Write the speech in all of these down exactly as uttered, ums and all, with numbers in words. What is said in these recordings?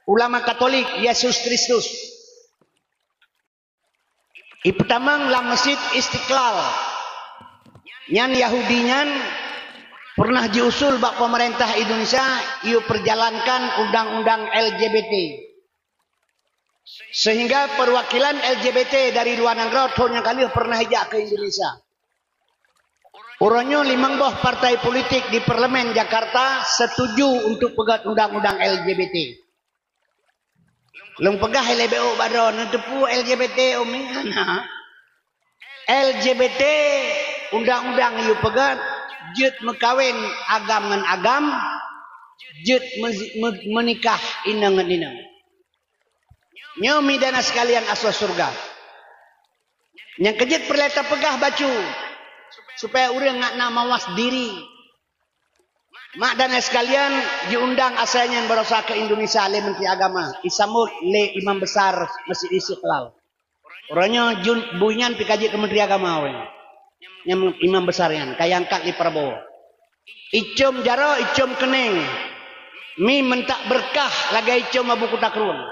ulama Katolik Yesus Kristus. Ipeutamong lam Masjid Istiqlal. Nyan Yahudi nyan pernah jiusul bak pemerintah Indonesia, yue peujalankan undang-undang L G B T. Sehingga perwakilan L G B T dari luwa nanggroe thon nyang ka lheueh pernah ijak keu Indonesia. Uroe nyoe limong boh partai politik di Parlemen Jakarta setuju untuk peugét undang-undang L G B T. Lôn peugah ilée beu bak droeneuh, teupeue L G B T umi hana. L G B T undang-undang yue peugét jeuet meukawen agam ngon agam, jeuet meuzi-, meu-, meunikah inong ngon inong. Nyoe mi dan sekalian asoe syeuruga. Nyang keujeuet peureulée tapeugah bacut, supaya ureuëng ngat na mawas diri. Mak dan ayah sekalian, jiundang asai nyan barosa keu Indonesia lé Menteri Agama, isambot lé Imam Besar Masjid Istiqlal. Uroe nyoe jun bui nyan pih ka jeuet keu Menteri Agama wéh. Nyang Imam Besar nyan ka iangkat lé Prabowo. Icom jaroe, icom keuneng, mi meuntak beurkah lagée icom Abu Kuta Krueng.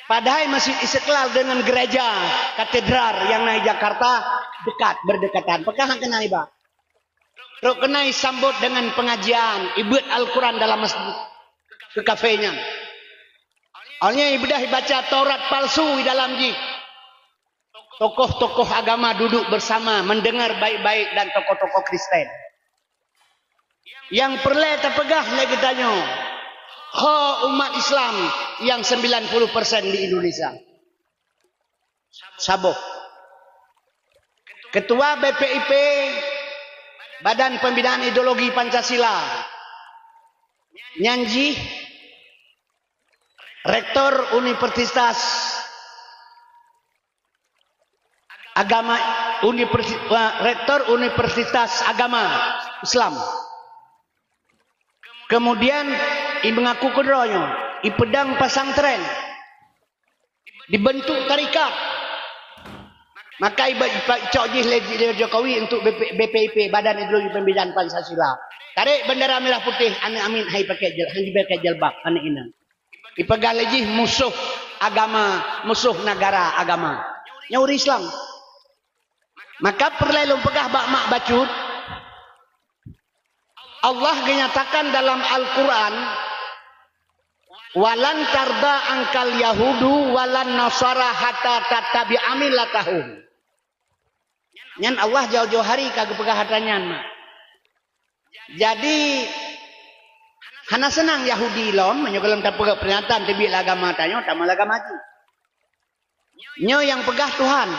Padahai Masjid Istiqlal deungon gereja katedral nyang na di Jakarta dekat, berdekatan. Pakon hana keunan iba? Trok keunan isambot deungon pengajian, ibeuet Al-Quran dalam masjid keu kafe nyan. Awaknyan ibeudôh ibaca Taurat palsu di dalam jih. Tokoh-tokoh agama duduk bersama, mendengar baik-baik dan tokoh-tokoh Kristen. Nyang peureulée tapeugah lé geutanyoe, ho umat Islam nyang sembilan puluh persen di Indonesia. Saboh. Ketua B P I P, Badan Pembinaan Ideologi Pancasila, nyan jih Rektor Universitas Agama, Universi-, eh, Rektor Universitas Agama Islam. Kemudian, imeungaku keudroe nyoe, ipeudong pesantren, dibentuk tarekat. Maka iba-, ipa-, icok jih lé, lé Jokowi untuk B P, B P I P, Badan Ideologi Pembinaan Pancasila. Tarek bendera merah putih, aneuk amiet hai pakai jil-, hai pakai jilbab, aneuk inong. Ipeugah lé jih musoh agama, musoh negara agama. Nyoe ureuëng Islam. Maka peureulée lôn peugah bak mak bacut, Allah geunyatakan dalam Al-Quran, "Walan tarda angkal yahudu walan nasara hatta tattabi'a millatahum." Nyan Allah jauh-jauh hari ka geupeugah atra nyan, mak. Jadi, hana seunang Yahudi lom, meunyoe gohlom tapeugah peuringatan teubiet lé agama tanyoe, tamong lé agama jih. Nyoe nyang peugah Tuhan.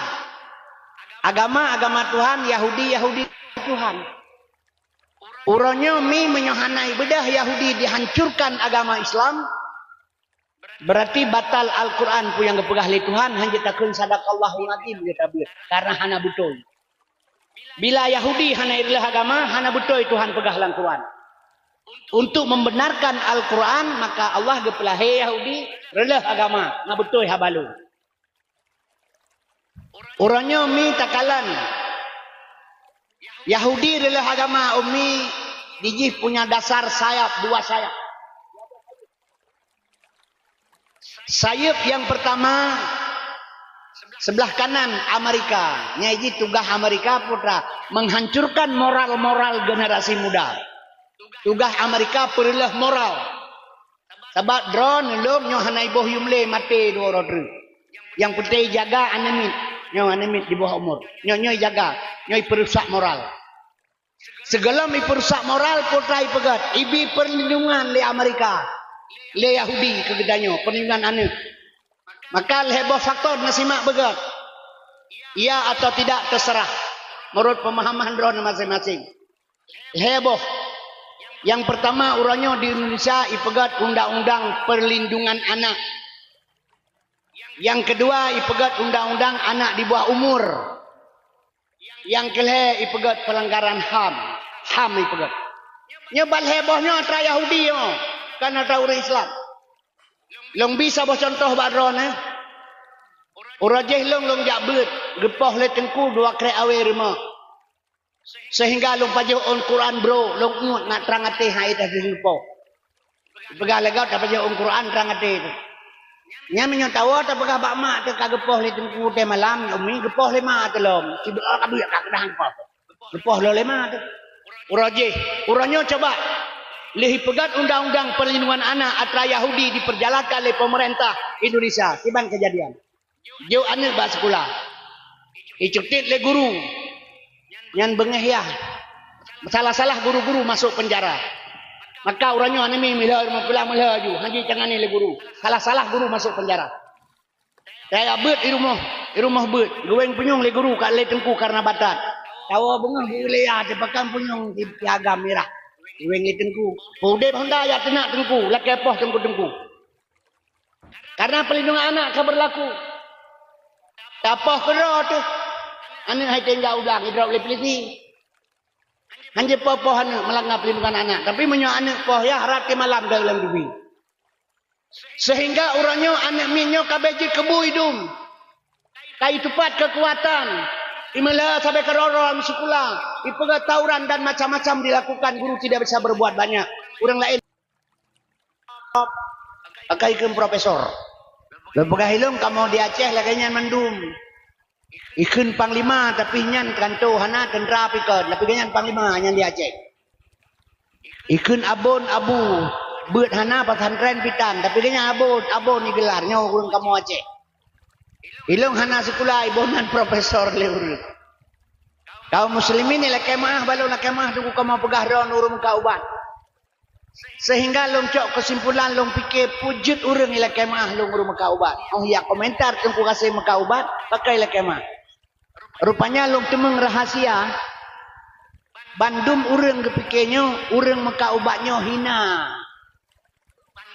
Agama, agama Tuhan, Yahudi, Yahudi Tuhan. Uroe nyoe mi meunyoe hana ibeudôh Yahudi dihancurkan agama Islam, berarti batal Al-Quran peue nyang geupeugah lé Tuhan, hana jeuet takheun sadaqallahul azim jeuet tabeuet, karena hana beutôi. Bila Yahudi hana ireuleuh agama, hana beutôi Tuhan peugah lam Quran. Untuk membenarkan Al-Quran, maka Allah geupeulahé Yahudi reuleuh agama, na beutôi haba lôn. Uroe nyoe mi takalon, Yahudi reuleuh agama umi dijih punya dasar sayap, dua sayap. Sayeup nyang pertama, sebelah kanan Amerika. Nyang jih tugaih Amerika peue atra, menghancurkan moral-moral generasi muda. Tugaih Amerika peureuleuh moral. Sabab droeneuh lom nyoe hana iboh yum lé maté dua uroe treuk. Nyang peunteng jaga aneuk miet. Nyoe aneuk miet di bawah umur. Nyoe, nyoe jaga. Nyoe peurusak moral. Sigohlom ipeurusak moral, peue atra ipeugét, ibi perlindungan lé Amerika, lé Yahudi keu geutanyoe, perlindungan aneuk. Maka lhée boh faktor na simak beugét. Ya atau tidak terserah, menurut pemahaman droeneuh masing-masing. Lhée boh. Nyang pertama, uroe nyoe di Indonesia ipeugét undang-undang perlindungan anak. Nyang keudua, ipeugét undang-undang anak di bawah umur. Nyang keulhée ipeugét pelanggaran ham, ham ipeugét. Nyoe ban lhée boh nyoe atra Yahudi nyoe, kon atra ureuëng Islam. Lôn bi saboh cuntoh bak droeneuh. Uroe jéh lôn, lôn jak beuet, geupoh lé teungku dua krek awé rumoh. Sehingga lôn pajoh ôn Quran brok, lôn uet ngat trang até hai teuh geupoh. Peugah lagèe tapajoh ôn Quran trang até teuh. Nyan meunyoe tawoe tapeugah bak mak teuh ka geupoh lé teungku teuh malam, umi geupoh lé mak teuh lom. Sibeuet ka buet ka keudang poh. Geupoh lom lé mak teuh. Uroe jih, uroe nyoe coba lheuh ipeugèt undang-undang perlindungan anak atra Yahudi diperjalankan lé pemerintah Indonesia. Kiban kejadian. Jok aneuk bak sikula. Icutit lé guru. Nyan beungéh yah. Salah-salah guru-guru masuk penjara. Maka uroe nyoe aneuk mi meulhö rumoh pulang meulhö ju, han jitangani lé guru. Salah-salah guru masuk penjara. Kaya beuet i rumoh, i rumoh beuet. Geuwéng punyueng lé guru ka lé teungku karena batat. Tawoe beungéh geuléh yah teupakan punyueng di piagam mirah. Geuwéng lé teungku. Peudeb honda jak teunak teungku, lakèe poh teungku-teungku. Karena perlindungan anak ka berlaku. Tapoh keudroe teuh. Aneuk hai teuh jak u blang, idrop lé polisi. Han jipoh-poh aneuk meulanggar perlindungan anak. Tapi meunyoe aneuk poh yah, rot malam deuh lam dubi. Sehingga uroe nyoe aneuk miet nyoe ka bèk jeuet keu bu idum. Ka itupat keukuatan. Imeulhö sabe keudroe-droe lam sikula. Ipeugah tawuran dan macam-macam dilakukan, guru tidak bisa berbuat banyak. Ureueng laén pakai kheun profesor. Lôn peugah ilôn kamoe di Aceh lagèe nyan mandum. Ikheun panglima tapi nyan kanto hana teuntra pih kon, tapi nyan panglima nyan di Aceh. Ikheun abon abu, beuet hana pesantren pih tan, tapi nyan abon, abon igeular nyoe ureueng kamoe Aceh. Ilôn hana sikula, iboh nan profesor lé ureueng. Kaum muslimin ilakèe meu'ah, balon lakèe meu'ah teungku kamoe peugah droeneuh ureueng meukat ubat. Sehingga lôn cok keusimpulan, lôn pike peue jeuet ureueng ilakèe meu'ah lôn ureueng meukat ubat. Oh ya, komentar teungku gaséh meukat ubat, pakai lakèe meu'ah. Rupanya lôn teumeung rahasia, bandum ureueng geupike nyoe ureueng meukat ubat nyoe hina.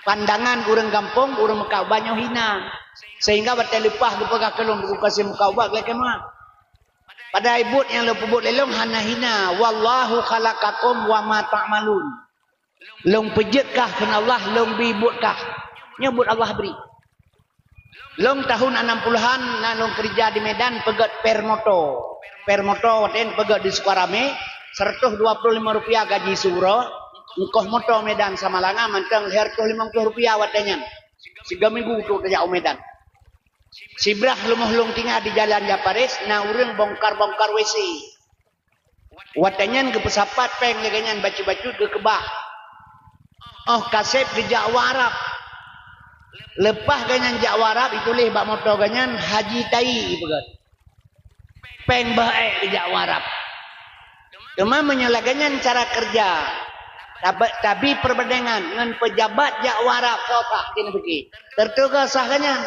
Pandangan ureueng gampông, ureueng meukat ubat nyoe hina. Sehingga watèe leupah geupeugah keu lôn teungku gaséh meukat ubat lakèe meu'ah. Padahai buet nyang lôn peubuet lé lôn hana hina. Wallahu khalaqakum wa ma ta'malun. Lôn peujeuet kah kheun Allah, lôn bri buet kah. Nyoe buet Allah bri. Lôn tahun anam puluhan na lôn keureuja di Medan peugèt per moto. Per moto watèe nyan peugèt di Sukaramé, seratus dua puluh lima rupiah gaji siuroe, ongkoh moto Medan Samalanga mantong lhèe reutôh limong ploh rupiah watèe nyan. Sigoe minggu trok tajak u Medan. Sibrah leumoh lôn tinggai di Jalan Japaris, na ureueng bongkar-bongkar W C. Watèe nyan geupeusapat pèng lé geuh nyan bacut-bacut geukeubah. Oh ka sép geujak u Arab. Leupah geuh nyan jak u Arab, ituléh bak moto geuh nyan Haji Tai ipeugèt. Pèng beuh ék geujak u Arab. Teuma meunyoe lagèe nyan cara keureuja, tabe-, tabi peureubandengan ngon peujabat jak u Arab, soe sah keuneuk pike. Teuntèe ka sah geuh nyan.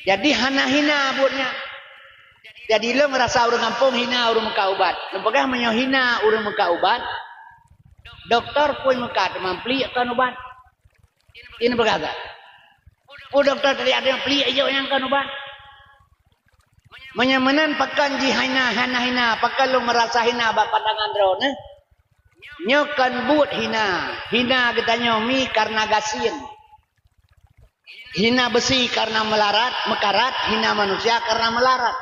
Jadi hana hina buet nyan. Jadi lôn rasa ureueng gampông hina ureueng meukat ubat. Lôn peugah meunyoe hina ureueng meukat ubat, dokto phôn meukat teuma pliek kon ubat. Ini peugah that. Peue dokto tadi ada nyang pliek ijok nyang kon ubat. Meunyoe meunan pakon jih hina, hana hina, pakon lôn meurasa hina bak pandangan droeneuh? Nyoe kon buet hina. Hina geutanyoe mi kareuna gasien. Hina beusi kareuna meularat, meukarat, hina manusia kareuna meularat.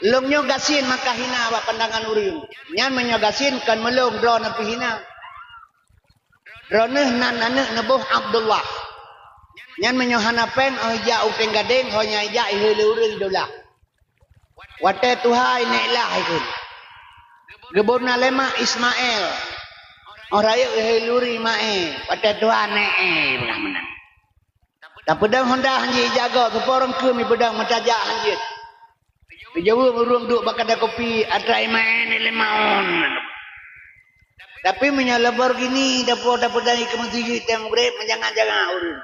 Lôn nyoe gasien maka hina bak pandangan ureueng. Nyan meunyoe gasien kon meulôn droeneuh pih hina. Droeneuh nan aneuk neuboh Abdullah. Nyan meunyoe hana pèng, oh ijak u Tenggadeng, ho nyan ijak ihôi lé ureueng idolah. Watèe tuha ineuk lah ikheun. Geubôh na lé mak Ismail. Oh rayeuk ihôi lé ureueng Ismail. Watèe tuha neuk, eh, peugah meunan. Tapeudong honda hanjeuet ijagoe, teupeurong keuh mipeudong meutajak hanjeuet. Geujaweueb ureueng duek bak kadai kopi, atra imaén lé maon. Tapi meunyoe Lamborghini, dapo dapeudong ikeue meusijuek tém greb, meujangan-jangan ureueng.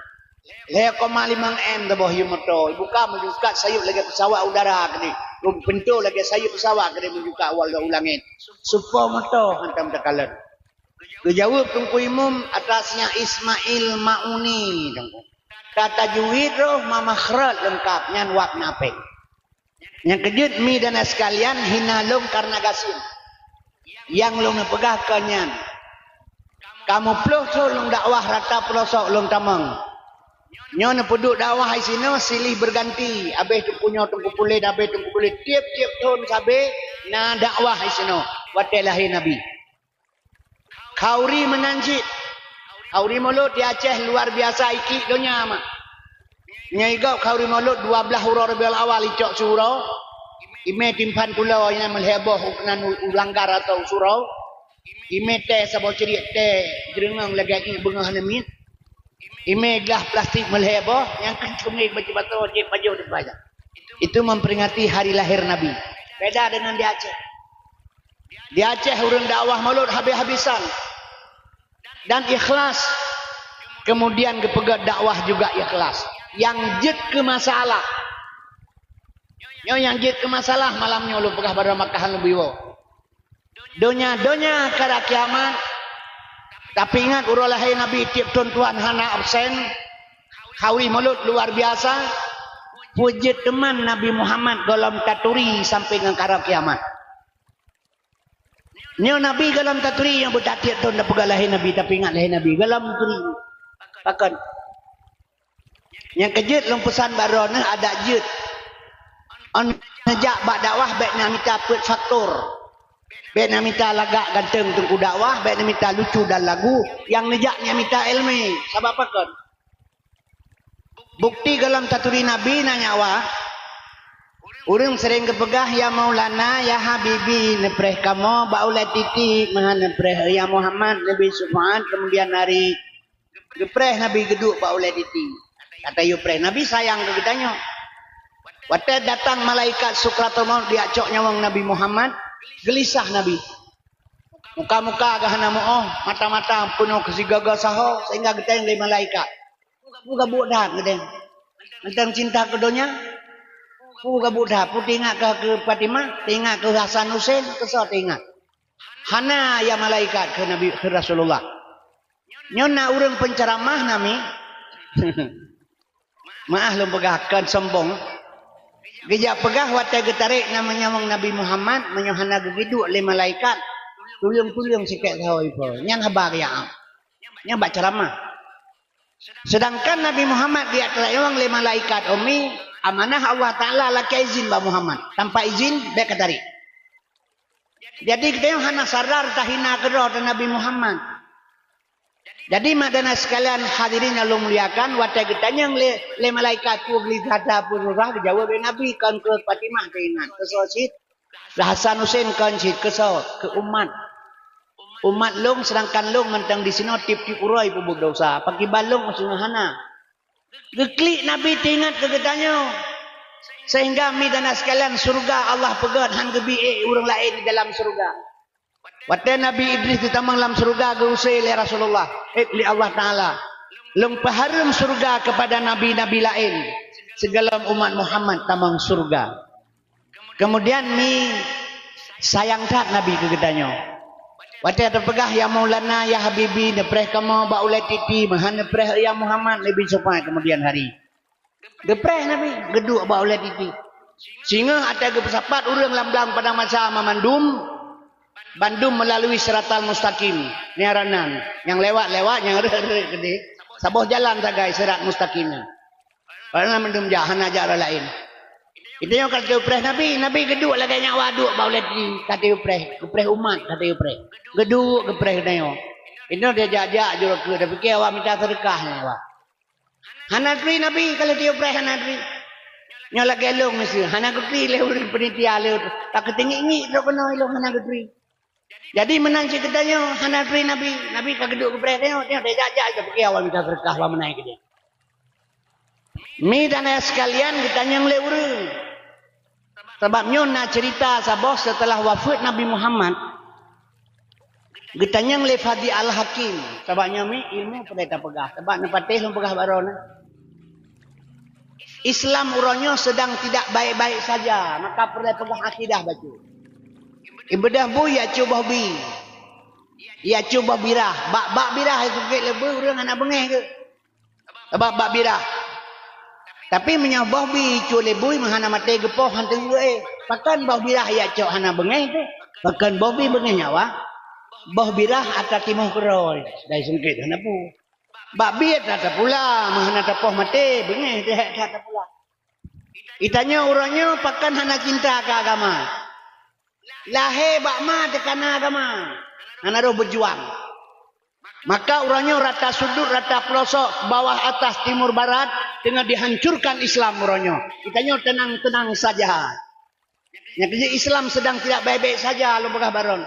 Lhèe koma limong M teuboh yue moto, ibuka meujukat sayeuep lagèe peusawat udara keudéh, lom pintoe lagèe sayeuep peusawat keudéh meujukat u, u langét. Supo moto hantom takalon. Geujaweueb Teungku Imum atas nyan Ismail Mauni, Teungku. Ka tajwid roh, ma makhraj leungkap, nyan wab na péng. Nyang keujeuet mi dan sekalian, hina lôn kareuna gasien. Nyang lôn neupeugah kon nyan. Ka muplôh thôn lôn dakwah rata peulosok lôn tamong. Nyoe neupeuduek dakwah disinoe silih beuganti, abéh teungku nyoe teungku puléh, abéh teungku puléh. Tiep-tiep thôn sabe na dakwah disinoe watèe lahé Nabi. Khauri meunan cit. Khauri Mulod di Aceh luar biasa ikiek donya mak. Nyoe igob khauri Mulod dua blaih uroe Rabiul Awal icok siuroe. Imé timphan tulo nyang meulhée boh u keunan u langgar atau u surau. Imé tée saboh ciriek tée jeureungeung lagée ié beungoh hana miet. Imé glah plastik meulhée boh nyang keu sungai baju bato jeuet pajoh di bajang. Itu memperingati hari lahir Nabi. Beda dengan di Aceh. Di Aceh ureuëng dakwah Mulod habis-habisan dan ikhlas. Kemudian geupeugét dakwah juga ikhlas. Yang jeuet keu masalah. Nyoe nyang jeuet keu masalah malam nyoe lôn peugah bak droe makahan lôn biwoe. Donya-donya kara kiamat. Tapi ingat uroe lahé Nabi tieb thon Tuhan hana absen. Khauri Mulod luar biasa. Peue jeuet teuma Nabi Muhammad gohlom taturi sampai ngon kara kiamat. Nyoe Nabi gohlom taturi nyang beutatiek thon tapeugah lahé Nabi, tapi ingat lahé Nabi gohlom turi. Pakon? Nyang keujeuet lôn peusan bak droeneuh adak jeuet. Ôn neujak bak dakwah bék na mita peuet faktor. Bék na mita lagak ganteng teungku dakwah, bék na mita lucu dan lagu. Nyang neujak nyan mita iéleumé. Sabab pakon? Bukti gohlom taturi Nabi na nyawa. Ureuëng sering geupeugah, "Ya Maulana, ya Habibi," neupreh kamoe bak ulée tieb-tieb, meuhan neupreh, "Ya Muhammad," neubi syafaat kemudian hari. Geupreh Nabi geuduek bak ulée tieb-tieb. Kata yue preh, Nabi sayang keu geutanyoe. Watée datang malaikat Sukratul Maut diacok nyawöng Nabi Muhammad, geulisah Nabi. Muka-muka geuh hana meuoh, mata-mata peunoh keu sigoe-goe saho sehingga geutanyong lé malaikat. Peue gabuek that geudeng? Mantong cinta keu donya? Peue gabuek that? Peue teuingat keu, keu Fatimah? Teuingat keu Hasan Husein? Keu soe teuingat? Hana ya malaikat keu Nabi, keu Rasulullah. Nyoe na ureuëng penceramah nami. Maah lôn peugah kon sombong. Geujak peugah watée geutarek nyawöng Nabi Muhammad meunyoe hana geugeuduek lé malaikat, tuleueng-tuleueng sikét saho ipo. Nyan haba geujak am. Nyan bak ceramah. Sedangkan Nabi Muhammad geujak tanyong lé malaikat ummi, amanah Allah Taala lakée izin bak Muhammad. Tanpa izin bék ka tarek. Jadi geutanyoe hana sadar tahina keudroe teuh Nabi Muhammad. Jadi mak dan sekalian hadirin yang lôn muliakan, watée geutanyong lé, lé malaikat peue geulisah that peue susah, geujaweueb lé Nabi kon keu Fatimah teuingat, keu soe cit? Keu Hasan Husein kon cit, keu soe? Keu umat. Umat lôn, sedangkan lôn mantong disinoe tieb-tieb uroe peubuet desya. Pakriban lôn meuseunoe hana. Geuklik Nabi teuingat keu geutanyoe. Sehingga mi dan sekalian syurga Allah peugét han geubi ék ureuëng laén di dalam syurga. Watée Nabi Idris geutamong lam syurga geuusé lé Rasulullah, ék lé Allah Taala. Lôn peuhareuem syurga keupada nabi-nabi laén, sigohlom umat Muhammad tamong syurga. Kemudian mi sayang that Nabi keu geutanyoe. Watée teupeugah, "Ya Maulana, ya Habibi," neupreh kamoe bak ulée tieb-tieb, meuhan neupreh, "Ya Muhammad," neubi syafaat kemudian hari. Geupreh Nabi, geuduek bak ulée tieb-tieb. Singoh watée geupeusapat ureuëng lam blang padang mahsyar mandum, bandum meulalu Siratal Mustaqim, nyan ranan, nyang lewat-lewat, nyang rhët-rhët keudeh, saboh jalan sagai Sirat Mustaqim nyan. Padahai mandum jak, hana jak rot laén. Geutanyoe ka teupreh Nabi, Nabi geuduek lagée nyawa duek bak ulée tieb, ka teupreh, geupreh umat ka teupreh. Geuduek geupreh geutanyoe. Inoe dia jak-jak jurok keu, tapike awak mita seudeukah nyan awak. Hana turi Nabi ka lheueh teupreh hana turi. Nyoe lagée lôn miseue, hana geuturi lé ureuëng panitia lé, ka keuteungiek-ngiek droe keunoe lôn hana geuturi. Jadi meunan cit geutanyoe hana turi Nabi, Nabi ka geuduek geupreh tanyoe, tanyoe tajak-jak tapike awak mita seudeukah awak meunan keudeh. Mi dan ayah sekalian, geutanyong lé ureuëng. Sabab nyoe na cerita saboh setelah wafeuet Nabi Muhammad, geutanyong lé Fadi Al-Hakim. Sabab nyoe mi ilmu peureulée tapeugah. Sabab neupatéh lôn peugah bak droeneuh. Islam uroe nyoe sedang tidak baik-baik saja, maka peureulée peugah akidah bacut. Ibeudôh bui ya cu boh bi. Ya cu boh birah. Bak, bak birah itu keu leubeh ureuëng hana beungéh keu. Sabab bak birah. Tapi meunyoe boh bi icue lé bui meuhana maté geupoh hántom geuéh. Pakon boh birah ya cok hana beungéh teuh? Pakon boh bi beungéh nyawa? Boh birah atra timoh keurôi, dai sungkét hana peue. Bak bi atra tapula, meuhana tapoh maté, beungéh teuh hek that tapula. Geutanyoe uroe nyoe pakon hana cinta keu agama. Lahé bak ma teukana agama. Hana roh beujuang. Maka uroe nyoe rata sudut, rata peulosok, bawah atas, timur barat, teungoh dihancurkan Islam uroe nyoe. Geutanyoe tenang-tenang saja. Nyang keuh Islam sedang tidak baik-baik saja, lôn peugah baroe.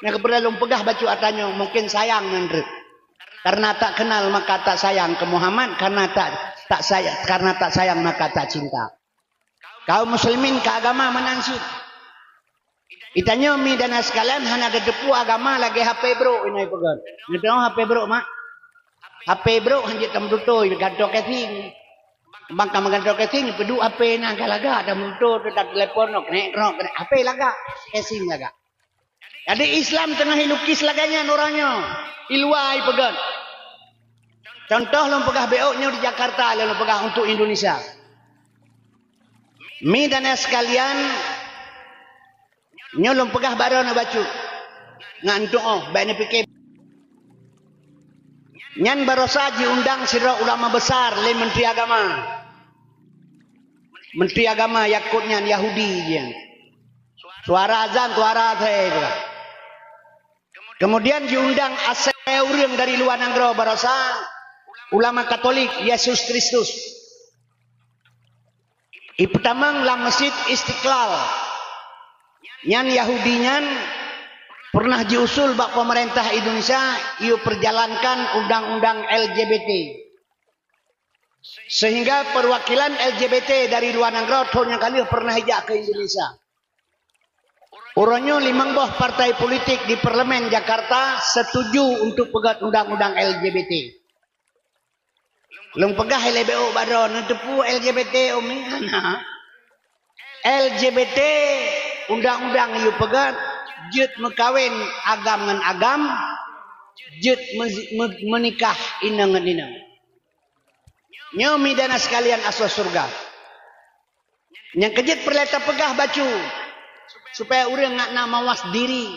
Nyang keuh peureulée lôn peugah bacut ata nyoe, mungkin sayang nyan treuk. Karena tak kenal maka tak sayang ke Muhammad, karena tak, tak sayang, karena tak sayang maka tak cinta. Kaum muslimin keu agama meunan cit. Geutanyoe mi dan sekalian hana tateupeue agama lagée H P brok inoe peugah. Nyoe H P brok mak. H P brok hanjeuet tameututôi gantoe casing. Bang ka meugantoe casing peuduek H P na ka lagak tameututôi, teutab telepon nyoe knek krok knek H P lagak, casing lagak. Jadi Islam teungoh ilukis lagée nyan uroe nyoe, iluwa ipeugét. Contoh lôn peugah bék nyoe di Jakarta lôn peugah untuk Indonesia. Mi dan sekalian, nyoe lôn peugah baroe neubacut. Ngan tuoh bék neupike. Nyan barosa jiundang sidroe ulama besar lé Menteri Agama. Menteri Agama Yakut nyan Yahudi nyan. Suara azan, suara asai juga. Kemudian diundang asai ureuëng dari luwa nanggroe barosa ulama Katolik Yesus Kristus. Ipeutamong lam Masjid Istiqlal. Nyan Yahudi nyan pernah jiusul bak pemerintah Indonesia yue perjalankan undang-undang L G B T. Sehingga perwakilan L G B T dari luwa nanggroe thon nyang ka lheueh pernah ijak ke Indonesia. Uroe nyoe limong boh partai politik di Parlemen Jakarta setuju untuk peugét undang-undang L G B T. Lôn peugah ilée bék baroe, neuteupeue L G B T umi hana. L G B T undang-undang yue peugét jeuet meukawen agam ngon agam, jeuet me-, me-, meunikah inong ngon inong. Nyoe mi dan sekalian asoe syeuruga. Nyang keuh jeuet peureulée tapeugah bacut, supaya ureuëng ngat na mawas diri.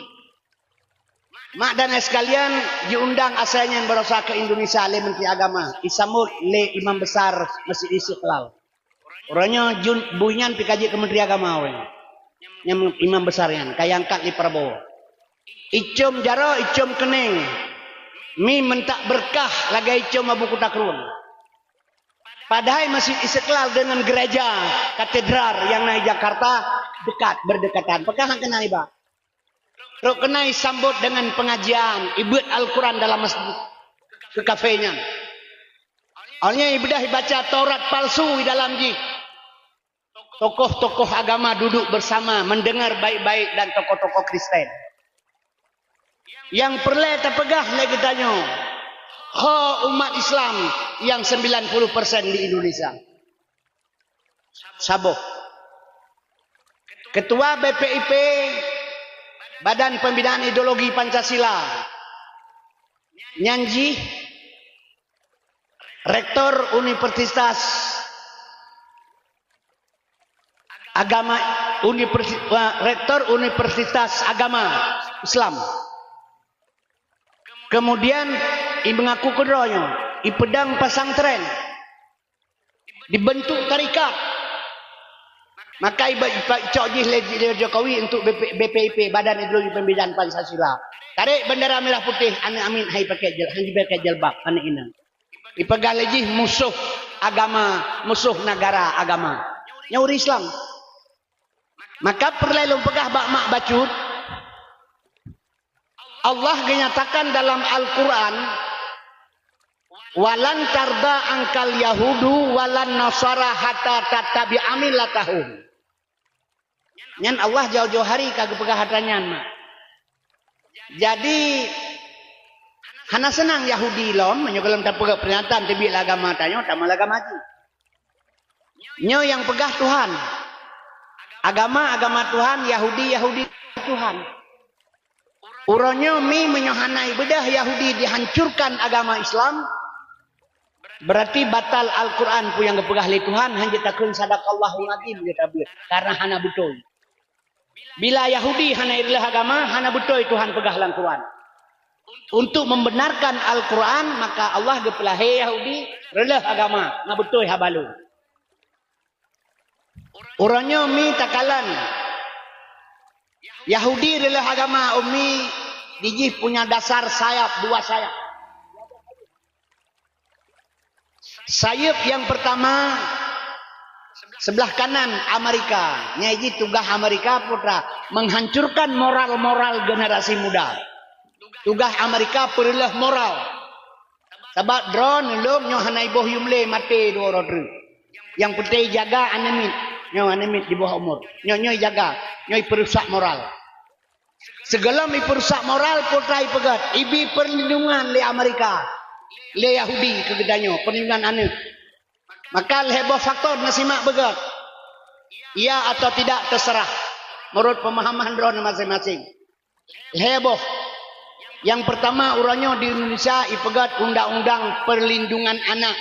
Mak dan ayah sekalian, jiundang asai nyan barosa ke Indonesia lé Menteri Agama, isambot lé Imam Besar Masjid Istiqlal. Uroe nyoe jun-, bui nyan pih ka jeuet keu Menteri Agama wéh. Nyang Imam Besar nyan ka iangkat lé Prabowo. Icom jaroe, icom keuneng, mi meuntak beureukat lagée icom Abu Kuta Krueng. Padahai Masjid Istiqlal dengan gereja katedral nyang na di Jakarta dekat, berdekatan. Pakon hana keunan iba? Trok keunan isambot dengan pengajian, ibeuet Al-Quran dalam masjid keu kafe nyan. Awaknyan ibeudah ibaca Taurat palsu di dalam jih. Tokoh-tokoh agama duduk bersama, mendengar baik-baik dan tokoh-tokoh Kristen. Nyang peureulée tapeugah lé geutanyoe, ho umat Islam nyang sembilan puluh persen di Indonesia. Saboh. Ketua B P I P, Badan Pembinaan Ideologi Pancasila, nyan jih Rektor Universitas Agama, Universi-, eh, Rektor Universitas Agama Islam. Kemudian, imeungaku keudroe nyoe, ipeudong pesantren, dibentuk tarekat. Maka iba-, iba-, icok jih lé, lé Jokowi untuk B P, B P I P, Badan Ideologi Pembinaan Pancasila. Tarek bendera merah putih, aneuk amiet hai pakai jil-, hai pakai jilbab, aneuk inong. Ipeugah lé jih musoh agama, musoh negara agama. Nyoe ureuëng Islam. Maka peureulée lôn peugah bak mak bacut, Allah geunyatakan dalam Al-Quran, "Walan tarda angkal yahudu walan nasara hatta tattabi'a millatahum." Nyan Allah jauh-jauh hari ka geupeugah atra nyan, mak. Jadi, hana seunang Yahudi lom, meunyoe gohlom tapeugah peuringatan teubiet lé agama tanyoe, tamong lé agama jih. Nyoe nyang peugah Tuhan. Agama, agama Tuhan, Yahudi, Yahudi Tuhan. Uroe nyoe mi meunyoe hana ibeudah Yahudi dihancurkan agama Islam, berarti batal Al-Quran peue nyang geupeugah lé Tuhan, hana jeuet takheun sadaqallahul azim jeuet tabeuet, karena hana beutôi. Bila Yahudi hana ireuleuh agama, hana beutôi Tuhan peugah lam Quran. Untuk membenarkan Al-Quran, maka Allah geupeulahé Yahudi reuleuh agama, na beutôi haba lôn. Uroe nyoe mi takalon, Yahudi reuleuh agama umi dijih punya dasar sayap, dua sayap. Sayeup nyang peurtama, seublah kanan Amerika. Nyang jih tugaih Amerika peue teuma, menghancurkan moral-moral generasi muda. Tugaih Amerika peureuloh moral. Sabab droeneuh lom nyoe hana iboh yum lé, maté dua uroe treuk. Nyang peuté jaga aneuk miet, nyoe aneuk miet di bawah umur. Nyoe, nyoe jaga, nyoe peurusak moral. Sigohlom ipeurusak moral, peue teuma ipeugét, ibi perlindungan lé Amerika, lé Yahudi keu geutanyoe, perlindungan aneuk. Maka lhée boh faktor na simak beugét. Ya atau tidak terserah, menurut pemahaman droeneuh masing-masing. Lhée boh. Nyang peurtama, uroe nyoe di Indonesia ipeugét undang-undang perlindungan anak.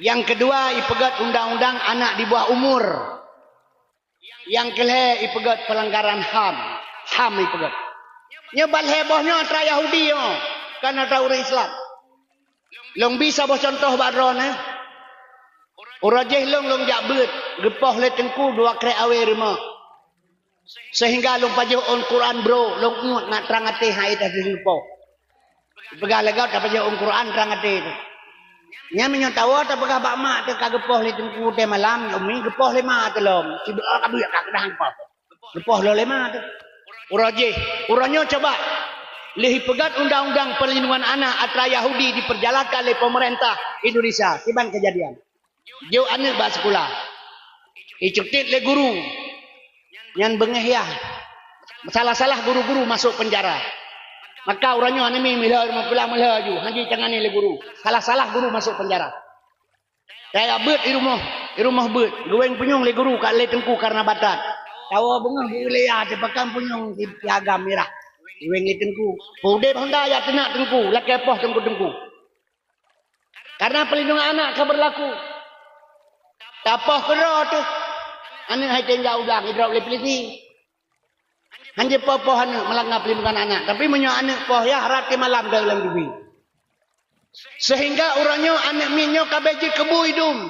Nyang keudua, ipeugét undang-undang anak di bawah umur. Nyang keulhée ipeugét pelanggaran HAM. HAM ipeugét. Nyoe ban lhée boh nyoe atra Yahudi nyoe, kon atra ureuëng Islam. Lôn bi saboh cuntoh bak droeneuh. Uroe jéh lôn, lôn jak beuet, geupoh lé teungku dua krek awé rumoh. Seuhingga lôn pajoh ôn Quran brok, lôn ingat mak trang até hai teuh geupoh. Peugah lé gob tapajoh ôn Quran trang até teuh. Nyan meunyoe tawoe tapeugah bak mak teuh ka geupoh lé teungku teuh malam, umi geupoh lé mak teuh lom. Sibeuk ka beuet ka keudang poh. Geupoh lom lé mak teuh. Uroe jéh, uroe nyoe coba. Lheueh ipeugét undang-undang perlindungan anak atra Yahudi diperjalankan lé pemerintah Indonesia. Kiban kejadian. Jok aneuk bak sikula. Icutit lé guru. Nyan beungéh yah. Salah-salah guru-guru masôk penjara. Maka uroe nyoe aneuk miet meulhö, meulhö ju, hana jitangani lé guru. Salah-salah guru masôk penjara. Kaya beuet i rumoh, i rumoh beuet. Geuwéng punyueng lé guru ka lé teungku karena batat. Tawoe beungéh geuléh ya teuh pakon punyueng si piagam mirah. Geuwéng lé teungku. Peudeb honda jak teunak teungku, lakée poh teungku-teungku. Karena perlindungan anak ka berlaku. Tapoh keudroe teuh. Aneuk hai teuh jak udang, idrop lé peulisi. Hanjeuet poh-poh aneuk meulangga perlindungan anak. Tapi meunyoe aneuk poh ya, rot keu malam deuh lam dubi. Sehingga uroe nyoe aneuk miet nyoe ka bék jeuet keu bui dum.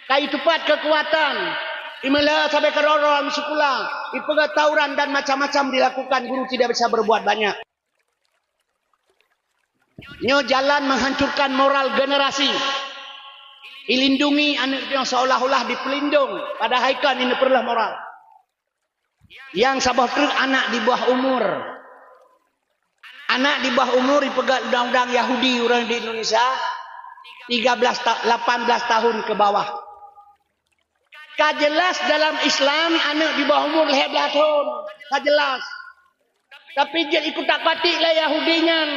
Ka itupat keukuatan. Imeulhö sabe keudroe-droe lam sikula. Ipeugét tawuran dan macam-macam dilakukan, guru tidak bisa berbuat banyak. Nyoe jalan menghancurkan moral generasi. Ilindungi aneuk nyoe seolah-olah dipeulindong, padahai kon, ini peureuloh moral. Nyang saboh treuk anak di bawah umur. Anak di bawah umur ipeugét undang-undang Yahudi ureuëng di Indonesia, tiga belas ta-, lapan belas tahun ke bawah. Ka jelas dalam Islam aneuk di bawah umur lhée blaih thon. Ka jelas. Tapi jeuet ikutak patik lé Yahudi nyan.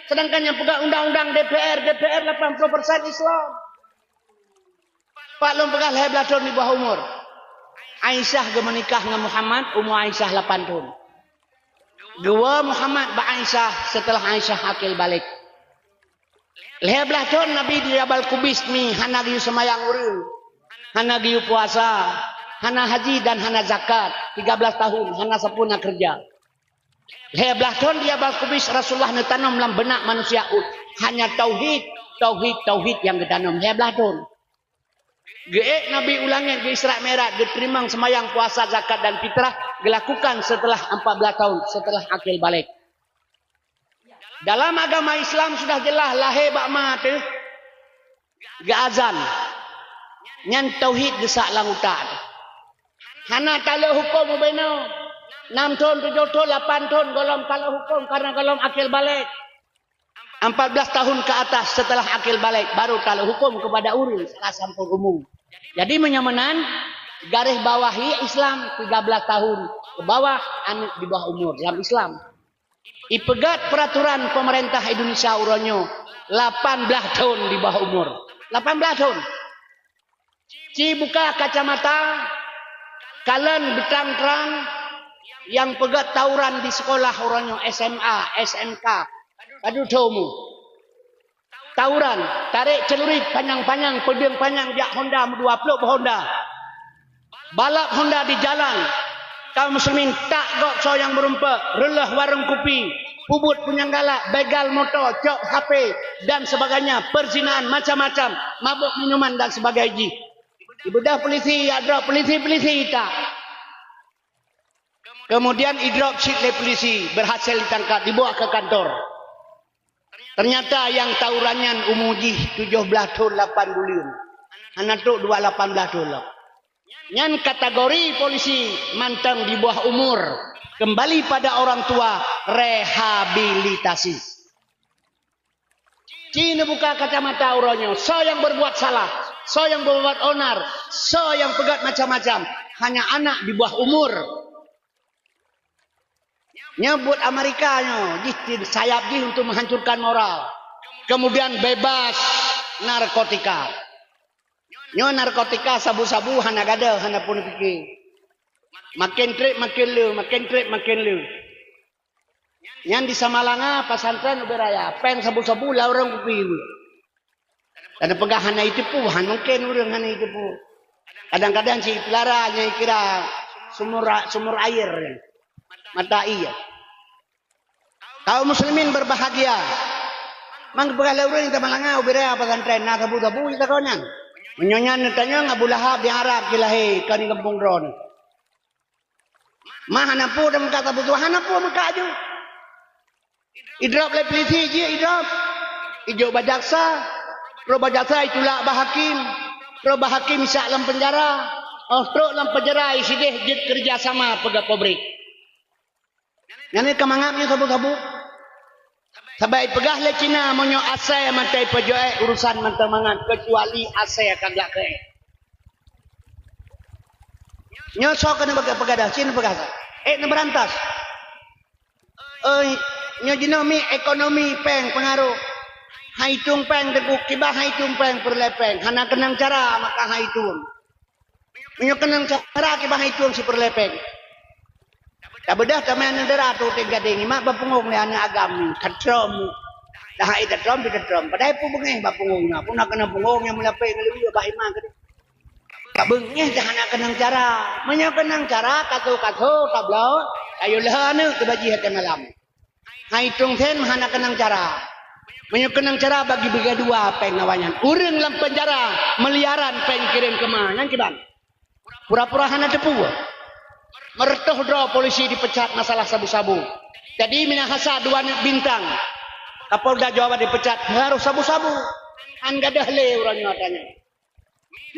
Sedangkan nyang peugah undang-undang D P R, D P R lapan puluh persen Islam. Pak lôn peugah lhée blaih thon di bawah umur. Aisyah geumeunikah ngon Muhammad, umur Aisyah lapan thon. Geuwoe Muhammad bak Aisyah setelah Aisyah akil baligh. Lhée blaih thon Nabi di Jabal Kubais mi hana geuyue seumayang ureuëng, hana geuyue puasa, hana haji dan hana zakat, tiga belas tahun hana sapeue na keureuja. Lhée blaih thon di Jabal Kubais Rasulullah neutanom lam beunak manusia hanya tauhid, tauhid, tauhid nyang geutanom lhée blaih thon. Geuék Nabi u langét geu-Isra Mi'raj, geuteurimong seumayang, puasa, zakat dan fitrah geulakukan setelah empat belas tahun setelah akil baligh. Dalam agama Islam sudah jelas lahé bak ma teuh geuazan. Nyan tauhid geusak lam utak teuh. Hana taleuek huköm ubé nyoe. Nam thon, tujoh thon, lapan thon gohlom taleuek huköm karena gohlom akil baligh. Empat belas tahun ke atas setelah akil baligh baru taleuek huköm kepada ureuëng salah sampôn umur. Jadi meunyoe meunan, garéh bawahi Islam tiga belas tahun ke bawah aneuk di bawah umur dalam Islam. Ipeugét peuraturan peumeurintah Indonesia uroe nyoe lapan belas thon di bawah umur. Lapan belas thon. Ci buka kacamata, kalon beutrang-trang nyang peugét tawuran di sekolah uroe nyoe S M A, S M K. Padub thon mu. Tawuran, tarek celurit panyang-panyang, peudeueng panyang jak honda meudua ploh boh honda. Balap honda di jalan. Kaum muslimin tak gob soe nyang meurumpok, reuloh warong kupi, peubuet punyang galak, begal moto, cok H P dan sebagainya, perzinaan macam-macam, mabök minuman dan sebagainya. Ibeudôh polisi, ya drop polisi, polisi tak. Kemudian idrop cit lé polisi, berhasil ditangkap, dibawa ke kantor. Ternyata nyang tawuran nyan umu jih tujoh blaih thon lapan buleuen. Hana trok dua lapan blaih thon lom. Nyan kategori polisi mantong di bawah umur. Kembali pada orang tua, rehabilitasi. Ci neubuka kacamata uroe nyoe, soe nyang berbuat salah, soe nyang berbuat onar, soe nyang peugét macam-macam, hanya anak di bawah umur. Nyoe buet Amerika nyoe, jih sayap jih untuk menghancurkan moral. Kemudian bebas narkotika. Nyoe narkotika sabu-sabu hana gadôh, hana pun pike. Makin trép makin le, makin trép makin le. Nyan di Samalanga pesantren ubé raya, péng sabu-sabu lam ureuëng kupi. Kada peugah hana itipu, han mungkin ureuëng hana itipu. Kadang-kadang cit pelara nyang kira sumur sumur air, mata air. Kaum muslimin berbahagia. Mang peugah lé ureuëng di Samalanga ubé raya pesantren na sabu-sabu ita kau nyan. Meunyoe nyan neutanyong Abu Lahab di Arab jilahé keu di gampông droeneuh. Ma hana peue dan meukat sapeue hana peue meukat aju. Idrop lé polisi jih idrop. Ijok bak jaksa. Roh bak jaksa itulak bak hakim. Roh bak hakim isak lam penjara. Oh trok lam penjara isideh jeuet kerja sama peugah pabrik. Nyan ka mangat nyoe sabu-sabu. Sabab ipeugah lé Cina meunyoe asai mantong ipeujok urusan mantong mangat kecuali asai ka glak keu. Nyoe soe keuneuk peugah, peugah dah, Cina peugah dah. Eh, neubeurantas. Oi, nyoe jinoe mi ekonomi péng peungaroh. Hai tueng péng teupeu kiban hai tueng péng peureulée péng. Hana keunong cara maka hai tueng. Meunyoe keunong cara kiban hai tueng sipeureulée péng. Tabeudah tamé aneuk dara tu teugadeng imak bapungong lé aneuk agam ni, katrom. Dah hai tatrom pi tatrom. Padahai pu beungéh bapungong na. Puna keunong pungong nyang meulapék ngon leubi bak iman keudeh. Ka beungéh dah hana keunong cara. Meunyoe keunong cara, kaso-kaso, tabloe, kayu leuha aneuk teubaji hate malam. Hai tueng then hana keunong cara. Meunyoe keunong cara bagi beugadua péng awaknyan. Ureuëng lam penjara miliaran péng kirém keuma. Nyan kiban. Pura-pura hana teupeu. Meureutoh droe polisi dipecat masalah sabu-sabu. Jadi Minahasa dua aneuk bintang. Kapolda Jawa Barat dipecat harôh sabu-sabu. Han gadôh lé uroe nyoe tanya.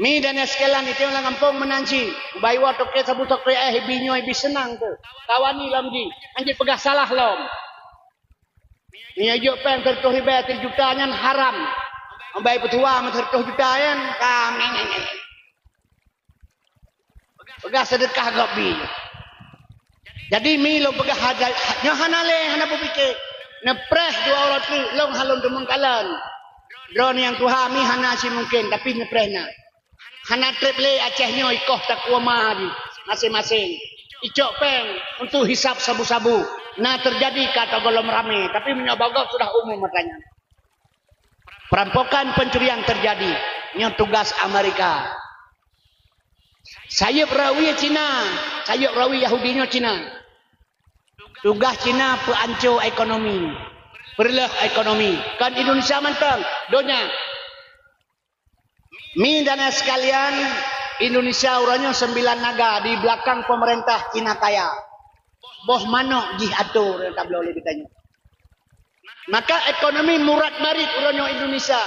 Mi dan sekalian itu lam gampông meunan cit. Ubak iwoe toke sabu toke eh ibi nyoe ibi seunang tu. Kawani lom jih. Anjir peugah salah lom. Meunyoe jok péng seratus ribèe sijuta nyan haram. Ambai peutuwa meuseuratus juta nyan ka ngenyek-ngenyek. Peugah seudeukah gob bi. Jadi mi lôn peugah haja nyoe hana lé hana beupike. Neupreh dua uroe teuk lôn halôn teumeung kalon. Droeneuh nyang tuha mi hana si mungken tapi neupreh na. Hana treb lé Aceh nyoe ikoh takue ma jih maséng-maséng. Icok péng untuk hisab sabu-sabu. Na teujadi ka tagolom ramé, tapi meunyoe bagob sudah umum masa nyan. Perampokan pencurian teujadi. Nyoe tugas Amerika. Sayeup rawi Cina, sayeup rawi Yahudi nyoe Cina. Tugas Cina peuanco ekonomi, peureuloh ekonomi. Kon Indonesia mantong, donya. Mi dan sekalian, Indonesia uroe nyoe sembilan naga di belakang pemerintah Cina kaya. Boh manok jih ato ureuëng tabloe lé geutanyoe. Maka ekonomi murat marit uroe nyoe Indonesia.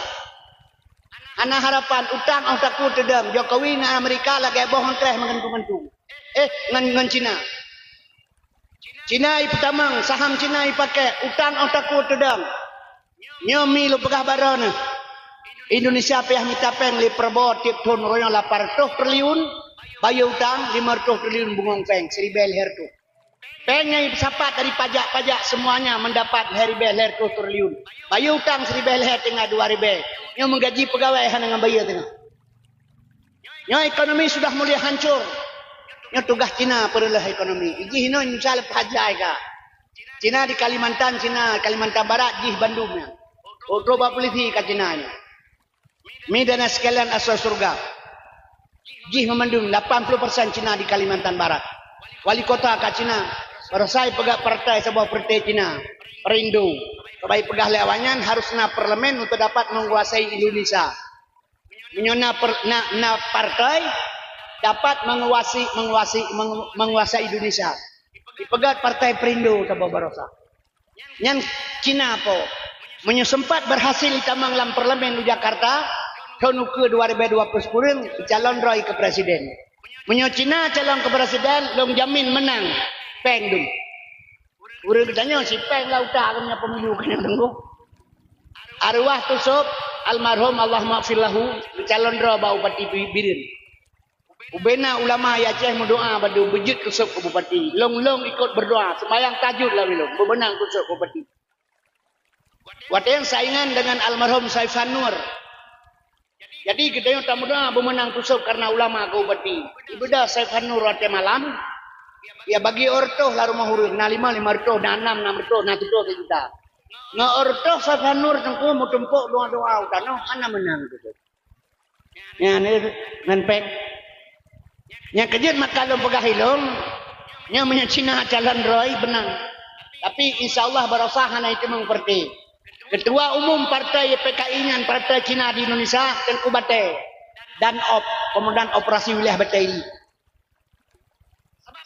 Hana harapan utang oh takue teudong Jokowi ngon Amerika lagée boh ngon kreh meugantung-gantung. Eh ngon ngon Cina. Cina ipeutamong, saham Cina ipakai, utang oh takue teudong. Nyoe mi lôn peugah baroe neuh. Indonesia payah mita péng lé Prabowo tieb thon royong lapan ratus triliun, bayeue utang lima ratus triliun bungong péng siribèe lhèe ratus. Péng nyang ipeusapat dari pajak-pajak semuanya mendapat lhèe ribèe lhèe ratus triliun. Bayeue utang siribèe lhèe teungoh dua ribèe. Nyoe meugaji peugawée hana ngon bayeue teungoh. Nyoe ekonomi sudah mulai hancur. Nyoe tugas Cina peureuloh ekonomi. Jih inoe Indonesia leupah jai ka. Cina di Kalimantan, Cina Kalimantan Barat jih bandum nyan. Utroe bak polisi ka Cina nyoe. Mi dan sekalian asoe syeuruga. Jih meumandum lapan puluh persen Cina di Kalimantan Barat. Wali kota ka Cina. Barosa ipeugah partai saboh partai Cina. Perindo. Kebai peugah lé awaknyan harus na parlemen untuk dapat menguasai Indonesia. Meunyoe na, per, na, na partai dapat menguasai menguasai menguasai Indonesia. Ipeugah partai Perindo saboh barosa. Nyan Cina po. Meunyoe sempat berhasil itamong lam parlemen u Jakarta, thon ukeue dua ribu dua puluh kureueng calon droe keu presiden. Meunyoe Cina calon keu presiden, lôn jamin menang. Peng dum. Ureuëng geutanyoe si peng lam utak keunoe pemilu keunoe tunggu. Arwah Tusok almarhum, Allahumma ghfir lahu, calon droe bak Bupati Bi-, Bireuen. Ubena ulama i Aceh meudoa bak dum beujeuet Tusok keu bupati. Long-long ikot berdoa, sembahyang tahajud lam ilong, beumeunang Tusok keu bupati. Watée nyan saingan dengan almarhum Saifan Nur. Jadi geutanyoe tameudoa beumeunang Tusok karena ulama keu bupati. Ibeudôh Saifan Nur watée malam, ya bagi ôh reutôh lam rumoh ureuëng, na lima, lima reutôh, na nam, nam reutôh, na tujoh juta. Ngon ôh reutôh Saifan Nur teungku meutumpok doa-doa u tanoh, hana meunang Tusok. Nyan, eh, ngon peng. Nyang keujeuet maka lôn peugah ilong, nyoe meunyoe Cina calon droe beunang. Tapi insya Allah baroesa hana iteumong partai. Ketua umum partai P K I nyan partai Cina di Indonesia, Teuku Batée. Dan op, komandan operasi wilayah Batée Ili.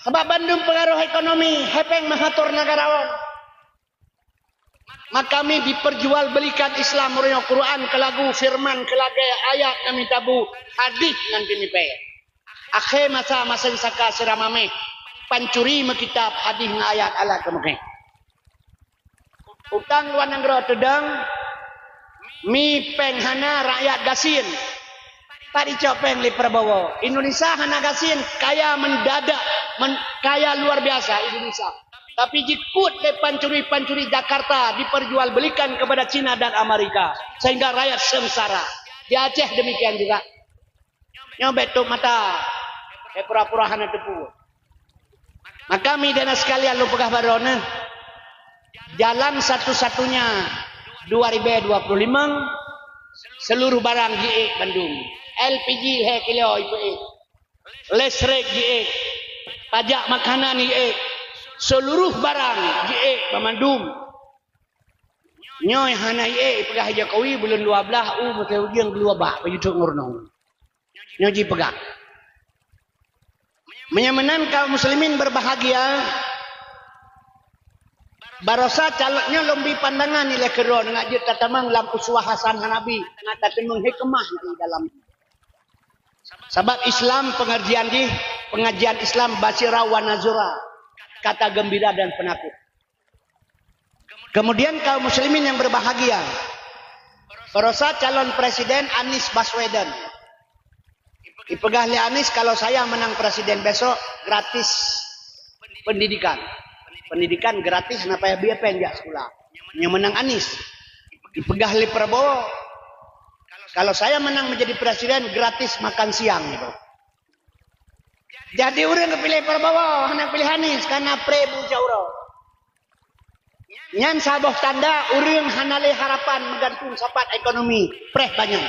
Sabab bandum pengaruh ekonomi, hepeng meuhator negarawan. Maka mi diperjualbelikan Islam meunyoe Quran keu lagu, firman keu lagée, ayat nyang mita bu, hadis nyan dimipée. Akhé masa maséng saka sira maméh, pancuri meukitab, hadis ngon ayat alat keu meukhé. Utang luwa nanggroe teudong, mi peng hana, rakyat gasien. Pat icok peng lé Prabowo. Indonesia hana gasien, kaya mendadak, men-, kaya luar biasa Indonesia. Tapi jikut lé pancuri-pancuri Jakarta diperjualbelikan kepada Cina dan Amerika, sehingga rakyat sengsara. Di Aceh demikian juga. Nyoe bék tutup mata, bék pura-pura hana teupeu. Maka mi dan sekalian lôn peugah bak droeneuh, jalan satu-satunya dua ribu dua puluh lima, seluruh barang jiék bandum. L P G lhée kilo ipeuék. Listrik jiék. Pajak makanan jiék. Seluruh barang jiék bandum. Nyoe hana iék ipeugah Jokowi buleuen dua blaih u meuteujeueng dua bak baju trok ngurnong. Nyoe jipeugah. Meunyoe meunan kaum muslimin berbahagia, baroesa calon nyoe lôn bi pandangan ilée keudroe ngon jeuet tatamong lam uswah hasanah Nabi, ngon tatamong hikmah di dalam. Sabab Islam pengajian jih, pengajian Islam basyira wa nazura, kata gembira dan penakut. Kemudian kaum muslimin yang berbahagia, baroesa calon presiden Anies Baswedan. Ipeugah lé Anies, kalau saya menang presiden besok, gratis pendidikan. Pendidikan gratis, hana payah bie péng jak sekolah. Nyang menang Anies. Ipeugah lé Prabowo, kalau saya menang menjadi presiden, gratis makan siang gitu. Jadi ureuëng geupiléh Prabowo, hana piléh Anies, karena pré bu uroe. Nyan saboh tanda ureuëng hana lé harapan meugantung sapat ekonomi, preh banyak.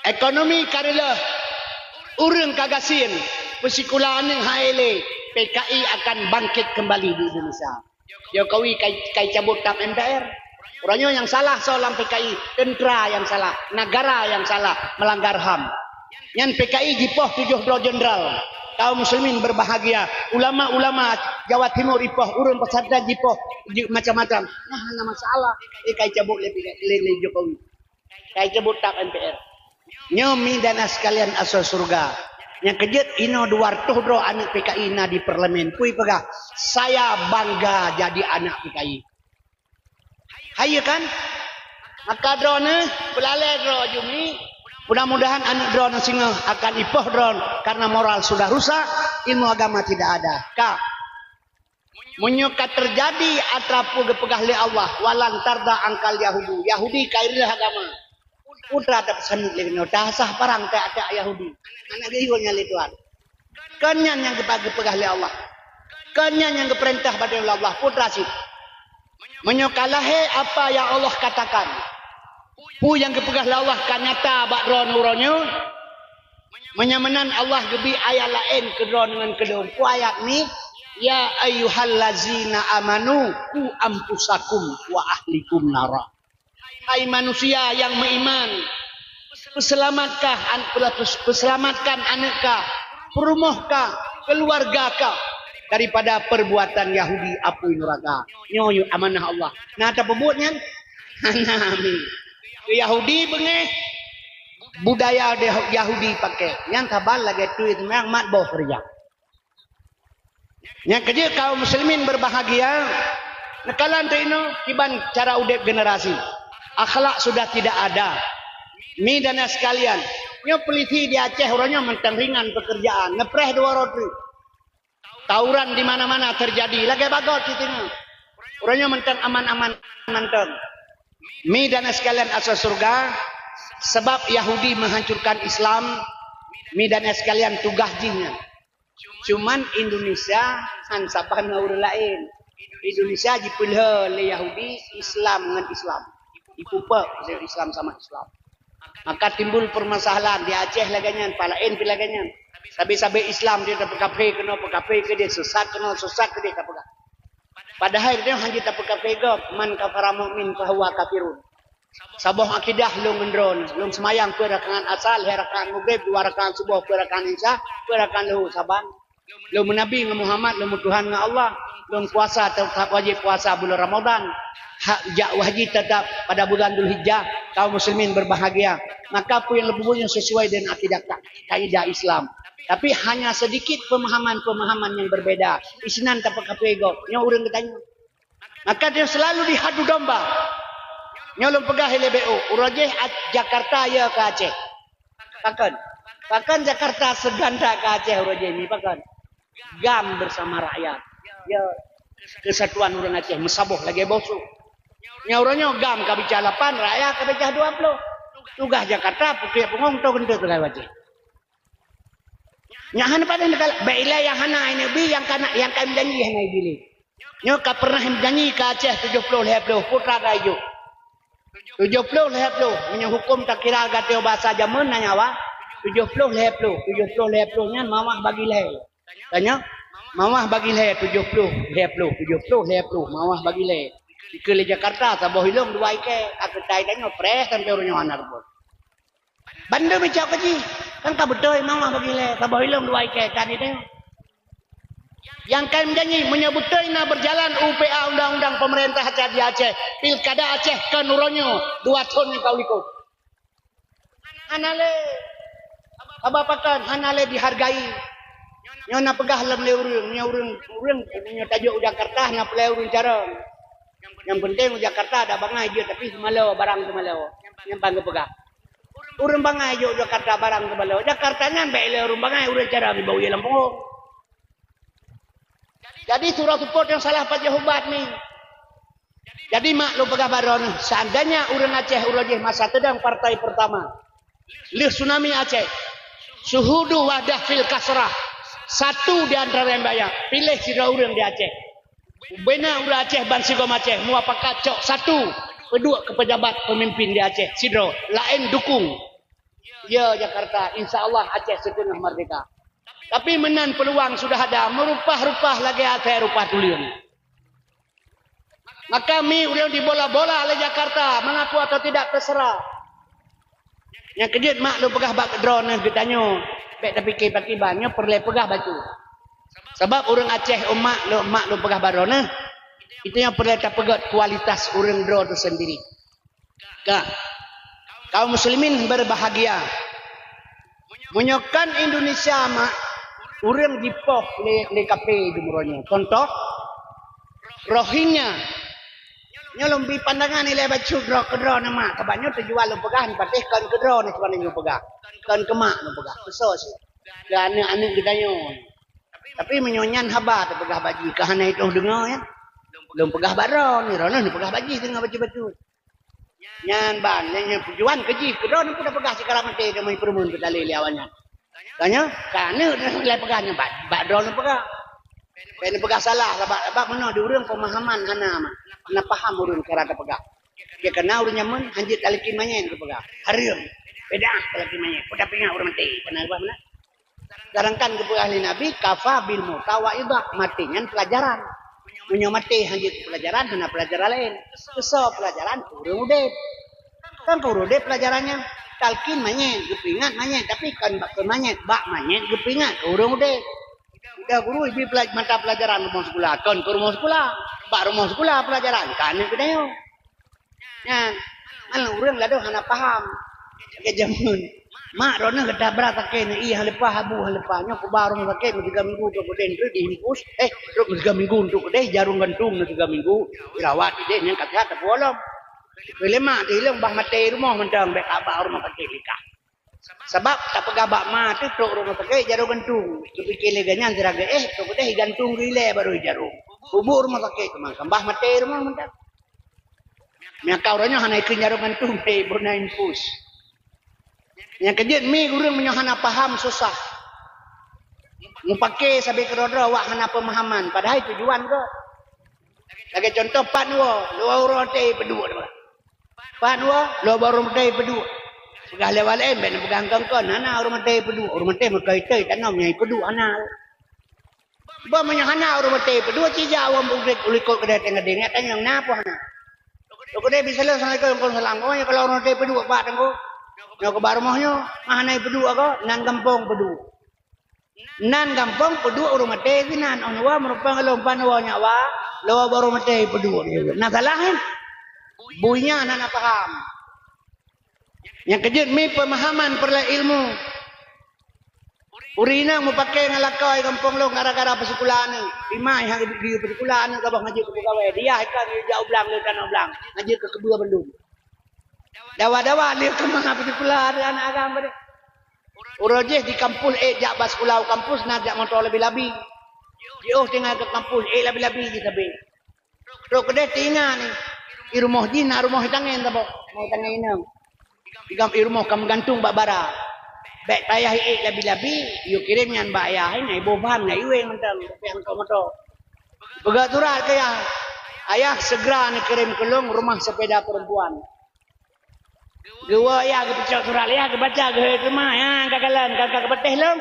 Ekonomi ka reuloh, ureuëng ka gasien, peusikula aneuëk hai lé, P K I akan bangkit kembali di Indonesia. Jokowi kai, kai cabut tap M P R. Uroe nyoe nyang salah soe lam P K I, tentera nyang salah, negara nyang salah, melanggar ham. Nyan P K I jipoh tujoh droe jenderal. Kaum muslimin berbahagia, ulama-ulama Jawa Timur jipoh, ureuëng pesantren jipoh, ji-, macam-macam. Nah, hana masalah. Eh, kai cabut lé, lé, lé Jokowi. Kai cabut tap M P R. Nyoe mi dan sekalian asoe syurga. Nyang keujeuet inoe dua reutôh droe aneuëk P K I na di parlemen. Peue ipeugah, "Saya bangga jadi anak P K I." Hai kan? Maka droeneuh, peulalée droe jumi. Mudah-mudahan aneuëk droeneuh singoh akan ipoh droe karena moral sudah rusak, ilmu agama tidak ada. Ka. Meunyoe ka teujadi atra peue geupeugah lé Allah, "Walan tarda angkal Yahudu." Yahudi ka ireueh agama. Putra tapeusaneut lé nyoe, tasah parang tak-tak Yahudi. Aneuk geuh nyan lé Tuhan. Kon nyan nyang geupa-, geupeugah lé Allah. Kon nyan nyang geupeurintah bak lé Allah, putra cit. Meunyoe ka lahé apa nyang Allah katakan, peue nyang geupeugah lé Allah ka nyata bak droeneuh uroe nyoe, meunyoe meunan Allah geubri ayat laén keu droeneuh ngon keu lôn. Peue ayat nyan? "Ya ayyuhallazina amanu qu anfusakum wa ahlikum nara." Hai manusia nyang meuiman, peuseulamatkah an-, peuseulamatkan aneuëk kah, peurumoh kah, keuluwarga kah daripada perbuatan Yahudi apui nuraka. Nyoe yue amanah Allah. Na tapeubuet nyan? Hana mi. Yahudi beungéh, budaya Yahudi pakai. Nyan saban lagée tui seumang mat boh keureuja. Nyang keujeuet kaum muslimin berbahagia, neukalon teuh inoe kiban cara udeb generasi. Akhlak sudah tidak ada. Mi dan sekalian, nyoe polisi di Aceh uroe nyoe mantong ringan pekerjaan, neupreh dua roti. Tawuran di mana-mana terjadi, lagée bagot cit nyoe. Uroe nyoe mantong aman-aman mantong. Mi dan sekalian asai syeuruga, sebab Yahudi menghancurkan Islam, mi dan sekalian tugaih jih nyan. Cuman Indonesia han saban ngon ureuëng laén. Indonesia jipeulheueh lé Yahudi Islam ngon Islam. Ipupek Islam sama Islam. Maka timbul permasalahan di Aceh lagée nyan, pat laén pih lagée nyan. Sabe-sabe Islam dia tapeukafé keunoe, peukafé keudeh, sesat keunoe, sesat keudeh tapeugah. Padahai dia hana tapeukafé gob, man kafara mukmin fahuwa kafirun. Saboh akidah lôn ngon droeneuh, lôn seumayang peuet rakaat asar, lhée rakaat maghrib, dua rakaat suboh, peuet rakaat isya, peuet rakaat luhur saban. Lôn meunabi ngon Muhammad, lôn meutuhan ngon Allah, lôn puasa teutab wajéb puasa buleuen Ramadhan. Hak jak haji teutab pada buleuen Dzulhijjah, kaum muslimin berbahagia. Maka peue nyang lôn peubuet nyoe sesuai dengan akidah ka-, kaidah Islam. Tapi hanya sedikit pemahaman-pemahaman yang berbeda. Isinan tapeukafé gob. Nyoe ureuëng geutanyoe. Maka dia selalu dihadu domba. Nyoe lôn peugah ilée B O, uroe jih Jakarta ya ke Aceh. Pakon? Pakon Jakarta seganda ke Aceh uroe jih ni, pakon? GAM bersama rakyat. Ya, kesatuan ureuëng Aceh meusaboh lagée boh su. Nyoe uroe nyoe GAM ka bica lapan, rakyat ka bica dua ploh. Tugaih Jakarta pukée pungong to geuntée teulah Aceh. Nyan hana padahai neukalon, bék ilée nyang hana neubi, nyang kana, nyang ka meujanji hana ibi lé. Nyoe ka pernah meujanji ke Aceh tujoh ploh lhée ploh, putra ka ijok. Tujoh ploh lhée ploh, meunyoe huköm takira gata bahasa jameun na nyawa, tujoh ploh lhée ploh, tujoh ploh lhée ploh nyan mawah bagi lhée. Tanyoe, mawah bagi lhée tujoh ploh lhée ploh, tujoh ploh lhée ploh, mawah bagi lhée. Dikeue lé Jakarta saboh ilong dua ikée, ka keutai tanyoe preh sampoe uroe nyoe hana reubot. Bandum icok keu jih, kan ka beutôi mawah bagi lhée, saboh ilong dua ikée ka di tanyoe. Nyang ka meujanji, meunyoe beutôi na berjalan U P A undang-undang pemerintah Aceh di Aceh, pilkada Aceh kon uroe nyoe, dua thon nyang ka u likot. Hana lé. Haba pakon hana lé dihargai. Nyoe na peugah lom lé ureuëng, nyoe ureuëng, ureuëng nyoe tajok u Jakarta na peulée ureuëng carông. Nyang penting u Jakarta ada bangai jeuet, tapi seumalo barang seumalo. Nyang ban geupeugah. Ureuëng bangai jok Jakarta barang seumalo. Jakarta nyan bék lé ureuëng bangai, ureuëng carông iba u ie lam punggong. Jadi surah seupôt nyang salah pajoh ubat ni. Jadi mak lôn peugah bak droeneuh, seandainya ureuëng Aceh uroe jih masa teudong partai pertama, lheueh tsunami Aceh, syuhudu wahdah fil kasrah, satu di antara yang banyak, piléh sidroe ureuëng di Aceh. Ubena ureuëng Aceh ban sigom Aceh muafakat cok satu, peuduek keu pejabat pemimpin di Aceh sidroe, laén dukung. Ya Jakarta, insya Allah Aceh seuteungoh merdeka. Tapi meunan peuluang sudah ada, meurupah-rupah lagée asée rupah tuleueng. Maka mi ureuëng dibola-bola lé Jakarta, mengaku atau tidak terserah. Nyang keujeuet mak lôn peugah bak droeneuh geutanyoe, bék tapike pakriban, nyoe peureulée peugah bacut. Sabab ureuëng Aceh umat lôn, mak lôn peugah bak droeneuh, itu nyang peureulée tapeugét kualitas ureuëng droe teuh sendiri. Ka. Kaum muslimin berbahagia. Meunyoe kon Indonesia mak, ureuëng jipoh lé, lé kafé di bumoe nyoe. Contoh, Rohingya. Nyoe lôn bi pandangan ilée bacut droe keudroe neuh mak, sabab nyoe tujuan lôn peugah patéh kon keudroe neuh tujuan lôn peugah. Kon keu mak lôn peugah. Keu soe sih? Keu aneuëk-aneuëk geutanyoe. Tapi meunyoe nyan haba teupeugah bak jih, ka hana itôh deungoe nyan. Lôn peugah bak droe neuh, droe neuh neupeugah bak jih deungoe bacut-bacut. Nyan ban, nyan, nyan tujuan keu jih, keu droe neuh pun tapeugah sikara maté deungon peureumeun keu dalé lé awaknyan. Tanyoe, ka aneuëk neuh lé peugah nyan bak, bak droe neuh peugah. Bék neupeugah salah, sabab, sabab meunoe di ureuëng peumahaman hana mah. Hana paham ureuëng cara tapeugah. Dia kena ureuëng nyaman, hanjeuet talakén manyét geupeugah. Hareuem. Beda talakén manyét. Peue tapeuingat ureuëng maté. Pernah ubah mana? Sedangkan geupeugah lé Nabi, kafa bil mauta wa idhah, maté nyan pelajaran. Meunyoe maté hana jeuet pelajaran, hana pelajaran laén. Keu soe pelajaran? Keu ureuëng udeb. Kan keu ureuëng udeb pelajaran nyan. Talkin manyét, geupeuingat manyét, tapi kan bak keu manyét, bak manyét geupeuingat keu ureuëng udeb. Dah guru ibi pelaj-, mata pelajaran rumoh sikula, kon keu rumoh sikula. Bak rumoh sikula pelajaran, ka aneuk geutanyoe. Nyan, nyan ureueng ladôm hana paham. Lagèe jameun. Mak droeneuh geutabrak sakét, neu ié haleupah, abu haleupah. Nyoe kuba rumoh sakét, meusigoe minggu trok keudeh, trok diimpus. Eh, trok meusigoe minggu trok keudeh, jarum gantung meusigoe minggu. Dirawat ideh, nyan ka seuhat, tapuwoe lom. Lé mak, teuh ilong bah maté rumoh mantong, bèk ka bak rumoh sakét lé kah. Sabab tapeugah bak ma teuh trok rumoh sakét jaroe gantung. Teupike lé gobnyan sira geuéh, trok keudeh gantung geuilèe barô jaroe. Peubuet rumoh sakét teuma, kambah maté rumoh mantong. Meunyo ka uroe nyoe hana ikheun jaroe gantung, hei, beuna infus. Nyang keujeuet mi ureueng meunyoe hana paham susah. Mupake sabe keudroe-droe awak hana peumahaman, padahai tujuan gèt. Lagèe contoh pat woe, lôn uroe maté peuduek. Pat woe, lôn uroe maté peuduek. Peugah lé awak laén, bèk neupeugah kon-kon, hana uroe maté peuduek. Uroe maté meukai-kai tanom nyang peuduek hana. Bah meunyoe hana uroe maté peuduek, cijak awak murit u likot keudè teuh ngadeng, nyan tanyong na peue hana. Lôn keudeh bisaleueng assalamualaikum, waalaikumsalam. Oh, nyoe kalau uroe maté peuduek bak teungku. Nyoe keuba rumoh nyoe, ah, hana peuduek ko, nan gampông peuduek. Nan gampông peuduek uroe maté sinan, oh, nyoe wa meureumpang lôn pan wa nyak wa, lôn uroe maté peuduek. Na salah, eh? Bui nyan hana paham. Nyang keujeuet mi peumahaman peureulèe ilmu. Ureueng inong mupake ngon lakoe gampông lôn gara-gara peusikula aneuk. Imai han geuyue peusikula aneuk, gaboh ngaji keu peugawée. Diyah ikan geuyue jak u blang, lé tanoh blang. Ngaji keu keubeue bandum. Dawa-dawa lé keumah peusikula aneuk agam padé. Uroe jih di kampus ék jak bak sikula u kampus na jak moto labi-labi. Jiôh tinggai keu kampus ék labi-labi jih sabe. Trok keudeh teuingat nyan, i rumoh jih na rumoh itangen saboh, rumoh itangen inong. Igam i rumoh ka meugantung bak bara. Bèk payah iék labi-labi, yue kirém nyan bak ayah, nyan iboh bahan ngon iweng mantong, tapi angkot moto. Peugah surat keu ayah, "Ayah, segera neukirém keu lôn rumah sepeda perempuan." Geuwoe ayah geupeucok surat, ayah geubaca geuhôi teuma, "Nyan ka kalon, ka, ka geupatéh lôn.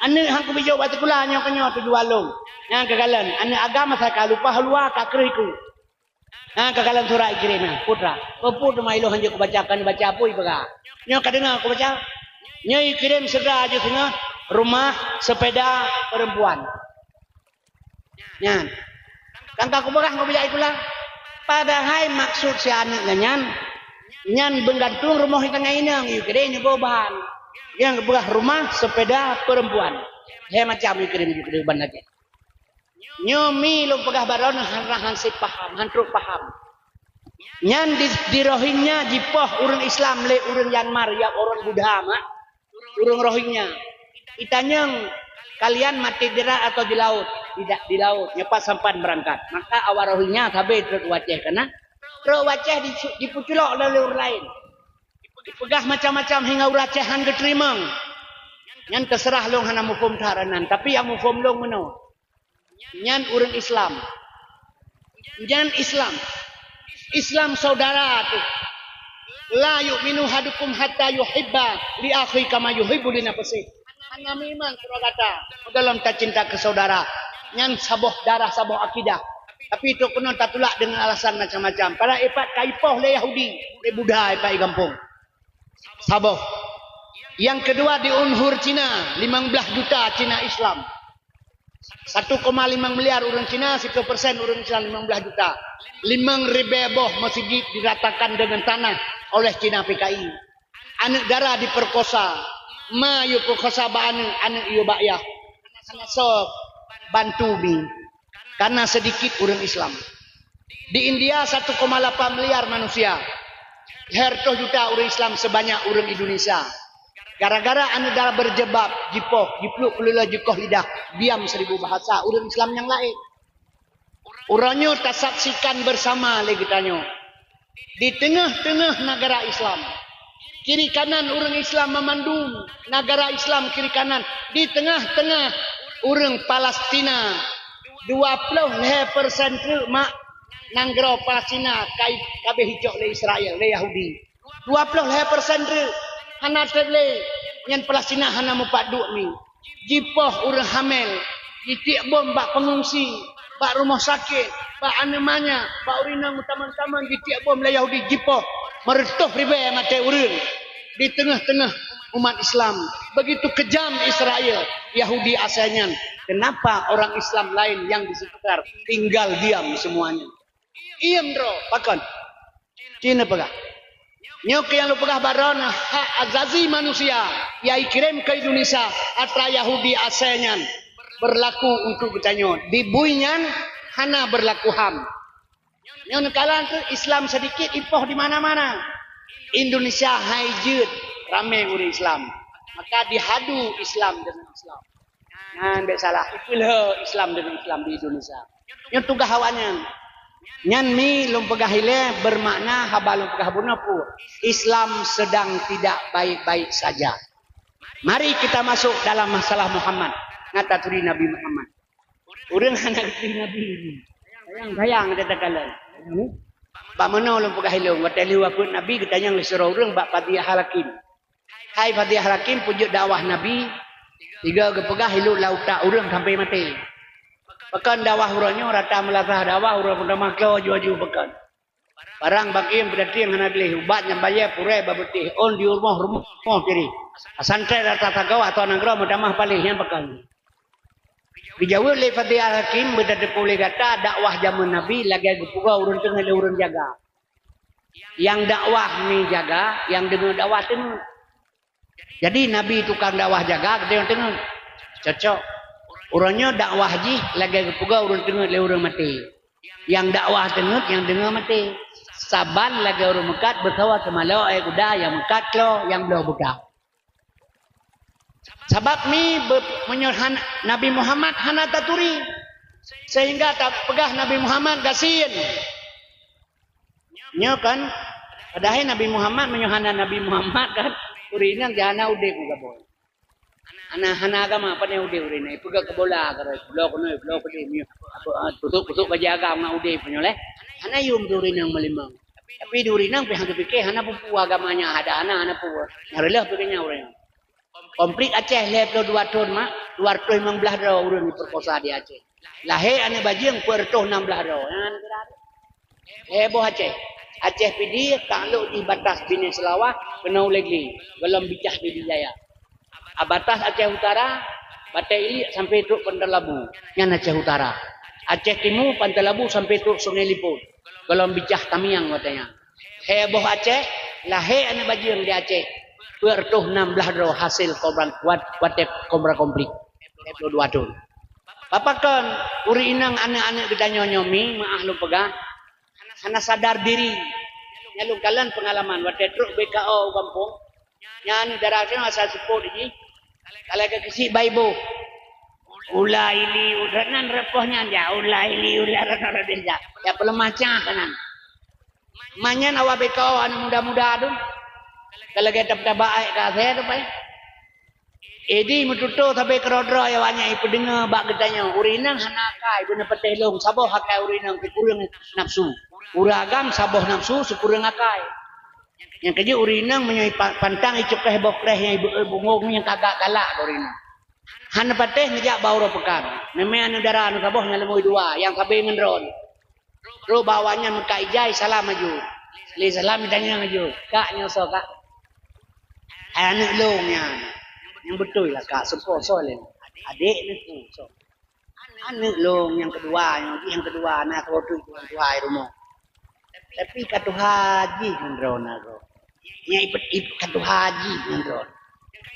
Aneuk han kubijôk bak sikula nyoe keuh nyoe tujuan lôn. Nyan ka kalon, aneuk agam asai ka lupa luwa ka kreuh iku. Nyan ka kalon surat ikirém nyan, putra." Peue-peue teuma ilôn han jeuet kubaca, kon baca peue ipeugah. Nyoe ka deungoe kubaca. Nyoe ikirém segera jih singoh rumah sepeda perempuan. Nyan. Kan ka kupeugah ngon bijak sikula. Padahai maksud si aneuk nyan, nyan meugantung rumoh itangen inong, yue kirém iboh bahan. Nyang geupeugah rumah sepeda perempuan. Hai macam yue kirém, yue kirém ban lagèe. Nyoe mi lôn peugah baroe nyoe hana han sép paham, han trok paham. Nyan di, di Rohingya jipoh ureueng Islam lé ureueng Myanmar, ya ureueng Buddha mak. Ureueng Rohingya. Itanyong, "Kalian mati di darat atau di laut?" "Tidak, di laut." "Nyoe pat sampan beurangkat?" Maka awak Rohingya sabe trok u Aceh kana. Trok u Aceh di, dipeuculok lé ureueng laén. Dipeugah macam-macam hingga ureueng Aceh han geuteurimong. Nyan teuseurah lôn hana muphom that nan, tapi nyang muphom lôn meunoe. Nyan ureueng Islam. Nyan Islam. Islam saudara tu. "La yu'minu ahadukum hatta yuhibba li akhihi kama yuhibbu li nafsihi." Hana meuiman sidroe gata, meudalom tacinta keu saudara. Nyan saboh darah, saboh akidah. Tapi trok keunoe tatulak deungon alasan macam-macam. Padahai ipat ka ipoh lé Yahudi, lé Buddha ipat i gampông. Saboh. Nyang keudua di unhur Cina, limong blaih juta Cina Islam. Satu koma lima miliar ureueng Cina, siploh persen ureueng Islam, limong blaih juta. Limong ribèe boh meuseujid diratakan deungon tanah oleh Cina P K I. Aneuk dara diperkosa. Ma yue peukosa bak aneuk, aneuk yue bak yah. Hana soe bantu mi. Karena sedikit ureueng Islam. Di India satu koma lapan miliar manusia. Lhèe reutôh juta ureueng Islam sebanyak ureueng Indonesia. Gara-gara aneuk dara berjilbab, jipoh, jipluek peuleuloh, jikoh lidah, diam seribu bahasa, ureueng Islam nyang laén. Uroe nyoe tasaksikan bersama lé geutanyoe. Di teungoh-teungoh nagara Islam, kiri kanan ureueng Islam meumandum, nagara Islam kiri kanan, di teungoh-teungoh ureueng Palestina, dua ploh lhèe persen treuk mak nanggroe Palestina ka, ka habéh icok lé Israel, lé Yahudi. Dua ploh lhèe persen treuk hana trép lé, nyan Palestina hana mupat duek mi. Jipoh ureueng hamèl, jitiek bom bak peungungsi, bak rumoh sakét, bak aneuk manyak, bak ureueng inong tamong-tamong jitiek bom lé Yahudi jipoh. Meureutôh ribèe maté ureueng di teungoh-teungoh umat Islam. Begitu kejam Israel, Yahudi asai nyan. Kenapa orang Islam lain yang di sekitar tinggal diam semuanya? Iem droe, pakon? Cina peugah. Nyoe keuh nyang lôn peugah baroe na hak azazi manusia nyang ikirém keu Indonesia atra Yahudi asai nyan berlaku untuk geutanyoe. Di bui nyan hana berlaku ham. Nyoe neukalon keuh Islam sedikit ipoh di mana-mana. Indonesia hai jeuet ramé ureuëng Islam. Maka dihadu Islam dengan Islam. Nyan bék salah, ipeulheueh Islam dengan Islam di Indonesia. Nyoe tugaih awaknyan. Nyan mi lôn peugah ilée bermakna haba lôn peugah bunoe peue. Islam sedang tidak baik-baik saja. Mari kita masuk dalam masalah Muhammad. Nata turi Nabi Muhammad. Ureuëng hana geuturi Nabi. Sayang-sayang tatakalon. Bak meunoe lôn peugah ilôn, watée lheueh wafeuet Nabi geutanyong lé sidroe ureuëng bak Fadhiyah Al-Hakim. Hai Fadhiyah Al-Hakim, peue jeuet dakwah Nabi, tiga geupeugah ilôt lam utak ureuëng sampai maté. Pakon dakwah uroe nyoe rata meulasah dakwah ureuëng meutamah klo aju-aju pakon. Barang bagian peudatieng hana gleh, ubat nyang bayée purée bak beutéh, ôn di rumoh-rumoh tirih. Pesantren rata sagoe atau nanggroe meutamah paléh nyang pakon. Geujaweueb lé Fadhiyah Al-Hakim, beutateupeue lé gata dakwah jameun Nabi lagée geupeugah ureuëng teungeut lé ureuëng jaga. Nyang dakwah mi jaga, nyang deungoe dakwah teungeut. Jadi Nabi tukang dakwah jaga, geutanyoe teungeut. Cocok. Uroe nyoe dakwah jih lagée geupeugah ureuëng teungeut lé ureuëng maté. Nyang dakwah teungeut, nyang deungoe maté. Saban lagée ureuëng meukat beusawa seumalok, eh, guda nyang meukat klo, nyang bloe buta. Sabab mi be-, meunyoe han-, Nabi Muhammad hana taturi, sehingga tapeugah Nabi Muhammad gasien. Nyoe kan, padahai Nabi Muhammad meunyoe hana Nabi Muhammad kan, ureuëng inong jih hana udeb ngon gaboh. Hana, hana agama, pane udeb ureuëng inong. Peugah keu bola, keu bola keunoe, bola keudeh, meunyoe, apa, ah, tutup-tutup bajée agam ngon udeb meunyoe lé. Hana yum di ureuëng inong meulimong. Tapi di ureuëng inong pih hana teupike, hana peue-peue agama nyan ada, hana, hana peue. Nyang reuloh pih keu nyan ureuëng inong. Konflik Aceh lhée ploh dua thon mak, dua ratus limong blaih droe ureuëng jipeurkosa di Aceh. Lahé aneuëk bajeueng peuet ratus nam blaih droe. Nyan kira. Lhée boh Aceh. Aceh Pidie taklok di batas Binéh Seulawah keunoe Legli, gohlom Bicah Pidie Jaya. A batas Aceh Utara, Batée Iliek sampoe trok Pantai Labu, nyan Aceh Utara. Aceh Timu, Pantai Labu sampoe trok Sungai Liput, gohlom Bicah Tamiang watée nyan. Lhée boh Aceh, lahé aneuëk bajeueng di Aceh, peuet ratus nam blaih droe hasé kobra wat-, watée kobra konflik. Lhée ploh dua thon. Pakon ureuëng inong aneuëk-aneuëk geutanyoe nyoe mi, meuáh lôn peugah, hana sadar diri. Nyan lôn kalon peungalaman watée trok B K O u gampông. Nyan dara nyoe asai seupôt jih. Ka lagée keusiek bak iboh. Ula ili, ula nan repoh nyan ja. Ula ili, ula nan repoh nyan ja. Ya peuleumah cah keunan. Manyan awak B K O aneuëk muda-muda tu. Ka lagée tab-tabak aek ka asai tu pai. Idi meututoe sabe keudroe-droe awaknyan ipeudeungoe bak geutanyoe. Ureuëng inong hana akai, beuna patéh lôn, saboh akai ureuëng inong sikureueng nafsu. Ureuëng agam saboh nafsu, sikureueng akai. Nyang keujeuet ureuëng inong meunyoe ipa-, pantang icukéh boh kréh nyang ibeuet bungong nyang ka galak keu ureuëng inong. Hana patéh neujak bak uroe peukan. Neumé aneuëk dara aneuëk saboh nyang leumoi dua, nyang sabe ngon droe. Trok bak awaknyan meukat ijai salam aju. Lé salam itanyong aju. Kak nyoe soe kak? Hai aneuëk lôn nyan. Nyang beutôi lah kak, soe po soe lé? Adék neuku soe? Aneuëk lôn nyang keudua, nyang jih nyang keudua, na saboh teuk nyang tuha i rumoh. Tapi ka tuha jih ngon droe na droe. Nyang ipeuet, ipeuet ka tuha jih ngon droe.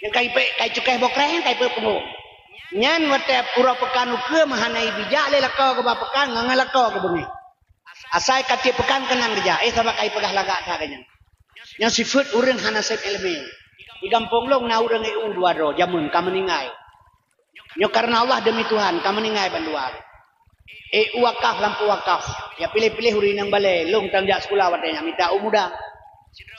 Nyang ka ipeuet, ka icukéh boh kréh, nyang ka ipeuet punggong. Nyan watée uroe peukan ukeue meuhana ibijak lé lakoe keu bak peukan ngon, ngon lakoe keu beungéh. Asai ka tiep peukan keunan geujak, eh, sabab ka ipeugah lagak that geuh nyan. Nyoe sifeuet ureuëng hana sép iéleumé. Di gampông lôn na ureuëng E U dua droe, jameun ka meuninggai. Nyoe kareuna Allah deumi Tuhan, ka meuninggai bandua. E U wakaf, lampôh wakaf. Ya piléh-piléh ureuëng inong balée, lôn tan jak sikula watée nyan mita u muda.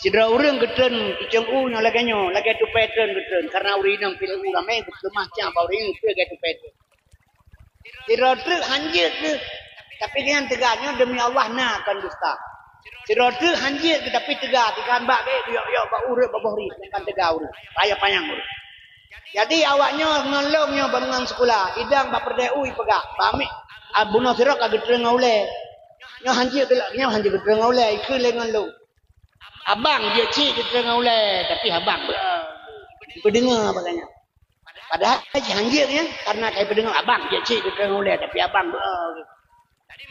Sidroe ureuëng geutreun picong u nyoe lagée nyoe, lagée tupée treun geutreun, kareuna ureuëng inong piléh u ramé geupeuleumah cah bak ureuëng inong lagée tupée treun. Sidroe treuk hanjeuet geuh, tapi gobnyan teuga nyoe deumi Allah na kon dusta. Sidroe treuk hanjeuet geuh tapi teuga, teuga bak gét, yok-yok bak ureuëng bak boh ri, kan teuga ureuëng, raya panyang ureuëng. Jadi awak nyoe ngon lôn nyoe ban ngon sikula, idang bak peureudée u ipeugah, bak mi-, a, bunoe sidroe ka geutreun ngon ulée. Nyoe hanjeuet geulak, nyoe hanjeuet geutreun ngon ulée, ikheun lé ngon lôn. Abang jeuet cit geutreun ngon ulée, tapi abang be-, beudeungoe bak gobnyan. Padahai jih hanjeuet nyan, karena kai peudeungoe abang jeuet cit geutreun ngon ulèe, tapi abang doa.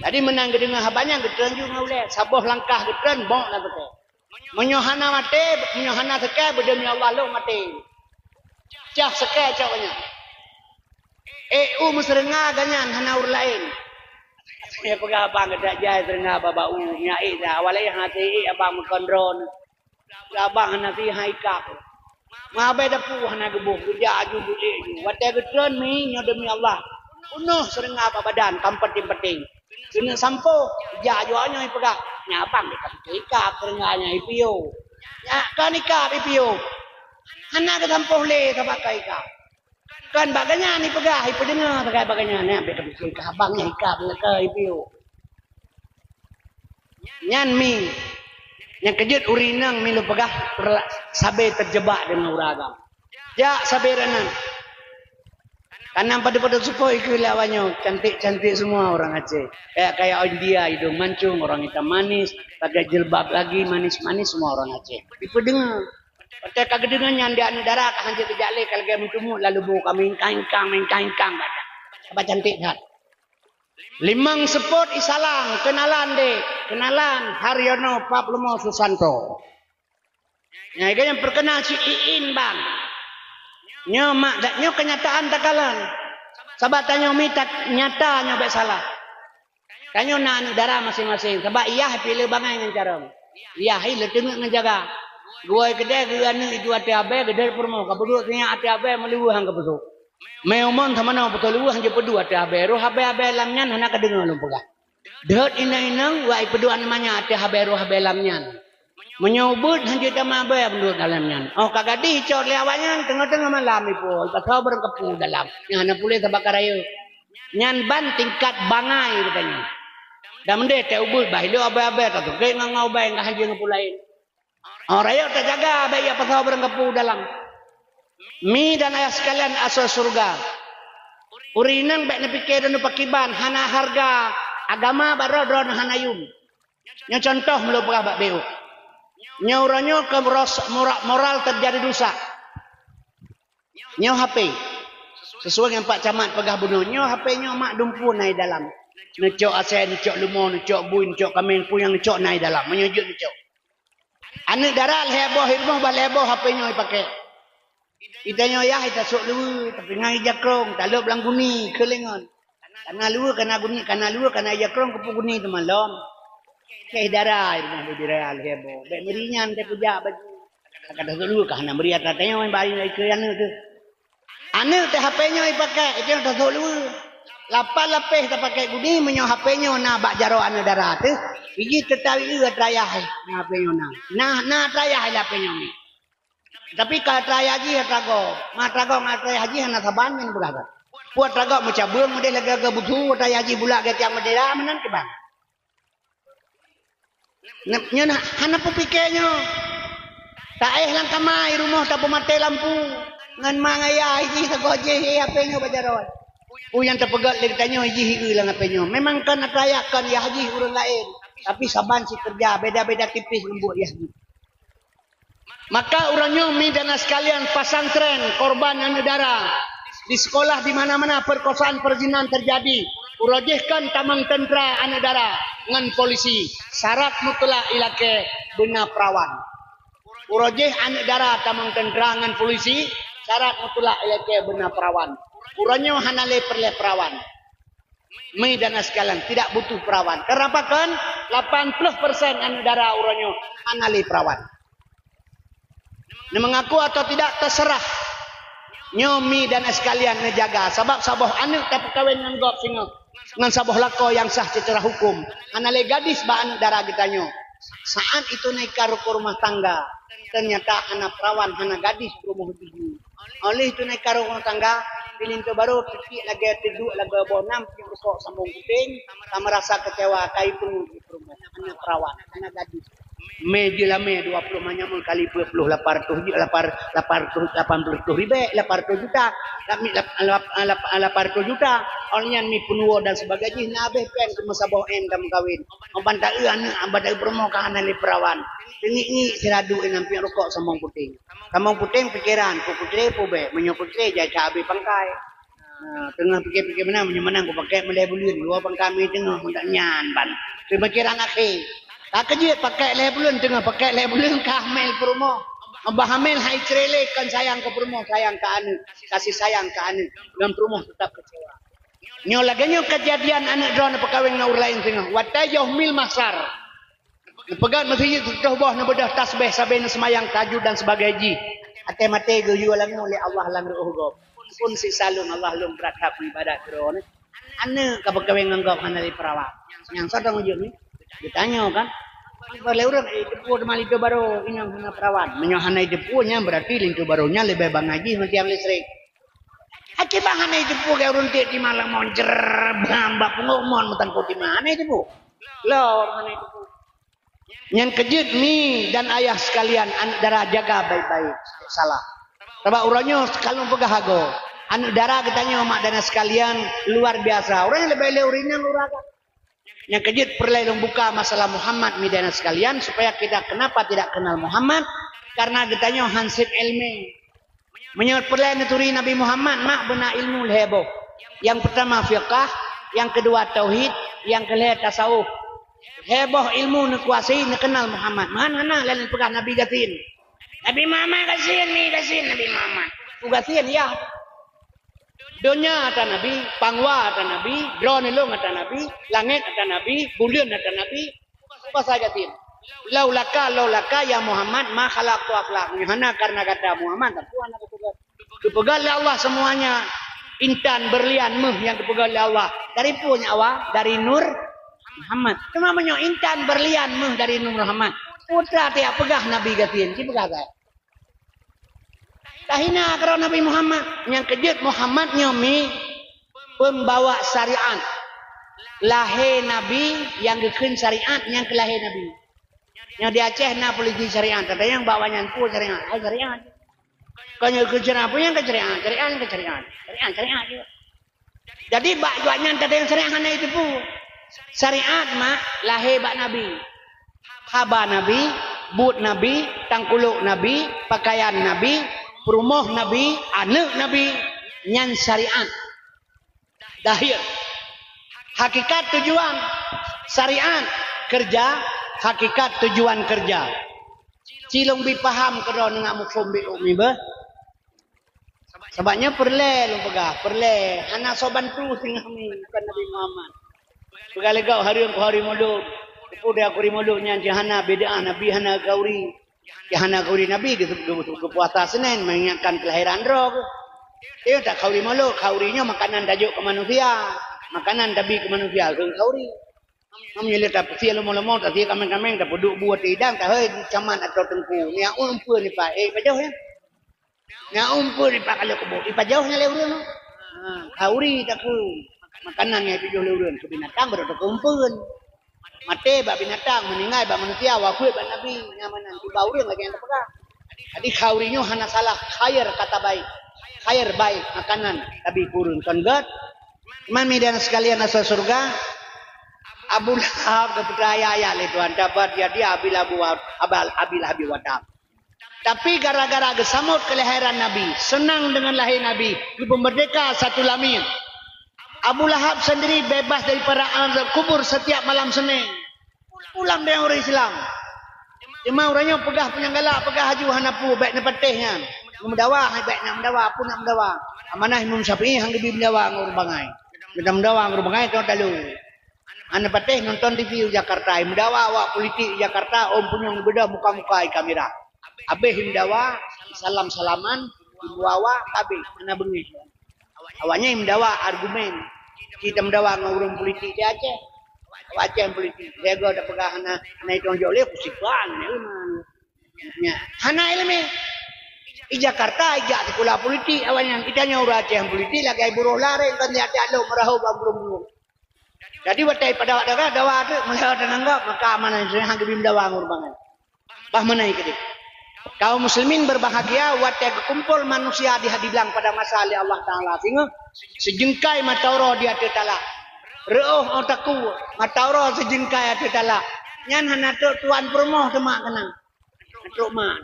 Jadi meunan geudeungoe haba nyan geutreun ju ngon ulèe, saboh langkah geutreun bok lam peuté. Meunyoe hana maté, meunyoe hana seukée, beudemi Allah lôn maté. Cah seukée cok nyan. Eh, u meuseureunga gobnyan hana ureueng laén. Nyang peugah abang geudak jai seureunga bak-bak u, nyak ék dah. Awai lé hana ék abang meukon droeneuh. Abang hana sihai kap. Mabe dapu hana geuboh, geujak aju bulék ju. Watée geutreun mi nyoe demi Allah. Unoh seureunga bak badan, kam penting-penting. Keuneuk sampoe, geujak aju nyoe ipeugah. Nyak abang dikap kap seureunga nyan ipiôh. Nyak kan ikap ipiôh. Hana geusampoe lé sabab ka ikap. Kan bak gobnyan ipeugah, ipeudeungoe sagai bak gobnyan, nyan bèk tapike keu abang nyan ikab leuka ipiôh. Nyan mi, nyang keujeuet ureueng inong mi lôn peugah, sabe teujeubak deungon ureueng agam. Jak sabe ranan. Kanang padub-padub seupôt ikeu lé awak nyoe, cantik-cantik semua orang Aceh. Kayak-kayak India, hidung mancung, orang hitam manis, pakai jilbab lagi manis-manis, semua orang Aceh. Ipeudeungoe. Watée ka geudeungoe nyan di aneuk dara ka hanjeuet geujak lé ka lagée meuteumut lalu bu ka mingkang-ingkang, mingkang-ingkang bak, bak cantik that. Limong seupôt isalang, kenalan dek, kenalan Haryono Paplomo Susanto. Nyang iga nyang perkenal si Iin bang. Nyoe mak dak nyoe kenyataan takalon. Sabab tanyoe mita nyata nyoe bèk salah. Tanyoe na aneuk dara maséng-maséng, sabab yah pih le bangai ngon carông. Yah hi le teungeut ngon jaga. Geuwoe keudè geu aneuk itu ateueh abèe geudeh peurumoh, ka peuduek sinyak ateueh abèe meuluweuh han ka peusok. Mé umon samanoe peutoe luweuh han jipeuduek ateueh abèe, roh abèe-abèe lam nyan hana ka deungoe lôn peugah. Deuhet inong-inong wak ipeuduek aneuk manyak ateueh abèe roh abèe lam nyan. Meunyoe ubeuet han jeuet tamah abèe meunurot dalam nyan. Oh ka gadih icok lé awak nyan teungoh-teungoh malam ipuwoe, ipasoe barang kapu dalam. Nyan hana puléh sabab ka rayeuk. Nyan ban tingkat bangai geutanyoe. Dan meudeh teuh ubeuet bah ilok abèe-abèe tateukeue ngon-ngon ubèe ngon hanjeuet ngon peue laén. Oh, rayeuk tajaga bèk jak pasoe barang kapu dalam. Mi dan ayah sekalian asoe syeuruga. Ureueng inong bèk neupike droeneuh pakriban hana hareuga agama bak droe droeneuh hana yum. Nyoe contoh meulôn peugah bak B O. Nyoe uroe nyoe keu moros-, mora-, moral teujadi rusak. Nyoe H P. Sesuai ngon Pak Camat peugah bunoe, nyoe H P nyoe mak dumpeue na i dalam. Neucok asèe, neucok leumo, neucok bui, neucok kaméng, peue nyang neucok na i dalam. Meunyoe jeuet neucok. Aneuk dara lhèe boh i rumoh bah lhèe boh H P nyoe ipakè. Ita nyoe yah ita sôk luweue, tapi ngon ija krông, talôb lam guni, keu lé ngon. Kana luweue, kana guni, kana luweue, kana ija krông, keupeue guni teuma lom. Keh dara i rumoh bubira lhèe boh. Bèk meuri nyan teuh peujak baju. Ka tasôk luweue ka hana meuri atra tanyoe bak aneuk teuh. Aneuk teuh H P nyoe ipakè, itu nyang tasôk luweue. Lapan lapéh tapakè guni meunyoe H P nyoe na bak jaroe aneuk dara teuh. Ijih teutawi eu atra yah na H P nyoe na. Na, na atra yah lam H P nyoe. Tapi ka atra yah jih atra gob. Ma atra gob ngon atra yah jih hana saban nyan peugah that. Peue atra gob meucabeueng meudeh lagèe-lagèe busu, atra yah jih bulak geuh tiang meudera meunan kiban. Nyoe na, hana peupike nyoe. Taéh lam kama i rumoh tapeumaté lampu. Ngon ma ngon yah jih sagoe jih i H P nyoe bak jaroe. Peue nyang tapeugöt lé geutanyoe jih i eu lam H P nyoe. Memang kon atra yah kon yah jih ureueng laén. Tapi saban sikeureuja beda-beda tipis ngon buet yah jih. Maka uroe nyoe mi dan sekalian pesantren korban aneuk dara di sekolah di mana-mana perkosaan perzinan terjadi. Uroe jih kon tamong teuntra aneuk dara ngon polisi. Syarat mutlak ilakèe beuna perawan. Uroe jih aneuk dara tamong teuntra ngon polisi, syarat mutlak ilakèe beuna perawan. Uroe nyoe hana lé peureulèe perawan. Mi dan sekalian, tidak butuh perawan. Kenapa kan? Lapan puluh persen aneuk dara uroe nyoe hana lé perawan. Neumeungaku atau tidak, terserah. Nyoe mi dan sekalian neujaga, sabab saboh aneuk tapeukawen ngon gob singoh, ngon saboh lakoe nyang sah secara hukum. Hana lé gadis bak aneuk dara geutanyoe. Saat itu naik ka rukoe rumah tangga, ternyata hana perawan, hana gadis rumoh jih. Oleh itu naik ka rukoe rumah tangga, pineung teuh barô titik lagèe teuduek lagèe boh nam, pineung rukok sambong kuping, ka meurasa kecewa, ka ipeungeuh di peurumoh, hana perawan, hana gadis. Mé jeulamé dua ploh manyamul kali peuet ploh, lapan ratus ju-, lapan, lapan ratus, lapan ploh ribèe, lapan ratus juta. Lap-, lap-, lap-, lap-, lapan ratus juta. Awak nyan mi peunuwoe dan sebagainya, na abéh péng keu meusaboh M tameukawen. Ban taeu aneuk, ban taeu peurumoh ka hana lé peurawan. Teungiek-ngiek siradu inong piep rukok sambong puténg. Sambong puténg pikeran, peue puténg peue bèk, meunyoe puténg jai ka abéh pangkai. Nah, teungoh pike-pike meunan, meunyoe meunan kupakèk meulhèe buleuen, dua pangkai mi teungoh, meunan nyan ban. Pemikiran akhé. Ka keujeuet pakèk lhèe buleuen, teungoh pakèk lhèe buleuen ka hamil peurumoh. Bah hamil hai cerele kon sayang keu peurumoh, sayang keu aneuk, kasih sayang keu aneuk, ngon peurumoh teutap keucewa. Nyoe lagèe nyoe keujadian aneuk droeneuh peukawen ngon ureueng laén teungoh. Watèe yoh mil mahsyar. Neupeugöt meuseujid sireutôh boh, neubeudôh tasbeh sabe, neuseumayang tahajud dan sebagai jih. Até maté geuyue langue lé Allah lam ru'uh gob. Pun siksa lôn Allah, lôn brat that meuibadat keu Droeneuh. Aneuk ka peukawen ngon gob hana lé peurawan. Nyang soe tanggung jaweueb nyoe? Geutanyoe kan? Bak lé ureueng, eh, teupeu teuma linto barô inong hana peurawan. Meunyoe hana teupeu, nyan berarti linto barô nyan leubeh bangai jih meusiang listrik. Akibat hana teupeu, gaya ureueng tiek di malam mon jer, bam, bak punggong mon meutangkot di ma, hana teupeu. Lo, hana teupeu. Nyan keujeuet mi dan ayah sekalian, aneuk dara jaga baik-baik, salah. Sabab uroe nyoe ka lôn peugah agoe, aneuk dara geutanyoe mak dan ayah sekalian luar biasa. Uroe nyoe leubeh lé ureueng inong lôn raga. Nyan keujeuet peureulèe lôn buka masalah Muhammad mi dan ayah sekalian supaya kita kenapa tidak kenal Muhammad, karena geutanyoe han sép ileumèe. Meunyoe peureulèe neuturi Nabi Muhammad, mak beuna ilmu lhèe boh. Nyang peurtama fiqah, nyang keudua tauhid, nyang keulhèe tasawuf. Lhèe boh ilmu neukuasai, neukeunal Muhammad. Meuhan hana lé neupeugah Nabi gasien. Nabi Muhammad gasien, mi gasien Nabi Muhammad. Peue gasien, yah. Donya ata Nabi, pangwa ata Nabi, droeneuh lôn ata Nabi, langèt ata Nabi, buleuen ata Nabi, peue sa gasien. Laulaka, laulaka ya Muhammad, ma khalaqtu aflak. Meunyoe hana kareuna gata Muhammad, teungku hana geupeugöt. Geupeugöt lé Allah semuanya. Intan, berlian, méuh nyang geupeugöt lé Allah. Dari peue nyan awai? Dari nur Muhammad. Teuma meunyoe intan, berlian, méuh dari nur Muhammad, peue teuma tajak peugah Nabi gasien, ci peugah gasien. Tahina keudroe Nabi Muhammad. Nyang keujeuet Muhammad nyoe mi peumbawa syariat. Lahé Nabi nyang geukheun syariat nyang keu lahé Nabi. Nyoe di Aceh na polisi syariat, tapi nyang bawa nyan peue syariat, hai syariat. Kon nyoe keu syariat, peue nyang keu syariat, syariat nyang keu syariat. Syariat, syariat je. Jadi, bak juak nyan teuntèe syariat hana jiteupeue. Syariat mak lahé bak Nabi. Haba Nabi, buet Nabi, tangkulok Nabi, pakaian Nabi, peurumoh Nabi, aneuk Nabi, nyan syariat. Dahir. Hakikat tujuan syariat, keureuja, hakikat tujuan keureuja. Ci lôn bi paham keudroe neungoh muphom bi umi beuh. Sabab nyoe peureulèe lôn peugah, peureulèe. Hana soe bantu singoh mi, bukan Nabi Muhammad. Peugah lé gob hareuem keu hari Mulod. Peue dia keu hari Mulod nyan, jih hana bid'ah, Nabi hana khauri. Jih hana khauri Nabi geu-, geu-, geu-, geupuasa Senin, mengingatkan kelahiran droe. Dia tak khauri Mulod, khauri nyoe makanan tajok keu manusia. Makanan tabi keu manusia, keu khauri. Meunyoe lé tapeusie leumo-leumo, tasie kaméng-kaméng, tapeuduek bu ateueh idang, tahôi camat atau teungku. Nyan umpeu nibak, eh, pajoh nyan. Nyan umpeu nibak kali kubu, ipajoh nyan lé ureueng. Ha, khauri takheun. Makanan nyang ipajoh lé ureueng keu binatang, baru takheun umpeuen. Maté bak binatang, meuninggai bak manusia, wafeuet bak Nabi, nyan meunan, tiba ureueng lagèe nyang tapeugah. Jadi khauri nyoe hana salah, khair kata baik. Khair baik, makanan, tabi keu ureueng kon gèt. Teuma mi dan sekalian asoe syeuruga, Abu Lahab geupeucaya ayat lé Tuhan, tabbat yadia Abi Lahab wa, Abal, Abi Lahab wa tab. Tapi gara-gara geusamot keulahiran Nabi, seunang deungon lahé Nabi, geupeumeurdeka satu lamien. Abu Lahab sendiri bebas daripada azab kubur setiap malam Senin. Pulang deungon ureueng Islam. Teuma ureueng nyoe peugah peue nyang galak, peugah laju hana peue, bèk neupatéh nyan. Meudawa, hai bèk nak meudawa, peue nak meudawa. Amanah Imam Syafi'i han geubi meudawa ngon ureueng bangai. Geutanyoe meudawa ngon ureueng bangai, tanyoe talu. Hana patéh nonton T V u Jakarta, meudawa awak politik u Jakarta, ôn punyueng beudôh muka-muka i kamera. Abéh meudawa, salam-salaman, meuwawa, abéh, hana beungéh. Awak nyan meudawa argumen. Ci tameudawa ngon ureueng politik di Aceh. Awak Aceh politik. Lhèe goe tapeugah hana, hana itong jok lé, kusipan, iman. Nyan, hana ileumèe. I Jakarta ijak sikula politik awak nyan. Geutanyoe ureueng Aceh politik lagèe buroh lareng kon tiep-tiep lôn meurahô bak burông-burông. Jadi watèe ipadawa dawa, dawa teuk meulhèe teunanggap, maka amanah Indonesia han geubi meudawa ngon ureueng bangai. Bah meunan keudeh. Kaum muslimin berbahagia watée geukumpol manusia di, diblang pada masa lé Allah Taala singoh, sijeungkai mata uroe di ateueh talak. Reuôh ôk takue, mata uroe sijeungkai ateueh talak. Nyan hana trok tuan peurumoh teuma keunan. Hana trok mak,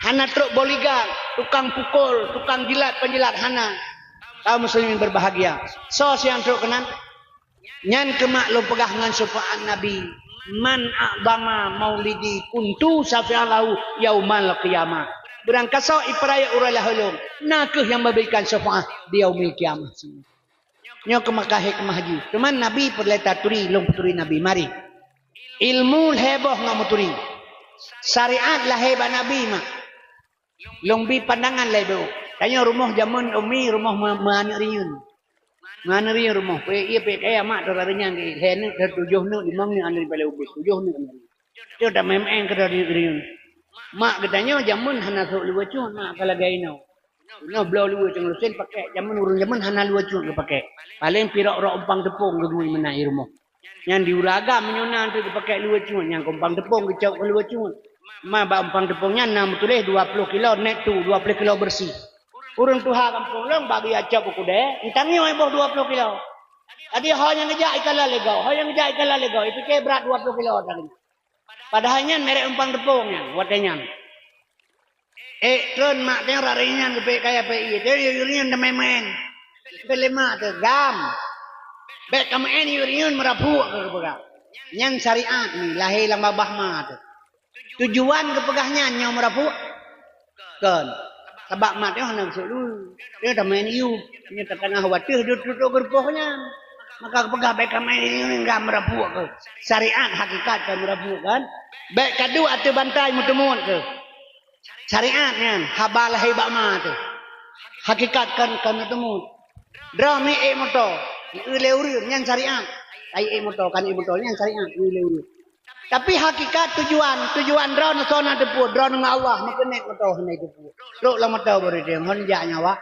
hana trok bodyguard, tukang pukul, tukang jilat penjilat, hana. Kaum muslimin berbahagia. Soe nyang trok keunan? Nyan keuh mak lôn peugah ngon syafaat Nabi, "Man a'zama maulidi kuntu syafi'an lahu yaumal qiyamah." Barangkasoe ipeurayeuk uroe lahé lôn, na kheueh nyang meuberikan syafaat di yaumil qiyamah. Nyoe keuh maka hikmah jih. Teuma Nabi peureulée taturi, lôn peuturi Nabi. Mari. Ilmu lhée boh ngon meuturi. Syariat lahé bak Nabi, mak. Lôn bi pandangan lé boh. Tanyoe rumoh jameun umi, rumoh meu-, meu aneuk riyeuen. Meu aneuk riyeuen rumoh. Peuet ié peuet kaya mak, teuh rayeuk nyan lhée neuk, teuh tujoh neuk, limong neuk, aneuk paléng ubit. Tujoh neuk. Teuh tameuén keudroe di riyeuen. Mak geutanyoe jameun hana sôk luweue cut, mak ka lagée inoe. Inoe bloe luweue teungoh lusen pakék, jameun ureuëng jameun hana luweue cut geupakék. Paléng pirok rok umpang teupông geugui meunan i rumoh. Nyan di ureuëng agam meunyoe na teuh geupakék luweue cut, nyan keu umpang teupông geucok keu luweue cut. Ma bak umpang teupông nyan na meutuléh dua ploh kilo net tu, dua ploh kilo beureuséh. Ureuëng tuha gampông lôn bak geuyue cok u keudè, eunteuk nyoe boh dua ploh kilo. Jadi ho nyang geujak ikalon lé gob, ho nyang geujak ikalon lé gob, ipike brat dua ploh kilo tadi. Padahai nyan merek umpang teupông nyan, watée nyan. Ék, tron mak teuh rari nyan geupék kaya pék ié, teuh yue nyan teumé-mén. Keu lé mak teuh gam. Bék kameuén yue nyan meurapuk keu geupeugah. Nyan syariat ni lahé lam babah ma teuh. Tujuan geupeugah nyan nyoe meurapuk? Kon. Sabab mak teuh hana geusôk lu. Teuh tameuén yue. Nyoe tatangah wateuh duek tutoe geurupoh nyan. Maka geupeugah bék kameuén yue nyan gam meurapuk keu. Syariat hakikat kan meurapuk kan? Bék kaduek ateueh bantai meuteumut keu. Syariat nyan haba lahé bak ma teuh. Hakikat kan, kan meuteumut. Droe mi ék moto, eu lé ureuëng nyan syariat. Ai ék moto, kan ék moto nyan syariat, eu lé ureuëng. Tapi hakikat tujuan, tujuan droe neusoe na teupeu, droe ngon Allah meukeunét moto hana teupeu. Trok lam moto beureudeng hon jak nyawa.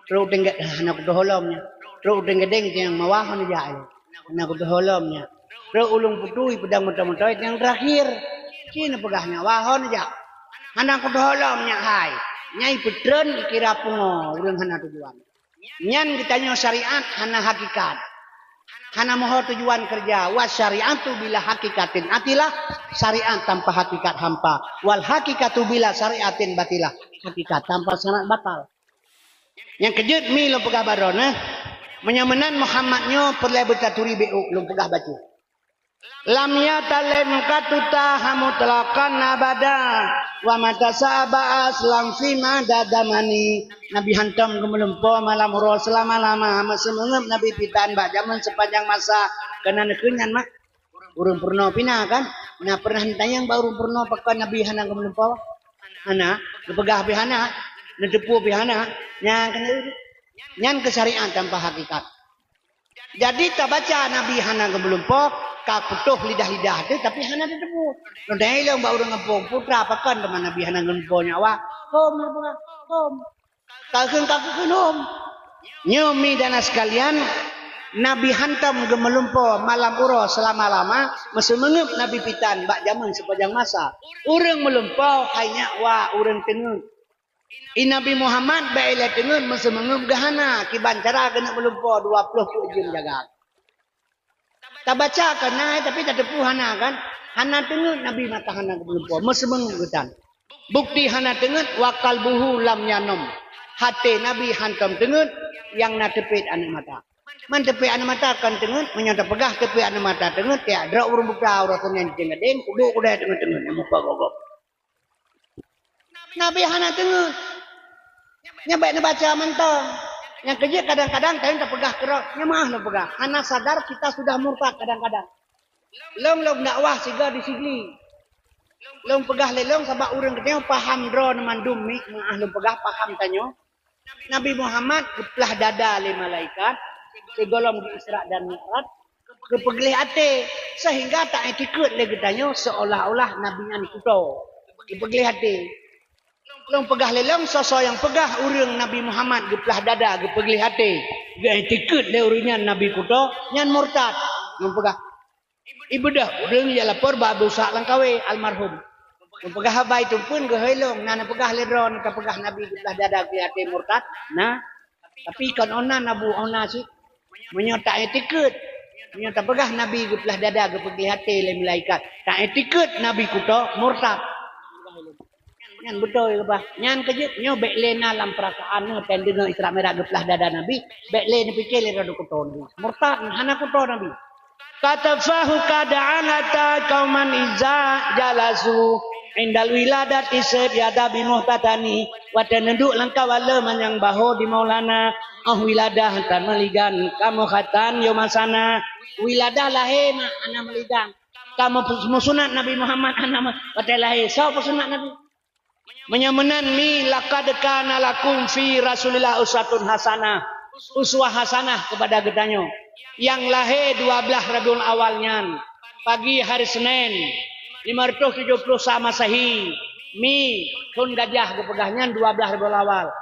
Trok teuh hana kutoh lom nyan. Trok teuh geudeng nyang mawah hana jak nyan. Hana kutoh lom nyan. Trok ulung putui peudong moto-moto nyang terakhir. Ci neupeugah nyawa hana jak. Hana kutoh lom nyan hai. Nyai peutreun kira pungo ureuëng hana tujuan. Nyan geutanyoe syariat hana hakikat. Hana meuho tujuan keureuja. Wa syariatu bila hakikatin atilah, syariat tanpa hakikat hampa. Wal hakikatu bila syariatin batilah, hakikat tanpa syarat batal. Nyang keujeuet mi lôn peugah bak droeneuh, meunyoe meunan Muhammad nyoe peureulée beutaturi bék lôn peugah bacut. Lam yatalem katuta hamutlaqan abada, wa mata sa'aba aslam fi mada damani. Nabi hantom geumeulumpo malam uroe seulama-lama, meuseumeungeup Nabi pitan bak jameun seupanjang masa. Keunan keu nyan mak. Ureuëng peurunoe pih na kan? Na pernah neutanyong bak ureuëng peurunoe pakon Nabi hana geumeulumpo? Hana, geupeugah pih hana, neuteupeue pih hana. Nyan keuh, nyan keuh syariat tanpa hakikat. Jadi tabaca Nabi hana geumeulumpo, ka putôh lidah-lidah teuh, tapi hana teuteupeue. Lôn tanyong ilong bak ureuëng gampông, "Putra, pakon teuma Nabi hana geumeulumpo nyawa?" Hom, hom. Kakheun-kakheun hom. Nyoe mi dan sekalian, Nabi hantom geumeulumpo malam uroe seulama-lama, meuseumeungeup Nabi pitan bak jameun seupanjang masa. Ureuëng meulumpo hai nyak wa ureuëng teungeut. I Nabi Muhammad bék ilée teungeut meuseumeungeup geuhana, kiban cara geuneuk meulumpo dua ploh peuet jeuem jaga. Tabaca kan na, tapi tateupeue hana kan? Hana teungeut Nabi mata hana geumeulumpo, meuseumeungeup geutan. Bukti hana teungeut, wa qalbuhu lam yanom. Haté Nabi hantom teungeut, nyang na teupet aneuëk mata. Man teupet aneuëk mata kan teungeut, meunyoe tapeugah teupet aneuëk mata teungeut, tiak droe ureuëng buta, uroe Senin ceugadeng, uduk udai teungeut-teungeut, nyang mupa gogob. Nabi hana teungeut. Nyan bék neubaca mantong. Nyang keujeuet kadang-kadang kayém tapeugah keurok, nyan meuah lôn peugah. Hana sadar kita sudah murtad kadang-kadang. Lôn, lôn dakwah sigoe di Sigli. Lôn peugah lé lôn sabab ureuëng geutanyoe paham droe mandum mi, meuah lôn peugah paham tanyoe. Nabi Muhammad geuplah dada lé malaikat sigohlom di Isra dan Mi'raj, geupeugleh até, sehingga ta-itikeuet lé geutanyoe seolah-olah Nabi nyan kuto. Geupeugleh até. Lôn peugah lé lôn, soe-soe nyang peugah ureuëng Nabi Muhammad geuplah dada, geupeugleh até, geu-itikeuet lé ureuëng nyan Nabi kuto, nyan murtad. Lôn peugah. Ibeudôh ureuëng jak lapor bak Abu Ishaq Langkawi almarhum. Neupeugah haba itu pun geuhôi lôn, na neupeugah lé droe, neupeugah Nabi geuplah dada geuh até murtad. Nah, tapi kon ona Abu ona cit. Meunyoe tak etikeuet, meunyoe tapeugah Nabi geuplah dada geupeugléh até lé malaikat, tak etikeuet Nabi kuto murtad. Nyan beutôi bah. Nyan keujeuet nyoe bék lé na lam peurasaan nyoe tan deungoe Isra Mi'raj geuplah dada Nabi, bék lé neupike lé droe kuto Nabi. Murtad hana kuto Nabi. Katafahu kada'an ata kauman iza jalasu indal wiladati sayyid yada bi muhtatani. Watée neuduek lam kawala manyang baho di Maulana, oh wiladah tan meuligan kamoe khatan yo masana. Wiladah lahé mak ana meuligan. Kamoe musunat Nabi Muhammad ana ma-, watée lahé. Soe peusunat Nabi? Meunyoe meunan mi laqad kana lakum fi Rasulillah uswatun hasanah. Uswah hasanah kepada geutanyoe. Nyang lahé dua blaih Rabiul Awal nyan, pagi hari Senin, lima ratus tujuh puluh sa Masehi, mi thon gajah geupeugah nyan dua blaih Rabiul Awal.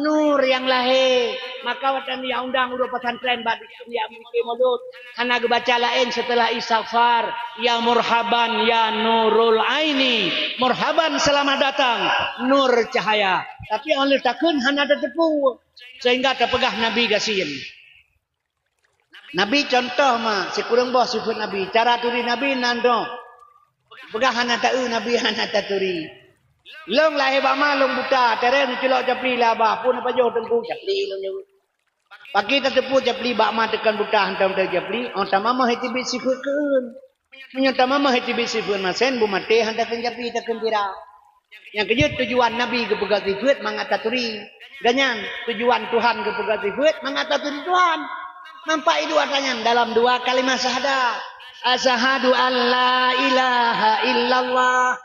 Nur nyang lahé, maka watée nyan undang ureuëng pesantren bak dikeu jak meuke mulod. Hana geubaca laén seuteulah istighfar, "Ya murhaban ya nurul aini." Murhaban, selamat datang, nur cahaya. Tapi óh lheueh takheun hana tateupeue, sehingga tapeugah Nabi gasien. Nabi contoh ma, sikureueng boh sifeuet Nabi. Cara turi Nabi nan droe. Peugah hana taeu Nabi hana taturi. Lôn lahé bak ma lôn buta, teureung neuculok capli lé abah, pun neupajoh teungku capli lôn jaweueb. Paki tateupeue capli bak ma teukon buta hantom teu capli, oh tamamah itibit sifeuet keueun. Meunyoe tamamah itibit sifeuet masen, bu maté han takheun capli takheun pira. Nyang keujeuet tujuan Nabi geupeugah sifeuet mangat taturi. Ganyan tujuan Tuhan geupeugah sifeuet mangat taturi Tuhan. Nampak i dua tanyan dalam dua kalimah syahadat. Asyhadu an la ilaha illallah.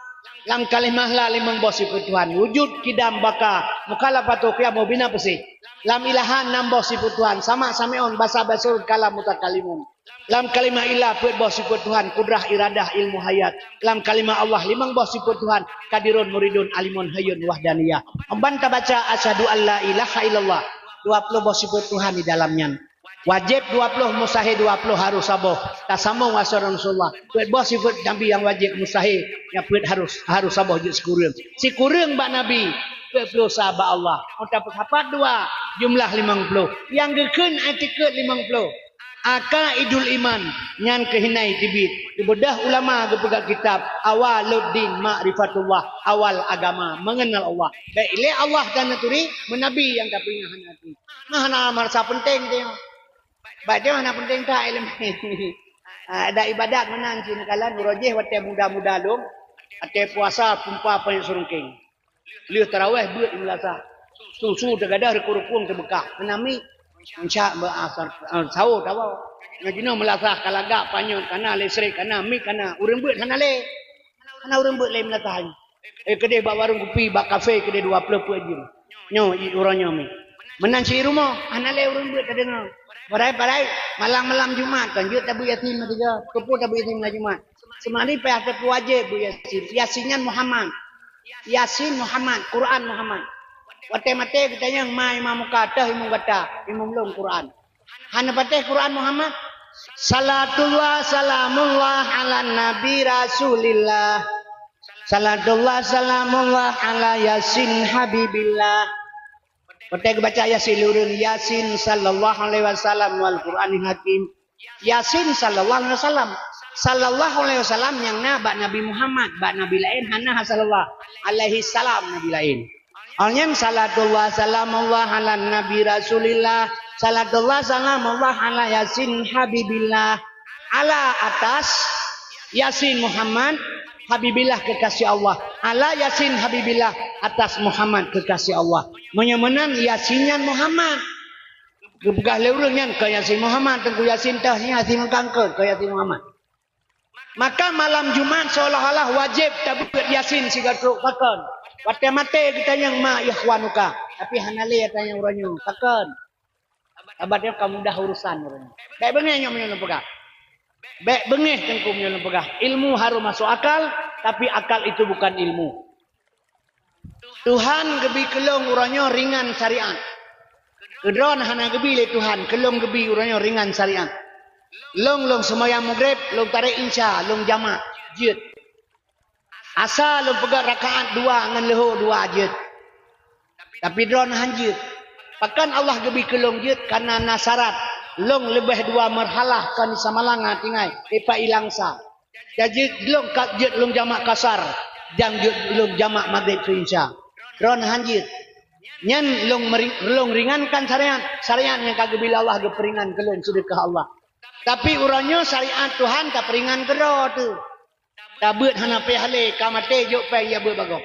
Lam kalimah la limong boh sifeuet Tuhan. Wujud, kidam, baka, mukhalafatu, qiyam, bina, peusih. Lam ilahan nam boh sifeuet Tuhan. Sama, sami'un, basa, basirun, kalam, mutakalimun. Lam kalimah ilah peuet boh sifeuet Tuhan, kudrah, iradah, ilmu, hayat. Lam kalimah Allah limong boh sifeuet Tuhan, kadirun, muridun, alimun, hayyun, wahdaniyah. Ban tabaca asyhadu an la ilaha illallah, dua ploh boh sifeuet Tuhan di dalam nyan. Wajéb dua ploh, mustahé dua ploh, harôh saboh. Tasambong wasal Rasulullah. Peuet boh sifeuet Nabi nyang wajéb, mustahé, nyang peuet harôh, harôh saboh jeuet sikureueng. Sikureueng bak Nabi, peuet ploh sa bak Allah. Oh tapeusapat dua, jumlah limong ploh. Nyang geukheun itikeuet limong ploh. Aqaidul iman, nyan keuh inan tibit. Geubeudôh ulama geupeugah kitab Awaluddin Ma'rifatullah, awal agama, mengenal Allah. Bék ilée Allah tanaturi, meunabi nyang tapeuingat hana turi. Nah, hana marasa peunteng teuh. Bak nyoe hana peunteng that ileumèe. Ah, dan ibadat meunan cit neukalon uroe jéh watèe muda-muda lom, watèe puasa pumpa panyöt seureungkeng. Lheueh tarawèh beuet i meulasah. Su-su teugadôh, reukueng-reukueng teubeukah. Hana mic. Insya Allah, ah, sahô tawoe. Nyoe jinoe meulasah ka lagak panyöt, kana listrik, kana mic, kana ureueng beuet hana lé. Hana ureueng beuet lé meulasah nyoe. Eh, keudeh bak warong kupi, bak kafe keudeh dua ploh peuet jeuem. Nyoe, i uroe nyoe mi. Meunan cit rumoh, hana lé ureueng beuet tadeungoe. Padahai, padahai malam-malam Jumat kan jeuet tabeuet Yasin meusigoe. Keupeue tabeuet Yasin malam Jumat? Seumari payah tapeuwajéb beuet Yasin. Yasin nyan Muhammad. Yasin Muhammad, Quran Muhammad. Watèe maté geutanyong ma imam muka, toh imum gata, imum lôn Quran. Hana patéh Quran Muhammad. Salatullah salamullah ala nabi Rasulillah. Salatullah salamullah ala Yasin Habibillah. Watèe geubaca Yasin lé ureueng, Yasin sallallahu alaihi wasallam wal Qur'anil Hakim. Yasin sallallahu alaihi wasallam. Sallallahu alaihi wasallam nyang na bak Nabi Muhammad, bak nabi laén hana sallallahu alaihi salam nabi laén. Awak nyan salatullah salamullah ala nabi Rasulillah, salatullah salamullah ala Yasin Habibillah, ala atas Yasin Muhammad Habibillah kekasih Allah, ala Yasin Habibillah atas Muhammad kekasih Allah. Meunyoe meunan Yasin nyan Muhammad. Geupeugah lé ureueng nyan keu Yasin Muhammad, Teungku Yasin teuh, Yasin meukankeut keu Yasin Muhammad. Maka malam Jumat seolah-olah wajéb tabeuet Yasin sigoe trok, pakon? Watèe maté geutanyong ma ikhwanuka, tapi hana lé tanyong uroe nyoe, pakon? Abah nyoe ka mudah urusan uroe nyoe. Bèk beungéh nyoe meunyoe lôn peugah. Bèk beungéh Teungku meunyoe lôn peugah. Ilmu harus masuk akal, tapi akal itu bukan ilmu. Tuhan geubi keu lôn uroe nyoe ringan syariat. Keu droeneuh hana geubi lé Tuhan, keu lôn geubi uroe nyoe ringan syariat. Lôn, lôn seumayang Maghrib, lôn tarek Isya, lôn jamak jeuet. Asa lôn peugét rakaat dua ngon leuhô dua jeuet. Tapi droeneuh han jeuet. Pakon Allah geubri keu lôn jeuet? Kareuna na syarat. Lôn leubeh dua marhalah kon di Samalanga tinggai, ipak ilang sa. Jadi lôn ka jeuet lôn jamak kasar, dan jeuet lôn jamak Maghrib keu Isya. Droeneuh han jeuet. Nyan lôn meri-, lôn ringankan syariat, syariat nyang ka geubri lé Allah geupeuringan keu lôn, seudeukah Allah. Tapi uroe nyoe syariat Tuhan tapeuringan keudroe teuh. Tabeuet hana payah lé, ka maté jok péng ya beuet bagoe.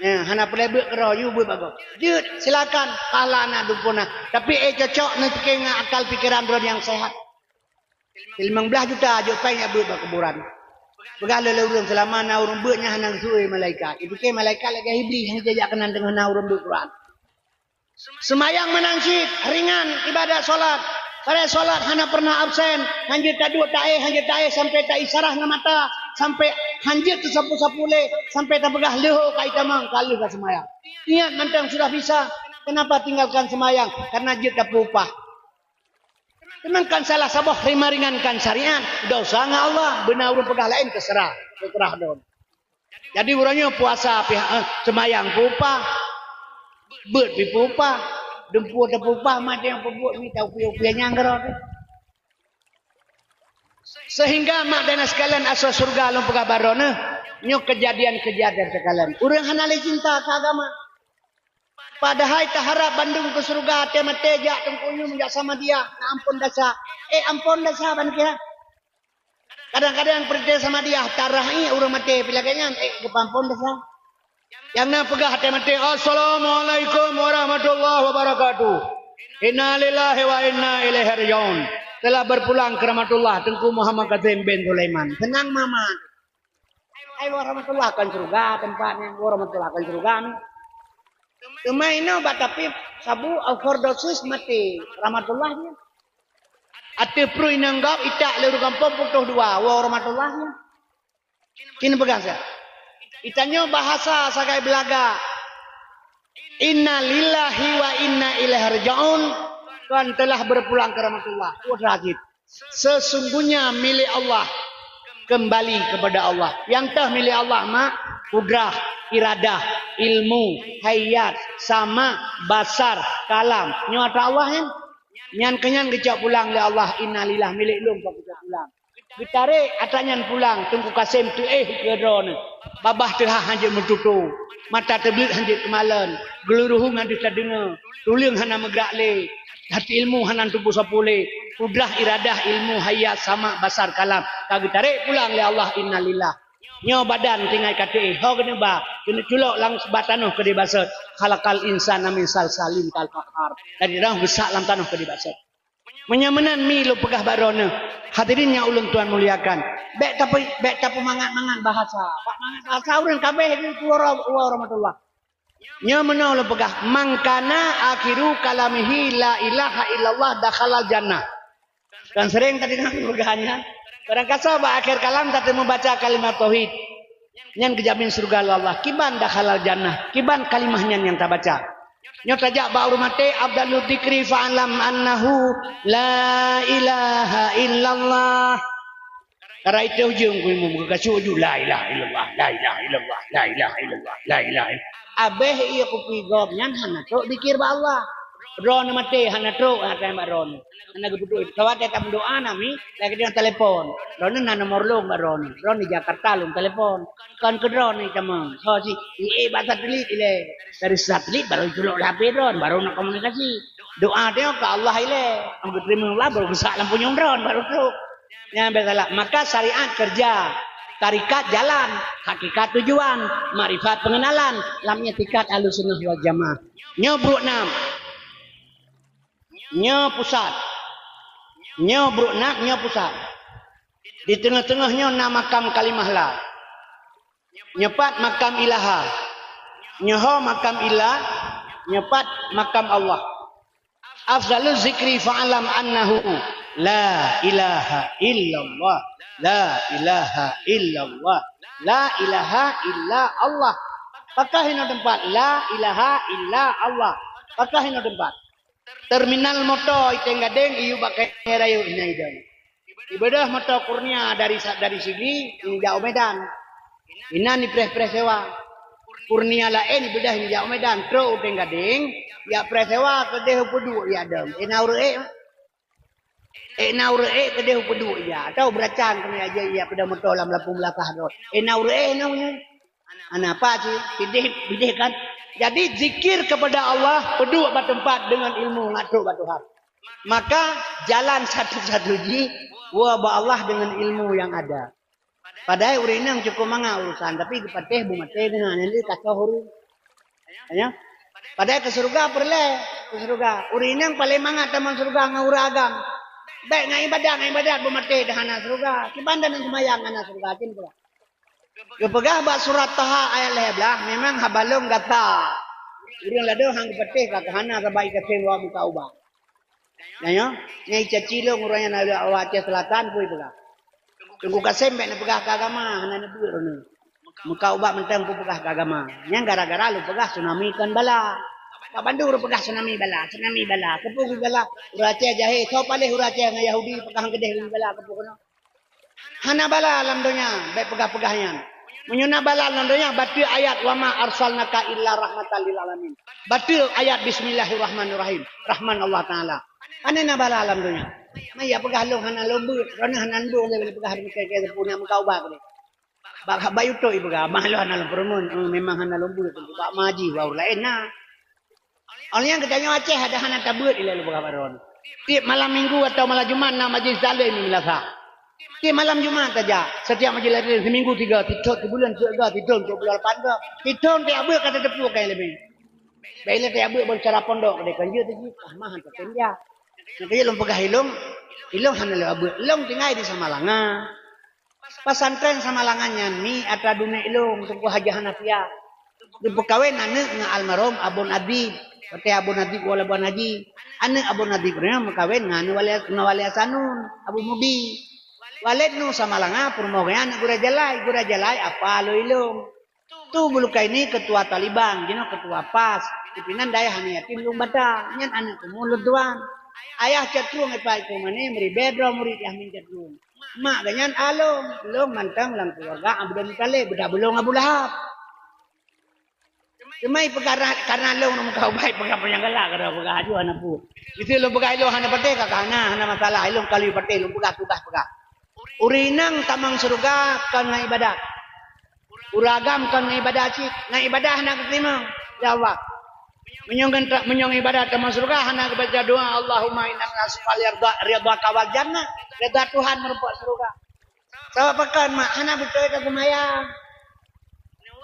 Ya, hana peureulée beuet keudroe, yue beuet bagoe. Jeuet, silakan, pahala na dumpuna. Tapi eh cocok neupiké ngon akal pikeran droe nyang sehat. Limong blaih juta jok péng ya beuet bak kuburan. Peugah lé ureuëng seulama na ureuëng beuet nyan hana geusui malaikat. Ipiké malaikat lagée Iblih nyang jijak keunan teungoh na ureuëng beuet Quran. Seumayang meunan cit ringan ibadat salat. Padahai salat hana pernah absen, hanjeuet taduek taéh, hanjeuet taéh sampai taisyarah ngon mata, sampai hanjeuet teusapu-sapu lé, sampai tapeugah leuhô ka itamong ka lheueh ka seumayang. Niat mantong sudah bisa, kenapa tinggalkan seumayang? Karena jeuet tapeuupah. Teuma kan salah saboh rimah ringankan syariat, dosa ngon Allah, beuna ureuëng peugah laén terserah, terserah don. Jadi uroe nyoe puasa pih, eh, seumayang peuupah, beuet pih peuupah, dumpue teupeuupah, maté nyang peubuet mita upie-upie nyang keudroe teuh. Sehingga mak dan sekalian asoe syeuruga lôn peugah baroe neuh, nyoe kejadian-kejadian teukalon. Ureuëng hana lé cinta keu agama. Padahai taharab bandum keu syeuruga, até maté jak teungku yum jak Samadiyah, na ampon dasa. Eh, ampon dasa ban kira. Kadang-kadang peurintah Samadiyah tarah ié ureuëng maté pih lagée nyan, eh, geupeuampon dasa. Nyang na peugah até maté, "Assalamualaikum warahmatullahi wabarakatuh. Inna lillahi wa inna ilaihi raji'un." Telah berpulang ke rahmatullah Teungku Muhammad Kazim bin Sulaiman. Seunang mama. Ai warahmatullah kan syeuruga teumpat nyan, warahmatullah kan syeuruga ni. Teuma inoe bak tapi sabu overdosis maté rahmatullah nyan. Ateueh pruih nanggob itak lé ureuëng gampông putôh dua, woe rahmatullah nyan. Kini peugah sa. Itanyoe bahasa sagai beulaga. Inna lillahi wa inna ilaihi raji'un. Tuhan telah berpulang ke rahmatullah. Wah, rajin. Sesungguhnya milik Allah, kembali kepada Allah. Nyang teuh milik Allah mak, kudrah, iradah, ilmu, hayat, sama, basar, kalam. Nyoe atra Allah nyan. Nyan keunyan geucok pulang lé Allah, innalillah, milik lôn ka geucok pulang. Geutarek atra nyan pulang, Teungku Kasem teuéh keu droeneuh. Babah teuhah hanjeuet meututoe, mata teubleuet hanjeuet teumalon, geuluruhu ngon deuh tadeungoe, tuleueng hana meugrak lé, hati ilmu hana tuboh sapeue lé, kudrah iradah ilmu hayat sama basar kalam ka geutarek pulang lé Allah innalillah. Nyoe badan tinggai ka teuéh, ho geuneuba, keuneuk culok lam bak tanoh keu dibasot. Khalaqal insana min salsalin kal fakhar. Dan roh geusak lam tanoh keu dibasot. Meunyoe meunan mi lôn peugah bak droeneuh, hadirin nyang ulôn tuan muliakan, bék tapeu-, bék tapeumangat-mangat bahasa. Bak mangat bahasa ureuëng kabéh itu uroe, uroe rahmatullah. Nyoe meunoe lôn peugah, "Man kana akhiru kalamihi la ilaha illallah dakhalal jannah." Kan sering tadeungoe peugah nyan. Barangkasoe bak akhé kalam tateumeubaca kalimat tauhid. Nyan geujamin syeuruga lé Allah. Kiban dakhalal jannah. Kiban kalimah nyan nyang tabaca. Nyoe tajak bak ureuëng maté, afdalu dzikri fa'lam annahu la ilaha illallah. Kara iteuh ujong ku imum, geukacu uju, la ilaha illallah, la ilaha illallah, la ilaha illallah, la ilaha illallah. Abéh ié kupi gob nyan hana trok dzikir bak Allah. Droeneuh maté hana trok, hana tanyong bak droeneuh. Hana geupeuduek. Sabab tatameudoa nami, lagée deungon telepon. Droeneuh na nomor lôn bak droeneuh. Droeneuh di Jakarta lôn telepon. Kon keu droeneuh tamong. Ho si, ié bak satelit ilée. Dari satelit baru culok lam H P droeneuh, baru na komunikasi. Doa teuh keu Allah ilée. Am geuteurimong Allah baru geusak lam punyueng droeneuh baru trok. Nyan biasalah. Maka syariat kerja, tarekat jalan, hakikat tujuan, makrifat pengenalan, lam i'tikad Ahlussunnah wal Jamaah. Nyoe brok nam. Nyoe pusat. Nyoe brok nam, nyoe pusat. Di teungoh-teungoh nyoe na makam kalimah la. Nyoe pat makam ilaha. Nyoe ho makam illa. Nyoe pat makam Allah. Afdalu dzikri fa'lam annahu la ilaha illallah. La ilaha illallah. La ilaha illa Allah. Pakah inoe teumpat. La ilaha illa Allah. Pakah inoe teumpat. Terminal moto i Teng Gadeng iyue bak kayèe rayeuk inan idong. Ibeudôh moto Kurnia dari sa-, dari Sigli, ijak u Medan. Inan ipreh-preh sewa. Kurnia laén ibeudôh ijak u Medan, trok u Teng Gadeng, ijak preh sewa keudeh u Peuduek ijak dong. Inan ureuëng ék. Ék na ureuëng ék keudeh u Peuduek ijak, atau beuracan keunoe ijak, ijak peudong moto lam lapung beulakah droe. Ék na ureuëng ék na meunyoe. Ana apa cit? Pideh, pideh kan? Jadi zikir kepada Allah, peuduek bak teumpat deungon ilmu ngat trok bak Tuhan. Maka jalan satu-satu jih woe bak Allah deungon ilmu nyang ada. Padahai ureuëng inong cukôp mangat urusan, tapi geupatéh beumaté deungon nyan ka soh ureuëng. Ya. Padahai keu syeuruga peureulée, keu syeuruga. Ureuëng inong paléng mangat tamong syeuruga ngon ureuëng agam. Bèk ngon ibadat, ngon ibadat beumaté dah hana syeuruga. Kiban dan seumayang hana syeuruga, cit peugah. Geupeugah bak surat Taha ayat lhèe blah, memang haba lôn gata. Ureuëng ladôm han geupatéh ka hana sabab ikasém wa muka ubat. Nyan nyoe, nyang icaci lôn ureuëng nyang na lheueh awak Aceh Selatan peue ipeugah. Teungku Kasem bèk neupeugah keu agama, hana neubeuet droeneuh. Muka ubat mantong peue peugah keu agama. Nyan gara-gara lôn peugah tsunami kon bala. Bak bandum ureuëng peugah tsunami bala, tsunami bala. Keupeue bala? Ureuëng Aceh jahé, soe paléh ureuëng Aceh ngon Yahudi peugah keudeh bala keupeue keunoe? Hana bala lam donya, bèk peugah-peugah nyan. Meunyoe na bala lam donya, bateue ayat, "Wa ma arsalnaka illa rahmatan lil alamin." Bateue ayat, "Bismillahirrahmanirrahim." Rahman Allah Taala. Pane na bala lam donya. Maya peugah lôn hana lôn beuet, kerana hana lôn beuet, lôn peugah demikian, kaya seupôt nyang muka ubat keudeh. Bak, bak YouTube ipeugah, abang lôn hana lôn peurumun, eh, memang hana lôn beuet, bak maji baru laén na. Awak nyan geutanyoe Aceh ada hana tabeuet ilée lôn peugah bak droeneuh. Tiep malam minggu atau malam Jumat na majlis taklim di meunasah. Tiep malam Jumat saja, setiap majlis taklim seminggu tiga, tiep thon, tiep buleuen tiga, tiep thon tiep buleuen lapan ga. Tiep thon tiep beuet ka tateupeue kai leubeh. Bèk ilée tiep beuet ban cara pondok deh kan jeuet jih. Ah, mah han tatem dia. Nyang keuh lôn peugah ilông, ilông hana lé beuet. Ilông tinggai di Samalanga. Pesantren Samalanga nyan mi atra dunek lôn, Teungku Haji Hanafiah. Geupeukawen aneuk ngon almarhum Abon Adib. Watée Abon Adib wala Abon Haji. Aneuk Abon Adib nyan meukawen ngon aneuk Wali, ngon Wali Hasanun, Abu Mudi. Waled nu Samalanga peurumoh geuh nyan aneuk Gura Jalai. Gura Jalai apa lôn ilông. Tu Bulukaini ketua Taliban, jinoe ketua pas. Pimpinan dayah aneuk yatim Lueng Bata. Nyan aneuk keumu lôn tuan. Ayah Cot Trueng ipa iko mane meuribée droe murit Yahmin Cot Trueng. Mak geuh nyan alông, lông mantong lam keuluwarga Abdul Muthalib, beuda beulông Abu Lahab. Teuma ipeugah ra-, karena lông na muka ubat, peugah panyang galak, kada peugah aju hana pu. Itu lông peugah ilông hana patéh ka, ka hana, hana masalah. Ilông kalau patéh lông peugah tugaih peugah. Ureuëng inong tamong syeuruga kon ngon ibadat. Ureuëng agam kon ngon ibadat cit, ngon ibadat hana geuteurimong lé Allah. Meunyoe ngon tra-, meunyoe ngon ibadat tamong syeuruga hana geubaca doa, "Allahumma inna nas'aluka ridha-, ridhaka wal jannah." Ridha Tuhan meurumpok syeuruga. Sabab pakon mak hana beutôi ka seumayang.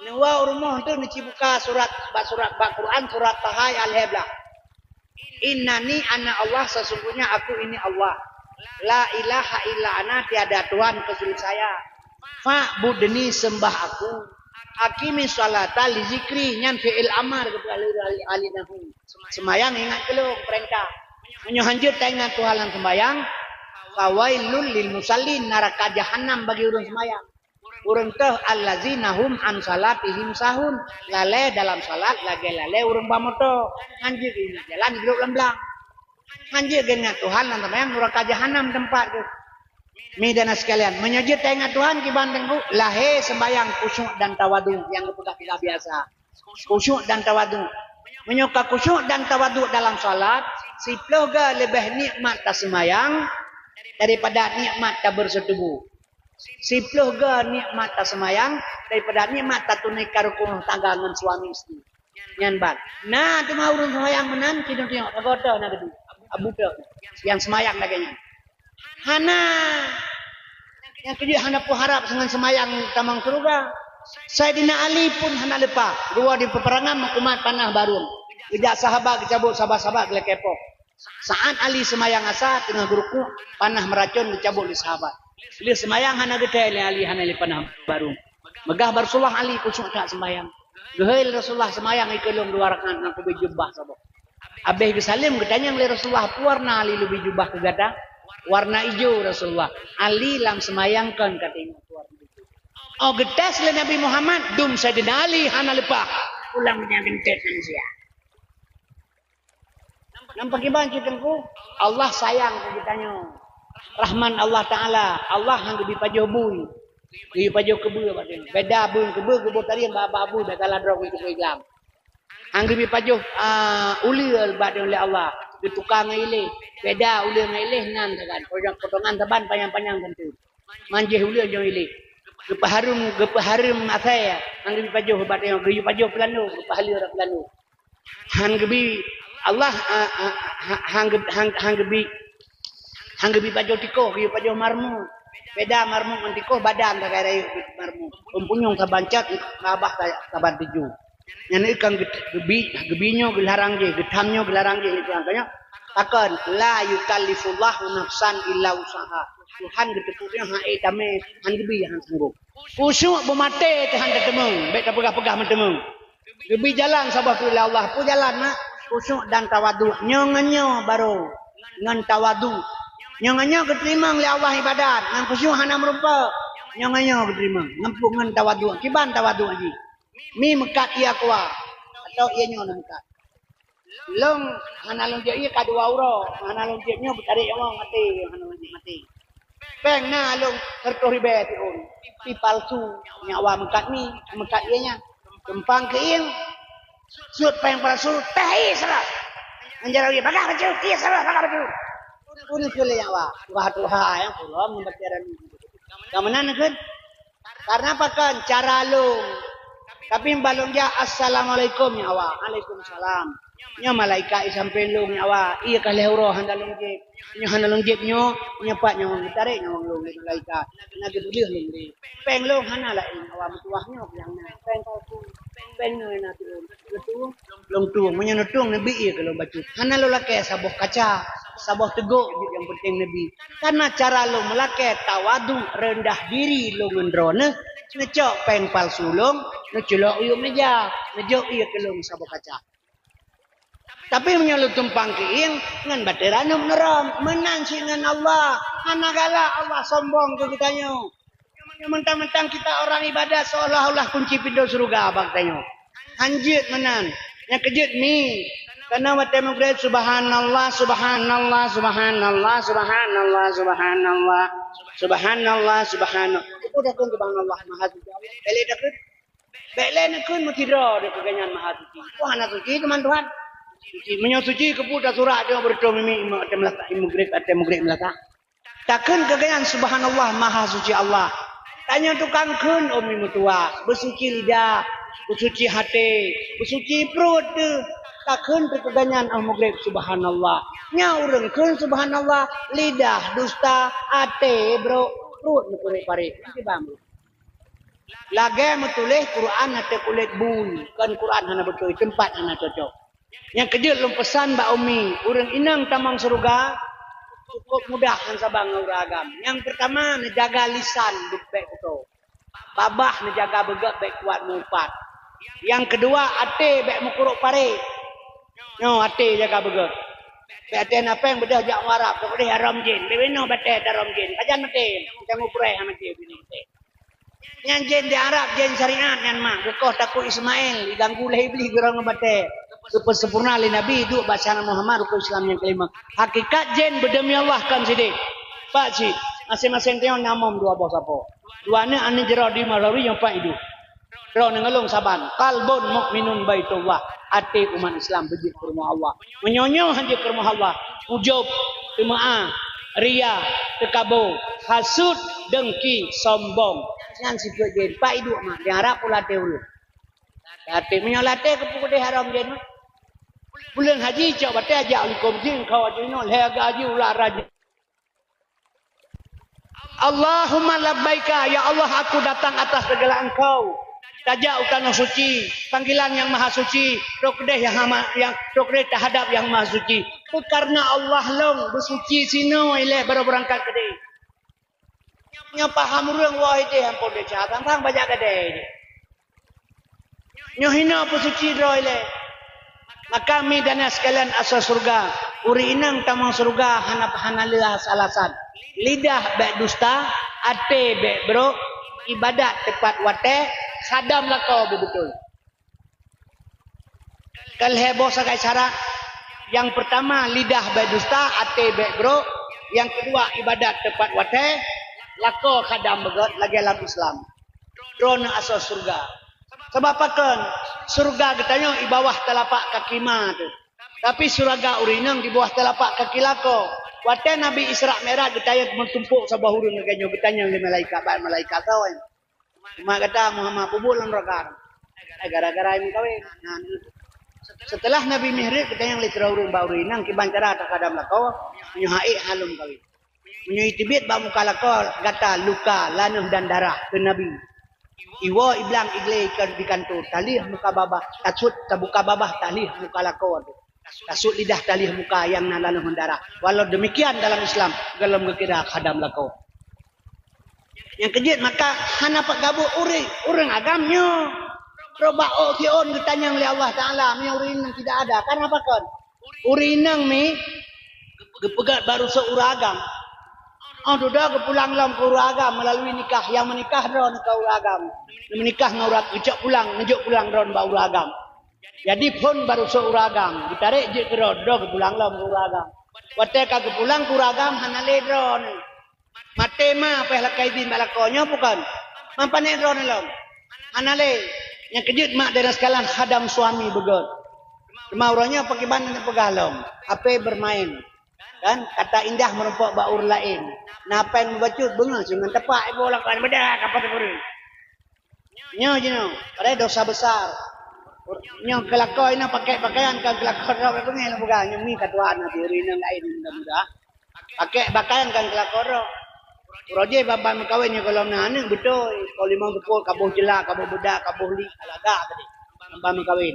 Neuwoe u rumoh tu neucibuka surat bak surat bak Quran surat Taha ayat lhèe blah. Innani ana Allah, sesungguhnya aku ini Allah. La ilaha illa ana, tiada Tuhan kecuali saya. Fa'budni, sembah aku. Aqimi sholata li zikri, nyan fi'il amar kepada ahli, ahli, ahli nahwu. Semayang ingat keu lôn, peurintah. Meunyoe hanjeuet taingat Tuhan lam semayang, fawailul lil musallin, naraka jahanam bagi ureuëng semayang. Ureuëng teuh allazina hum an salatihim sahun, lalée dalam salat lagée lalée ureuëng ba moto. Hanjeuet ingat jalan hidup lam blang. Hanjeuet geuingat Tuhan lam semayang, nuraka jahanam teumpat geuh. Mi dan sekalian, meunyoe jeuet taingat Tuhan kiban teungku, lahé sembayang khusyuk dan tawadhu nyang geupeugah biasa. Khusyuk dan tawadhu. Meunyoe ka khusyuk dan tawadhu dalam salat, siploh ga leubeh nikmat tasemayang daripada nikmat tabeureusoe tuboh. Siploh ga nikmat tasemayang daripada nikmat tatunaikan rukun rumah tangga ngon suami isteri. Nyan ban. Na teuma ureuëng seumayang meunan, sidong tiyok, sagoe na geudu. Abu tok. Nyang seumayang lagée nyan. Hana. Nyang keujeuet hana peuharab seungon seumayang tamong syeuruga. Saidina Ali pun hana leupah. Geuwoe di peuperangan meukumat panah barong. Geujak sahabat geucabot sahabat-sahabat geulakée poh. Saat Ali seumayang asa teungoh geurukuk, panah meuracon geucabot lé sahabat. Lheueh seumayang hana geuthée lé Ali hana lé panah barong. Meugah bak Rasulullah Ali khusyuk that seumayang. Geuhôi lé Rasulullah seumayang ikeue lôn dua rakaat ngon kubi jubah saboh. Abéh geusaleuem geutanyong lé Rasulullah, "Peue warna Ali leubeh jubah keu gata?" "Warna ijo, Rasulullah." Ali lam seumayang kon ka teuingat peue warna ijo. Oh geutés lé Nabi Muhammad, dum Saidina Ali hana leupah. Ulang nyang geuntét manusia. Nyang pakiban cit Teungku, Allah sayang keu geutanyoe. Rahman Allah Taala, Allah han geubi pajoh bui. Geuyue pajoh keubeue bak tanyoe. Beda bui keubeue, keubeue tarieng bak, bak bui, bak salah droe keu Islam. Han geubi pajoh, ah, uleue bak tanyoe lé Allah. Geutuka ngon iléh. Beda uleue ngon iléh nan saban. Potongan saban panyang-panyang teuntu. Manjéh uleue ngon iléh. Geupeuhareuem, geupeuhareuem asai. Han geubi pajoh bak tanyoe. Geuyue pajoh peulandu, geupeuhaleue rot peulandu. Han geubi Allah, ah, ah, ah, han geu-, han, han geubi, han geubi pajoh tikoh, geuyue pajoh marmok. Beda marmok ngon tikoh, badan sagai rayeuk marmok. Peupunyueng saban cot, babah sa-, saban tujoh. Nyan kan geu-, geubi, geubi nyoe geularang jih, geutham nyoe geularang jih lé Tuhan. Tanyoe, pakon, la yukallifullahu nafsan illa wus'aha. Tuhan geuteupeue nyoe han ék tamé, han geubi han sanggob. Khusyuk beumaté teuh han tateumeung, bék tapeugah-peugah meuteumeung. Geubi jalan saboh teuk lé Allah. Peue jalan na? Khusyuk dan tawaduk. Nyoe ngon nyoe barô ngon tawaduk. Nyoe ngon nyoe geuteurimong lé Allah ibadat, ngon khusyuk hana meurumpok. Nyoe ngon nyoe geuteurimong. Ngon pu-, ngon tawaduk. Kiban tawaduk jih? Mi meukat ié kuah. Atau ié nyoe na meukat. Lôn hana lôn jép ié ka dua uroe. Hana lôn jép nyoe beutarek nyawöng maté. Hana lôn jép maté. Péng na lôn siratoh ribèe siôn. Pi palsu, nyak wa meukat mi, meukat ié nyan. Keumpang keuieng, sut péng palsu, teh ié seulah. Ngon jaroe ié, bagah bacut, ié seulah, bagah bacut. Peue neukheun lé nyak wa? Tuha-tuha nyang pulom ngon batèe ranup. Ka meunan neukheun? Karena pakon? Cara lôn. Tapi bah lôn jak, "Assalamualaikum, nyak wa." "Waalaikumsalam." Nyoe malaikat jisampéng lôn, nyak wa. Ié ka lhèe uroe hana lôn jép. Nyoe hana lôn jép nyoe, nyoe pat nyawöng geutarek nyawöng lôn lé malaikat. Na geutuléh lôn lé. Péng lôn hana laén, nyak wa, meutuwah nyoe nyang na. Péng palsu. Péng nyoe na siôn. Lôn tuwöng. Lôn tuwöng. Meunyoe neutuwöng, neubi ié keu lôn bacut. Hana lôn lakèe saboh kaca, saboh teugok jeuet nyang peunteng neubi. Karena cara lôn meulakèe tawaduk, reundah diri lôn ngon droeneuh, neucok péng palsu lôn, neuculok u yup meuja, neujok ié keu lôn saboh kaca. Tapi meunyoe lôn tumpang keuieng, ngon batèe ranup neurom, meunan cit ngon Allah. Hana galak Allah sombong keu geutanyoe. Mentang-mentang kita orang ibadat seolah-olah kunci pintoe syeuruga bak tanyoe. Han jeuet meunan. Nyang keujeuet mi. Kana watèe meugreb, "Subhanallah, subhanallah, subhanallah, subhanallah, subhanallah, subhanallah, subhanallah." Itu dah kan subhanallah, maha suci Allah. Bèk lé takheun. Bèk lé neukheun meusidroe deh keu gobnyan maha suci. Tuhan hana suci, teuma Tuhan. Suci. Meunyoe suci, keupeue tasurak nyoe beureutoh mimi watèe meulatak, meugreb, watèe meugreb meulatak. Takheun keu gobnyan, "Subhanallah, maha suci Allah." Tanyoe tukang kheun, oh mi meutuwah, beusuci lidah, beusuci até, beusuci pruet teuh. Takheun keu gobnyan, oh meugreb, "Subhanallah." Nyan ureueng kheun subhanallah, lidah dusta, até brok, pruet meukurok parek. Kiban. Lagèe meutuléh Quran ateueh kulét bui, kon Quran hana beutôi, teumpat hana cocok. Nyang keujeuet lôn peusan bak umi, ureueng inong tamong syeuruga cukôp mudah ngon saban ngon ureueng agam. Nyang peurtama, neujaga lisan bèk kuto. Babah neujaga beugèt bèk kuat meuupat. Nyang keudua, até bèk meukurok parek. Nyoe até jaga beugèt. Bèk até na péng beudôh jak u Arab, teupeudeh haram jén. Bèk inoe batèe haram jén. Pajan maté, tanggoh preh maté, bèk inoe batèe. Nyan jén di Arab, jén syariat nyan mak. Geukoh takue Ismail, diganggu lé Iblih geurongon batèe. Geupeusempurna lé Nabi, duek bak syariat Muhammad, rukon Islam nyang kelima. Hakikat jén beudemi Allah kon sideh. Pak cit, maséng-maséng tanyoe na mom dua boh sapo. Dua aneuk, aneuk jroh di Malawi nyang pat iduek. Droeneuh ngon lôn saban, qalbun mukminun baitullah, até umat Islam beujeuet keu rumoh Allah. Meunyoe nyoe han jeuet keu rumoh Allah, ujub, teumeu'ah, ria, teukabo, hasut, dengki, sombong. Nyan sifeuet jén, pat iduek mak, di Arab pula até ureueng. Até meunyoe até keupeue keudeh haram jén. Buleuen haji cok batèe jak likot jén, kau jinoe lhèe gaji ulah raja. Allahumma labbaika, ya Allah, aku datang atas segala Engkau. Tajak u tanoh suci, panggilan Yang Maha Suci, rot keudeh Yang Hama-, Yang, rot keudeh tahadap Yang Maha Suci. Peukarna Allah lôn beusuci sinoe ilèe baru beurangkat keudeh. Nyoe paham ureueng woe ideh ampôn desya, sang-sang bajak gadai ideh. Nyoe hinoe peusuci droe ilèe. Maka mi dan nyan sekalian asoe syeuruga, ureueng inong tamong syeuruga hana, hana lé alasan. Lidah bèk dusta, até bèk brok, ibadat teupat watèe, khadam lakoe beubeutôi. Keu lhèe boh sagai syarat, Nyang peurtama, lidah bék dusta, até bék brok. Nyang keudua, ibadat teupat watée, lakoe khadam beugét lagée lam Islam. Droeneuh asoe syeuruga. Sabab pakon? Syeuruga geutanyoe i bawah teulapak kaki ma teuh. Tapi syeuruga ureuëng inong di bawah teulapak kaki lakoe. Watée Nabi Isra Mi'raj geutanyoe meutumpok saboh ureuëng lagée nyoe, geutanyong lé malaikat, bak malaikat sawan. Umat gata Muhammad peubuet lom rogan. Gara-gara meukawen. Nah, setelah Nabi Mihraj, geutanyong lé sidroe ureuëng bak ureuëng inong kiban cara takhadam lakoe, nyoe hak ék hana lom kawen. Meunyoe teubiet bak muka lakoe gata luka, laneueh dan darah, kheun Nabi, iwoe iblang igleh di kantô, talheueh muka babah, tasut tabuka babah, talheueh muka lakoe teuh. Tasut lidah, talheueh muka nyang na laneueh dan darah. Walau demikian dalam Islam, gohlom geukira khadam lakoe. Nyang keujeuet maka hana pat gabuk ureuëng, ureuëng agam nyoe. Rot bak ôk siôn geutanyong lé Allah Taala, meunyoe ureuëng inong tidak ada, karena pakon? Ureuëng inong mi geupeugét bak rusoe ureuëng agam. Oh, dudoe geupulang lom keu ureuëng agam meulalu nikah, nyang meunikah droeneuh keu ureuëng agam. Meunikah ngon ureuëng, geucok pulang, neujok pulang droeneuh bak ureuëng agam. Jadi phon bak rusoe ureuëng agam, geutarek jeuet keudroe, dudoe geupulang lom keu ureuëng agam. Watée ka geupulang keu ureuëng agam, hana lé droeneuh. Maté ma payah lakée idhin bak lakoe nyoe bukon? Mampane droeneuh lom? Hana lé. Nyang keujeuet mak dan sekalian, khadam suami beugét. Teuma uroe nyoe pakriban neupeugah lom, H P bermain. Kan kata indah meurumpok bak ureuëng laén. Na péng meubacut beungoh cuma tepak iboh lakoe, beudah kapot ureuëng. Nyoe jinoe, padahai dosa besar. Nyoe keu lakoe inong pakai pakaian kan keu lakoe droe, beungéh lôn peugah, nyoe mi ka tuha na di ureuëng inong laén muda-muda. Pakai pakaian kan keu lakoe droe. Uroe jih ban-ban meukawen nyoe gohlom na aneuëk beutôi. Kau limong teupot, ka boh jeula, ka boh beudak, ka boh lik, ka lagak tadi. Ban-ban meukawen.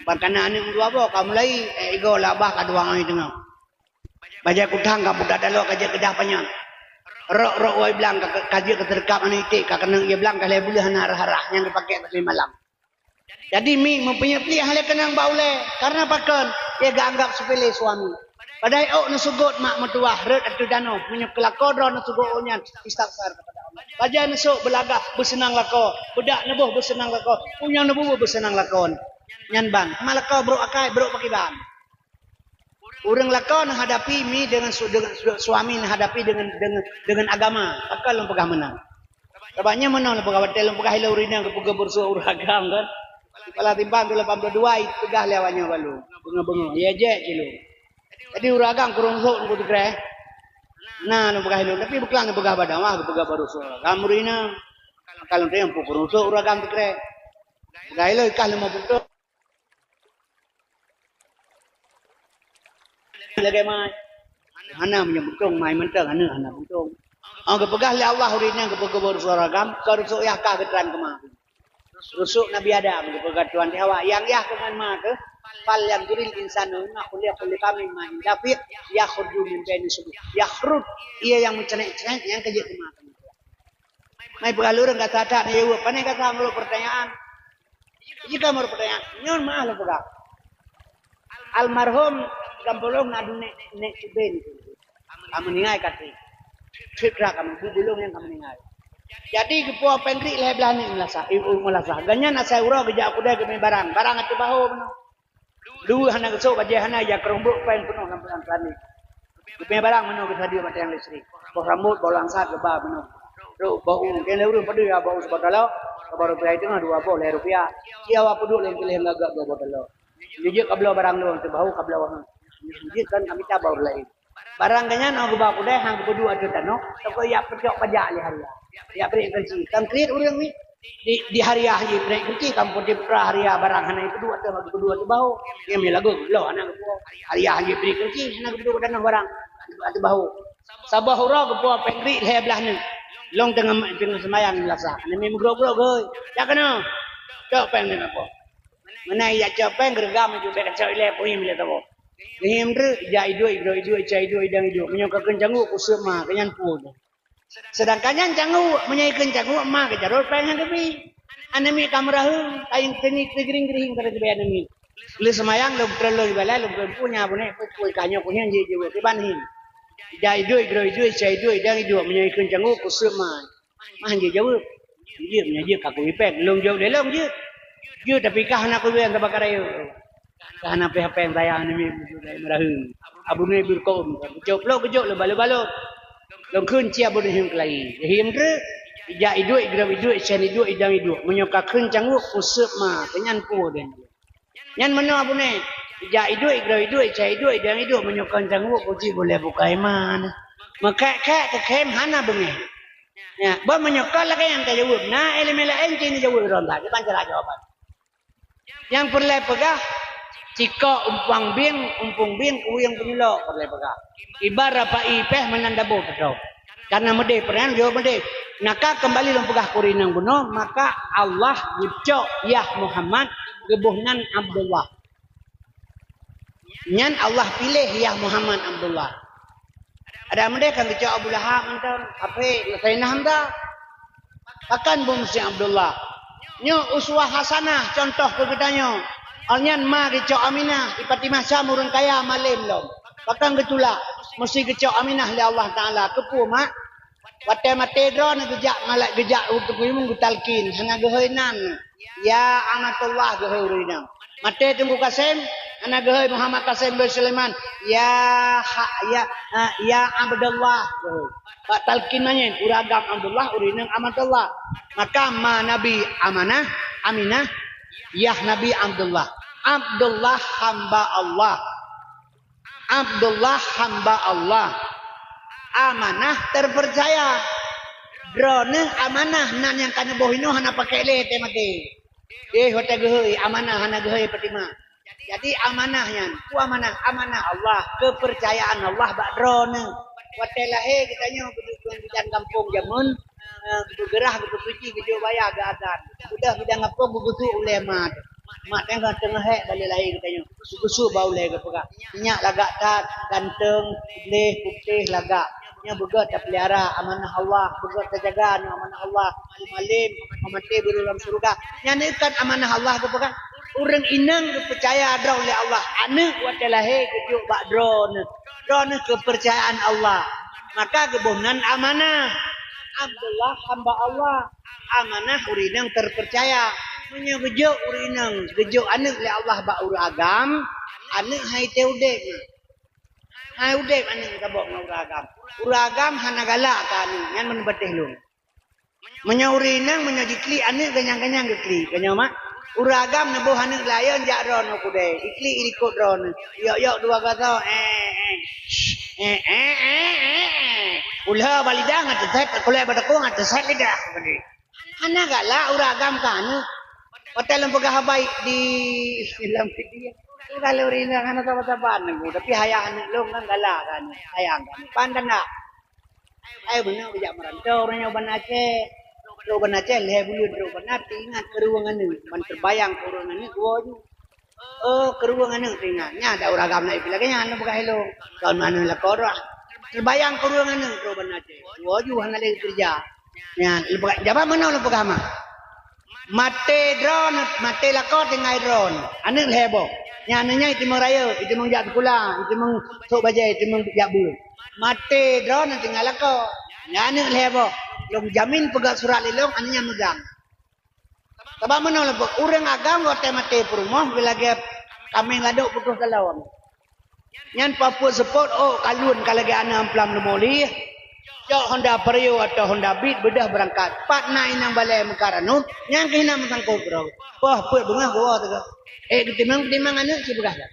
Ban kana aneuëk dua boh, ka mulai, eh, igoe labah ka dua ngon teungoh. Bajée kutang ka budak dalok ka jeuet keudah panyang. Rok-rok wai blang ka, ka jeuet keu teureukab aneuk iték, ka keuneuk ie blang ka lhée buleuen hana rhah-rhah nyang geupakék sabe malam. Jadi mi meupeunyet pliek hana lé keunong bak ulée, karena pakon? Ie geuanggab seupele suami. Padahai ôk neuseugot mak meutuwah rhot ateueh tanoh, meunyoe keu lakoe droe neuseugot ôk nyan istighfar keupada Allah. Bajée neusok beulagah beuseunang lakoe, beudak neuboh beuseunang lakoe, punyueng neububuet beuseunang lakoe. Nyan ban, mak lakoe brok akai, brok pakriban. Ureuëng lakoe neuhadapi mi deungon su-, deungon su-, suami neuhadapi deungon, deungon, deungon agama. Pakon lôn peugah meunan? Sabab nyoe meunan lôn peugah, watée lôn peugah ilée ureuëng inong geupeugah beureusoe ureuëng agam kan. Kepala timpang tu lapan puluh dua, peugah lé awak nyoe bak lôn. Beungoh-beungoh, ya jek cit lôn. Jadi ureuëng agam kureueng sôk ngon teukreh. Na lôn peugah ilée, tapi beuklang lôn peugah bak dakwah, geupeugah beureusoe ureuëng agam ureuëng inong. Maka lôn tanyong peue kureueng sôk ureuëng agam teukreh. Peugah ilée kah lima puluh. Lagée mai. Hana meunyoe beutông, mai mantong aneuk hana beutông. Oh, geupeugah lé Allah ureuëng nyan geupeugah beureusoe ureuëng agam, keu rusoe yah ka geutran keumah. Rusoe Nabi Adam geupeugah tuan di Hawa, nyang yah keu ngon ma teuh, "Falyanzuril insanu mimma khuliqa, khuliqa min ma'in dafiq, yakhruju min baini sulbi." Yakhruj, ie nyang meucrenek-crenek nyang keujeuet keumah. Mai peugah lé ureuëng gata that na jaweueb, pane gata meurok peurtanyaan. Jika meurok peurtanyaan, nyoe meuah lôn peugah. Almarhum Gampolong na adu nek, nek Cuben. Ka meuninggai ka trép. Trép tra ka meubu bulong nyang ka meuninggai. Jadi geupuwoe péng kriek lhée blaih aneuk meulasah, ibu meulasah. Gobnyan asai uroe geujak u keudè geumè barang. Barang ateueh bahô meunoe. Dua hana geusok bajée hana, ya keureumbok péng peunoh lam peulang keulani. Geumè barang meunoe geusadeue batang listrik. Boh rambot, boh langsat geuba meunoe. Trok boh u, keu lhée ureuëng padum ya boh u sibotalo, saboh rupiah teungoh dua boh lhée rupiah. Sia wa peuduek lôn piléh lagak dua boh talo. Jijeuet ka bloe barang lôn teuh bahô ka bloe wahan. Jijeuet kan kami tabor laén. Barang gobnyan 'oh geuba keudè han geupeuduek ateueh tanoh, teuka jak peucok pajak lé hariah. Jak prek keuci. Kan kriet ureuëng ni. Di, di hariah jih prek keuci, kan putih putra hariah barang hana geupeuduek ateueh, geupeuduek ateueh bahô. Nyang mi lagoe geuloh hana geupuwoe. Hariah jih prek keuci, hana geupeuduek tanoh barang. Ateueh bahô. Saboh uroe geupuwoe péng kriek lhée blaih aneuk. Lôn teungoh, teungoh seumayang lasah. Aneuk mi meugrok-grok geuh. Jak keunoe. Cok péng nyoe apa? Meunan jak cok péng geureugam ju bék kacok ilée puih ilée saboh. Geuhiem treuk, jak iduek, iduek, iduek, ica iduek, idang iduek. Meunyoe ka kheun cangguk, kuseuet ma, keu nyan pue. Seudangkan nyan cangguk, meunyoe ikheun cangguk, ma geujarot péng nyang geubi. Aneuk miet ka meuraheueng, kayeng teungi teugrieng-grieng keu geubi aneuk miet. Lheueh seumayang, lôn treun lôn ibalai, lôn kheun pue nya, bunoe pue, pue ka nyoe kuhieng jih jiwoe kiban hin. Jak iduek, iduek, iduek, ica iduek, idang iduek, meunyoe ikheun cangguk, kuseuet ma. Mah jeuet jaweueb. Jeuet, meunyoe jeuet ka kubi péng. Lôn jaweueb lé lôn jeuet. Jeuet, tapi kah hana kubi nyang teuba karayeuk. Ka hana pih hapéng sayang nibak meuraheueng. Abune beureukaum, geucok lôn, geucok lôn balot-balot. Lôn kheun cit Abune hieng keulayi. Hieng treuk, ijak iduek, igrab iduek, icen iduek, idang iduek. Meunyoe ka kheun cangguek, kuseup ma, keu nyan peue deh. Nyan meunoe Abune, ijak iduek, igrab iduek, icen iduek, idang iduek. Meunyoe kon cangguek, kucit bulèe bukai ma. Meukhèk-khèk teukhém hana beungéh. Ya, bah meunyoe kon lagèe nyan tajaweueb, na ileumèe laén cit neujaweueb droe that, kiban cara jawaban. Nyang peureulèe peugah, cikok umpang bieng, umpung bieng, kuyueng peunyulok peureulèe peugah. Iba rapai péh meunan dabo teutoe. Karena meudeh, peureulèe jaweueb meudeh. Naka keumbali lôn peugah keu ureueng inong bunoe, maka Allah geucok Yah Muhammad geuboh nan Abdullah. Nyan Allah piléh Yah Muhammad Abdullah. Adak meudeh kan geucok Abu Lahab mantong, Aphé, Saidina Hamzah. Pakon beumeusé Abdullah? Nyoe uswah hasanah, cuntoh keu geutanyoe. Awaknyan ma geucok Aminah, di Fatimah Syam ureueng kaya malém lom. Pakon geutulak? Meusti geucok Aminah lé Allah Taala. Keupeue, mak? Watèe maté droeneuh geujak malai-, geujak u teungku imum geutalkin, hana geuhôi nan. Ya Amatullah geuhôi ureueng inong. Maté Teungku Kasem, hana geuhôi Muhammad Kasem bin Sulaiman. Ya ha-, ya, ha, ya Abdullah geuhôi. Bak talkin manyét, ureueng agam Abdullah, ureueng inong Amatullah. Maka ma Nabi Amanah, Aminah, yah Nabi Abdullah. Abdullah hamba Allah. Abdullah hamba Allah, amanah terpercaya. Droeneuh amanah nan nyang ka neuboh inoe hana pakék lé teuh maté. Eh, watèe geuhôi amanah hana geuhôi Fatimah. Jadi amanah nyan, peue amanah? Amanah Allah, keupeurcayaan Allah bak droeneuh. Watèe lahé geutanyoe geuduek bidan gampông jameun, eh, geupeugah, geupeuseuci, geujok baya, geuazan. Udah bidan gampông geugusok ulèe ma. Mak teungoh-teungoh hék balèe lahé geutanyoe. Geusuk bak ulèe geupeugah, "Nyak lagak that, ganteng, gleh, putéh lagak. Nyoe beugöt tapeulihara amanah Allah, beugöt tajaga nyoe amanah Allah. Malém, maté beureulom syeuruga." Nyan kan amanah Allah geupeugah. Ureueng inong geupeucaya droe lé Allah. Aneuk watèe lahé geujok bak droeneuh. Droeneuh keupeurcayaan Allah. Maka geuboh nan amanah. Abdullah hamba Allah. Amanah ureueng inong terpercaya. Meunyoe geujok ureueng inong, geujok aneuk lé Allah bak ureueng agam, aneuk han itém udép. Han udép aneuk sabab ngon ureueng agam. Ureueng agam hana galak keu aneuk, nyan meuneubatéh lôn. Meunyoe ureueng inong, meunyoe jiklik aneuk, ganyang-ganyang geuklik. Geutanyoe mak, ureueng agam neuboh aneuk layôn jak droeneuh keudè, iklik ilikot droeneuh. Yok-yok dua gasoe, eh, eh. Eh, eh, eh, eh, eh. Ulèe bak lidah ngon teusét, kulèe bak takong ngon teusét lidah. Hana galak ureueng agam keu aneuk. Watèe lôn peugah haba di Islam Media, peugah lé ureueng inong hana saban-saban, tapi hayah aneuk lôn kan galak keu aneuk, sayang keu aneuk. Pan tanda. Ai beuneuh geujak meuranto uroe nyoe ban Aceh. Trok ban Aceh lhèe buleuen trok ban na, teuingat keurueng aneuk, ban teubayang keurueng aneuk, woe ju. Oh, keurueng aneuk teuingat. Nyan dak ureueng agam na ipeulagèe nyan lôn peugah ilôn. Kon aneuk lakoe droe. Teubayang keurueng aneuk trok ban Aceh. Woe ju hana lé keureuja. Nyan, lôn peugah, jabat meunoe lôn peugah ma. Maté droeneuh, maté lakoe tinggai droeneuh. Aneuk lhèe boh. Nyan aneuk nyan iteumeung rayeuk, iteumeung jak sikula, iteumeung sôk bajèe, iteumeung jak beuet. Maté droeneuh tinggai lakoe. Nyan aneuk lhèe boh. Lôn jamin peugah surat lé lôn, aneuk nyan meugang. Sabab meunoe lôn peugah, ureueng agam watèe maté peurumoh, geulagèe kaméng ladôk putôh talon. Nyan papuet seupôt, oh, kalon ka lagèe aneuk amplam leumo lih. Cok Honda Vario atau Honda Beat, beudôh beurangkat. Pat na inong balèe meukat aneuk, nyan keuh na meusangkot keudroe. Poh peuet beungoh geuwoe teuga. Eh, geutimang, geutimang aneuk sibeugah that.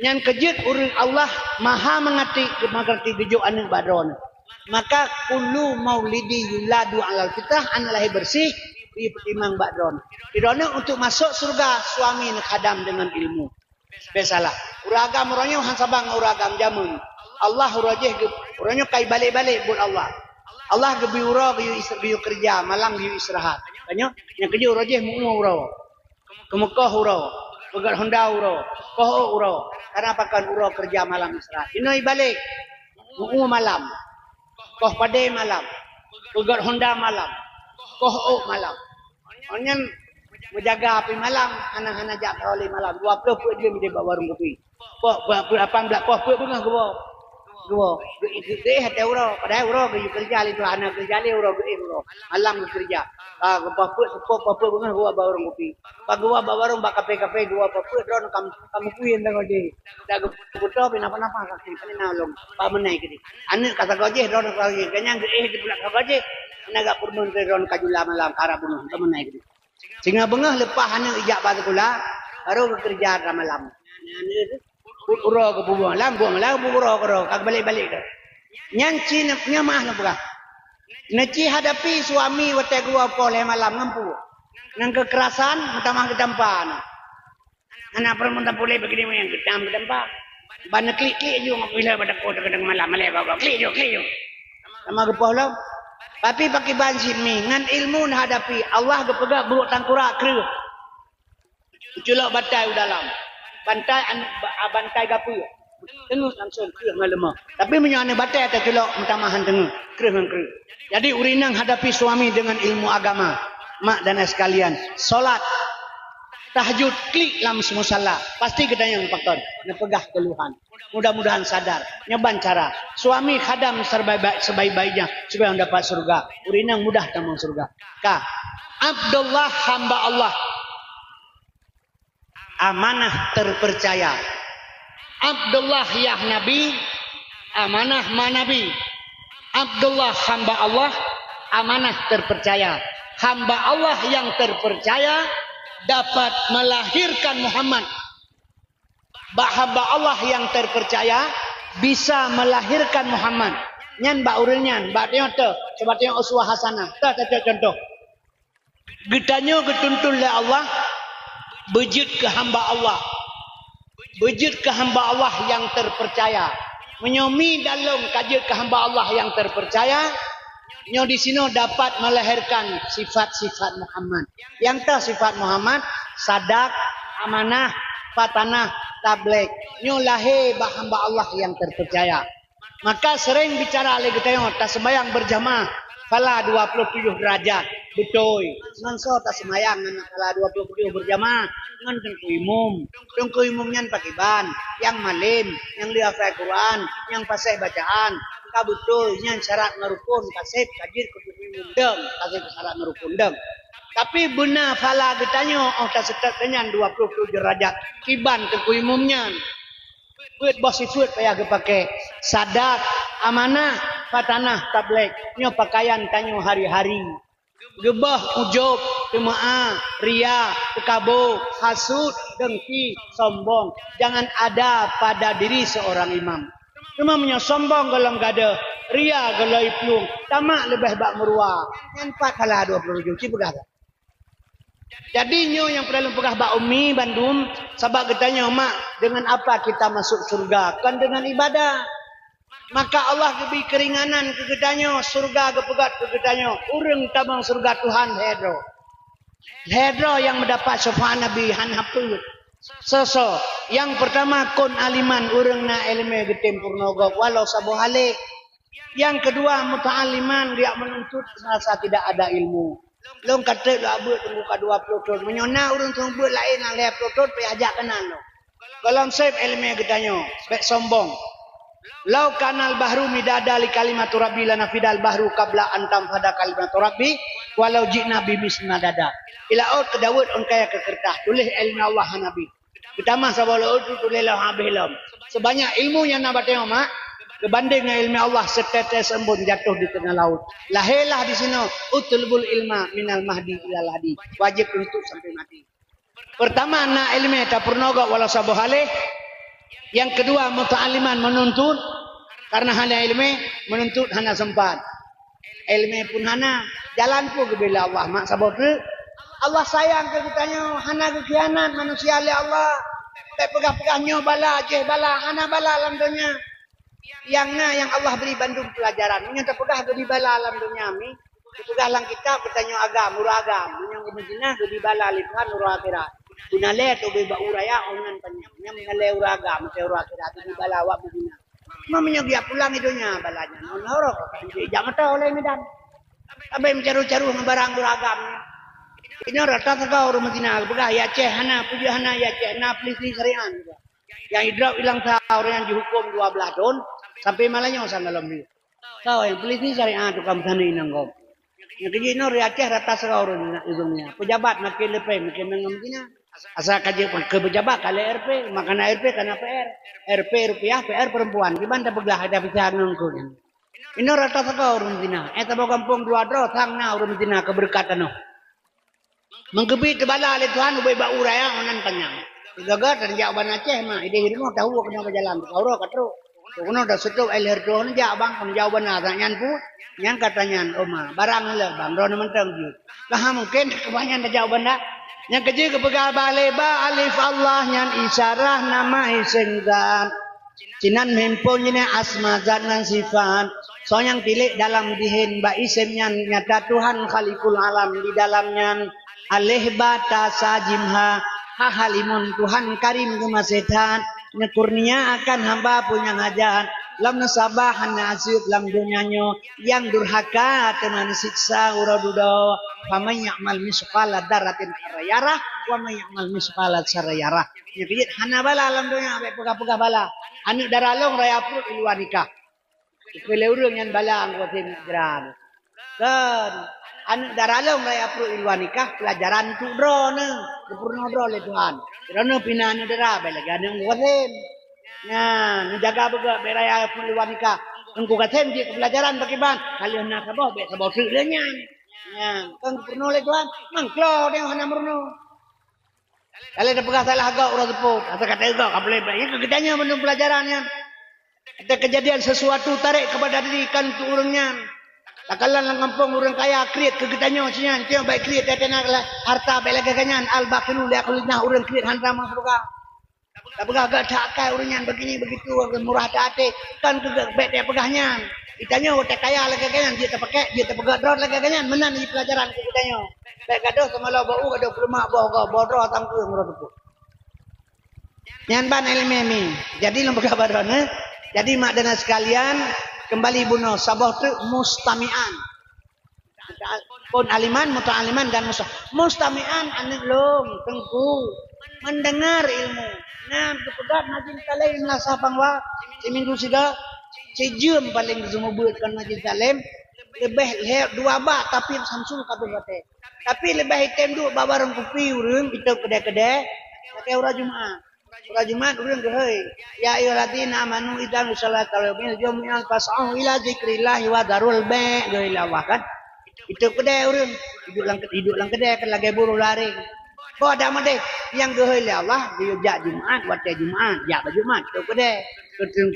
Nyan keujeuet ureueng Allah maha meungerti, meungerti geujok aneuk bak droeneuh. Maka kullu maulidi yuladu alal fitrah, aneuk lahé beureuséh, jipeutimang bak droeneuh. Droeneuh untuk masôk syeuruga, suami neukhadam deungon ilmu. Bèk salah. Ureueng agam uroe nyoe han saban ngon ureueng agam jameun. Allah uroe jéh geu-, uroe nyoe ka ibalek-balek buet Allah. Allah geubri uroe geuyue is-, geuyue keureuja, malam geuyue istirahat. Tanyoe, nyang keujeuet uroe jéh meu-ue uroe. Keumeukoh uroe, peugöt honda uroe, koh ôk uroe. Karena pakon uroe keureuja malam istirahat. Inoe ibalek, meu-ue malam, koh padé malam, peugöt honda malam, koh ôk malam. Awaknyan meujaga api malam, hana-hana jak sahoe lé malam. Dua ploh peuet jeuem idéh bak warong kupi. Poh, poh, poh, lapan blah poh peuet beungoh geuwoe. Geuwoe, geuéh, geuéh watèe uroe. Padahai uroe geuyue keureuja lé Tuhan, hana keureuja lé uroe, geuéh uroe. Malam geukeureuja. Ka geupapeut seupôt, papeut beungoh geuwoe bak ureueng kupi. Bak geuwoe bak warong, bak kafe-kafe geuwoe papeut, droeneuh ka, ka meukuyen sagoe jih. Dak geupeutôh pih napa-napa kaki, ka na lom. Bak meunan keudéh. Aneuk ka sagoe jih, droeneuh ka sagoe jih. Ka nyang geuéh di pulak sagoe jih. Hana gak peurumeuen keu droeneuh ka jula malam, ka rab bunoe. Bak meunan keudéh. Singoh beungoh leupah aneuk ijak bak sikula, barô geukeureuja ramalam. Uroe geububueng lam, bueng lam, uroe keudroe, ka geubalek-balek tu. Nyan ci nyan meu'ah lôn peugah. Neuci hadapi suami watèe geuwoe poh lhèe malam ngon peue? Ngon keukerasan, meutamah geutampa na. Hana peurumoh tapulé bak keudéh nyang geutam geutampa. Ban neuklik-klik ju ngon pilèe bak takot keudéng malam malèe bak klik ju, klik ju. Sama geupoh lom. Tapi pakiban cit mi, ngon ilmu neuhadapi, Allah geupeugah brôk tangkurak kreueh. Culok bantai u dalam. Bantai an-, ba-, bantai gapeue. Teungeut langsung kreueh ngon leumah. Tapi meunyoe aneuk batèe taculok meutamah han teungeut, kreueh ngon kreueh. Jadi ureueng inong hadapi suami dengan ilmu agama. Mak dan ayah sekalian, salat, tahajud, klik lam musala, pasti geutanyong pakon, neupeugah keluhan. Mudah-mudahan sadar. Nyoe ban cara. Suami khadam sebaik-baik, sebaik-baiknya supaya dapat surga. Ureueng inong mudah tamong surga. Ka. Abdullah hamba Allah. Amanah terpercaya. Abdullah yah Nabi, amanah ma Nabi. Abdullah hamba Allah, amanah terpercaya. Hamba Allah yang terpercaya dapat melahirkan Muhammad. Bak hamba Allah yang terpercaya bisa melahirkan Muhammad. Nyan bak ureueng nyan, bak tanyoe teuh, cuba tanyoe uswah hasanah. Teuh, teuh, contoh. Geutanyoe geutuntun lé Allah beujeuet keu hamba Allah. Beujeuet keu hamba Allah nyang teupercaya. Meunyoe mi dan lôn ka jeuet keu hamba Allah nyang teupercaya, nyoe disinoe dapat melahirkan sifat-sifat Muhammad. Nyang teuh sifat Muhammad, sadak, amanah, fatanah, tabligh. Nyoe lahé bak hamba Allah nyang teupercaya. Maka sering bicara lé geutanyoe, taseumbahyang berjamaah, phala dua puluh tujoh derajat. Beutôi. Ngon soe taseumbahyang ngon phala dua puluh tujoh berjamaah? Ngon teungku imum. Teungku imum nyan pakriban? Nyang malém, nyang le hafai Quran, nyang paséh bacaan. Ka beutôi, nyan syarat ngon rukun, ka sép, ka jeuet keu teungku imum. Deueng, ka sép syarat ngon rukun, deueng. Tapi beuna phala geutanyoe, 'oh taseutôt nyan dua puluh tujoh derajat. Kiban teungku imum nyan. Peuet boh sifeuet payah geupaké, sadak, amanah, fatanah, tabligh. Nyoe pakaian tanyoe hari-hari. Geuboh ujub, teumeu'ah, ria, teukabô, hasut, dengki, sombong, jangan ada pada diri seorang imam. Teuma meunyoe sombong gohlom gadôh, ria gohlom plueng, tamak leubeh bak meuruwa, nyan pat phala dua puluh tujoh, ci peugah. Jadi nyoe nyang peureulée lôn peugah bak umi bandum, sabab geutanyoe mak, dengan apa kita masuk surga? Kon deungon ibadah. Maka Allah geubri keuringanan keu geutanyoe, surga geupeugét keu geutanyoe. Ureuëng tamong surga Tuhan lhée droe. Lhée droe nyang meudapat syafaat Nabi hana peuet. Soe-soe? Nyang peurtama, kun aliman, ureuëng na iéleumé geutem peurunoe gob walau saboh alé. Nyang keudua, muta'alliman, geujak meununtut semasa tidak ada ilmu. Lôn ka trép lôn beuet teungku ka dua ploh thon. Meunyoe na ureuëng teungoh beuet laén nyang lhée ploh thon, payah jak keunan lôn. Gohlom sép iéleumé geutanyoe, bék sombong. "Lau kanal bahru midada li kalimatu rabbi lanafidal bahru qabla an tanfada kalimatu rabbi walau ji'na bimitsli madada." Di laôt keudaweuet ôn kayée keu keureutah, tuléh iéleumé Allah hana bit. Geutamah saboh laôt tu tuléh lom habéh lom. Seubanyak ilmu nyang na bak tanyoe mak, geubandéng ngon iéleumé Allah, seutetes embôn jatoh di teungoh laôt. Lahé lah disinoe, "Utlubul ilma minal mahdi ilal lahdi." Wajéb tuntut sampoe maté. Peurtama, na iéleumé tapeurunoe gob walau saboh alé. Nyang keudua, muta'alliman, meununtut. Kareuna hana iéleumé, meununtut hana seumpat. Iéleumé pun hana, jalan pun geubri lé Allah, mak saboh treuk. Allah sayang keu geutanyoe, hana geukhianat manusia lé Allah. Bék peugah-peugah nyoe bala, jéh bala, hana bala lam donya. Nyang na nyang Allah bri bandum peulajaran. Meunyoe tapeugah geubri bala lam donya mi, tapeugah lam kitab geutanyoe agam, uroe agam. Meunyoe geumeujinah geubri bala lé Tuhan uroe akhirat. Beuna lé tobé bak uroe raya, oh nan panyang. Nyan beuna lé uroe agam, meusti uroe akhirat geubri bala awak meujinah. Cuma meunyoe geujak pulang i donya bala nyan, ngon horok ka ijak meuto lé Medan. Abéh meucaroh-caroh ngon barang uroe agam. Inoe rata sagoe ureuëng meuzina geupeugah, "Ya Aceh hana, peujeuet hana, ya Aceh na Palestina syariat." Nyang idrop ilang sa ureuëng nyang jihuköm dua blaih thon, Sampai malam nyoe sang gohlom nyoe. Soe nyang polisi syariat tukang meusaneuk inong gob. Nyang keujeuet nyoe di Aceh rata sidroe ureueng Madinah. Pejabat makin leupie makin meungon Madinah. Asai ka jeuet keu pejabat ka lheueh R P, makanan R P kana P R. R P rupiah, P R perempuan. Kiban tapeugah ada bisa ngon keu nyan. Inoe rata sidroe ureueng Madinah. Eh, saboh gampông dua droe, sang na ureueng Madinah keu beureukat tanoh. Meugeubiet teubala lé Tuhan ubé bak u raya meunan panyang. Sigoe-goe tajak u Banda Aceh ma, idéh rumoh tahu keunoe beujalan, ka uroe ka trok. Keunoe taseutôt ai lheueh reutôh neujak bang, kon jak u Banda, sak nyan pu, nyang ka tanyan, "Oh ma, barang lé bang, droeneuh mantong jeuet." Ka ha mungken keubanyan tajak u Banda. Nyang keujeuet geupeugah bak lé ba alif Allah nyan isyarah nama isem zat. Sinan meuhimpon jinoe asma zat ngon sifat. Soe nyang tilék dalam dihen bak isem nyan nyata Tuhan Khaliqul Alam di dalam nyan. Aleh ba ta sa jim ha, ha halimun Tuhan Karim geumaséh that. Neukurnia akan hamba peue nyang hajat. Lam neusabah hana aseut lam donya nyoe. Nyang durhaka teuma neusiksa uroe dudoe. Faman ya'mal misqala dzarratin syarran yarah, wa man ya'mal misqala dzarratin syarran yarah. Nyang keujeuet hana bala lam donya, bék peugah-peugah bala. Aneuk dara lôn raya pruet i luwa nikah. Keu lé ureueng nyan bala Teungku Kasem Najran. Kan, aneuk dara lôn raya pruet i luwa nikah, peulajaran untuk droeneuh, geupeurunoe droe lé Tuhan. Droeneuh pih na aneuk dara, bék lagée aneuk Teungku Kasem. Nyan, neujaga beugét bék raya pruet i luwa nikah. Teungku Kasem jeuet keu peulajaran bak kiban, ka lheueh na saboh, bék saboh treuk lé nyan. Nyan, kan geupeurunoe lé Tuhan, mangklo deh hana meurunoe. Kalau tapeugah salah agak uroe seupôt, atau kata agak ka boleh baik. Nyan keu geutanyoe mandum peulajaran nyan. Ada kejadian sesuatu tarék keupada diri kan untuk ureueng nyan. Takalon lam gampông ureueng kaya kriet keu geutanyoe si nyan, tanyoe bék kriet, tanyoe na harta bék lagée geuh nyan, al-bakhilu la yadkhulul jannah, ureueng kriet hana tamong syeuruga. Tapeugah agak that akai ureueng nyan begini begitu, murah até, kan keu geuh bék tapeugah nyan. Geutanyoe watée kaya lagée geuh nyan, jeuet tapakée, jeuet tapeugah droe lagée geuh nyan, meunan jih peulajaran keu geutanyoe. Bék gadôh teumalo bak u, gadôh peuleumah boh goe, boh droe tangkeueng uroe seupôt. Nyan ban ileumèe mi. Jadi lôn peugah bak droeneuh, jadi mak dan ayah sekalian, keumbali bunoe saboh treuk mustami'an. Pun aliman, muta'aliman dan musta-, mustami'an aneuk lôn, teungku, mendengar ilmu. Nyan geupeugah Majelis Taklim Madrasah Pangwa, siminggu siga, sijeuem paleng geuseumeubeuet kon Majelis Taklim, leubeh lhèe dua bak tapi Samsul ka abéh watèe. Tapi leubeh item duek bak warong kupi ureueng, itôb keudè-keudè, lagèe uroe Jumat. Uroe Jumat ureueng geuhôi, "Ya ayyuhalladzina amanu idza nudiya lissalati min yaumil jumu'ah fas'au ila dzikrillahi wa dzarul bai'," geuhôi lé Allah kan. Itôb keudè ureueng, iduek lam, iduek lam keudè kan lagèe buroe lareng. Boh dak meudeh, nyang geuhôi lé Allah, geuyue jak Jumat, watèe Jumat, jak bak Jumat, itôb keudè.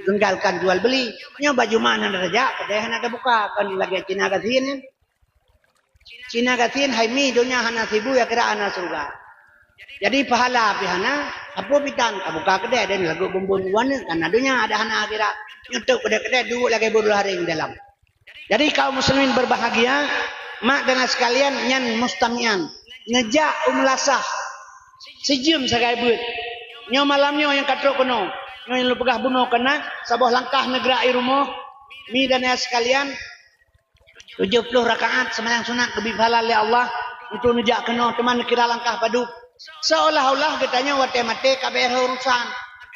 Tinggalkan jual beli. Nyoe bak Jumat hana tajak, keudè hana tabuka, kan lagèe Cina gasien nyan. Cina gasien hai mi donya hana sibu, akhirat hana syeuruga. Jadi pahala pih hana, sapeue pih tan, tabuka keudè dan lagot bumbon u aneuk, kana donya ada hana akhirat. Nyoe tôb keudè-keudè duek lagèe buroe lareng dalam. Jadi kaum muslimin berbahagia, mak dan sekalian nyan mustami'an. Neujak u meulasah. Sijeuem sagai beuet. Nyoe malam nyoe nyang ka trok keunoe. Nyoe nyang lôn peugah bunoe keunan, saboh langkah neugrak i rumoh. Mi dan ayah sekalian, tujoh ploh rakaat seumayang sunat geubri pahala lé Allah untuk neujak keunoe, teuma neukira langkah padub. Seolah-olah geutanyoe watèe maté ka bèe rhoh urusan.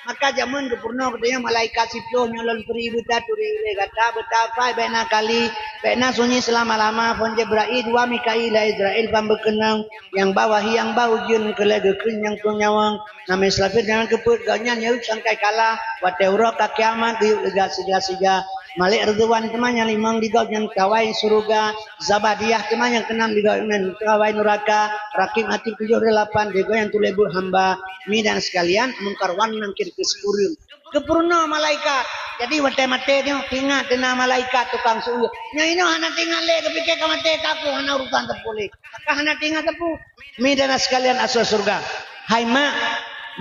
Maka jameun geupeurunoe geutanyoe malaikat siploh nyoe lôn peuri beuta turi ulèe gata, beuta pai bèk na kali, bèk na sunyi seulama-lama, phôn Jibrail, dua Mikail, Israil ban beukeunong, nyang ba wahyu, nyang ba ujeuen, keu lhèe geukheun nyang tueng nyawöng, Nabi Israfil nyang keupeuet, gobnyan nyang sangkai kalah, watèe uroe ka kiamat geuyue leuga siga-siga. Malik Ridwan teuma nyang limong di gobnyan kawai syeuruga, Zabadiyah teuma nyang keunam di gobnyan kawai nuraka, Rakib Atid tujoh delapan di gobnyan tuléh buet hamba. Mi dan sekalian, Mungkar wan Nakir keu sikureueng. Geupeurunoe malaikat. Jadi watèe maté nyoe, teuingat teuna malaikat tukang seuôt. Nyoe inoe hana teuingat lé, geupike ka maté ka aku, hana urusan sapeue lé. Ka hana teuingat sapeue. Mi dan ayah sekalian asoe syeuruga. Hai mak,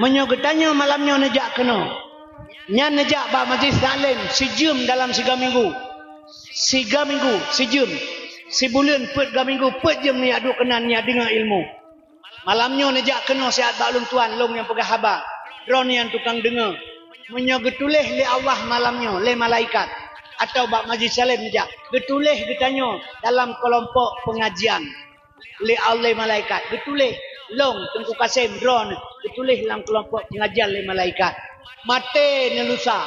meunyoe geutanyoe malam nyoe neujak keunoe, nyan neujak bak majelis taklim sijeuem dalam siga minggu. Siga minggu, sijeuem. Sibuleuen peuet ga minggu, peuet jeuem neujak duek keunan neujak deungö ilmu. Malam nyoe neujak keunoe siat bak ulôn tuan, lôn nyang peugah haba. Droeneuh nyang tukang deungö. Meunyoe geutuléh lé Allah malam nyoe lé malaikat, atawa bak majelis taklim neujak, geutuléh geutanyoe dalam keulompok peungajian. Lé Allah malaikat geutuléh, lôn Teungku Kasem droeneuh geutuléh lam keulompok peungajian lé malaikat. Maté neulusa.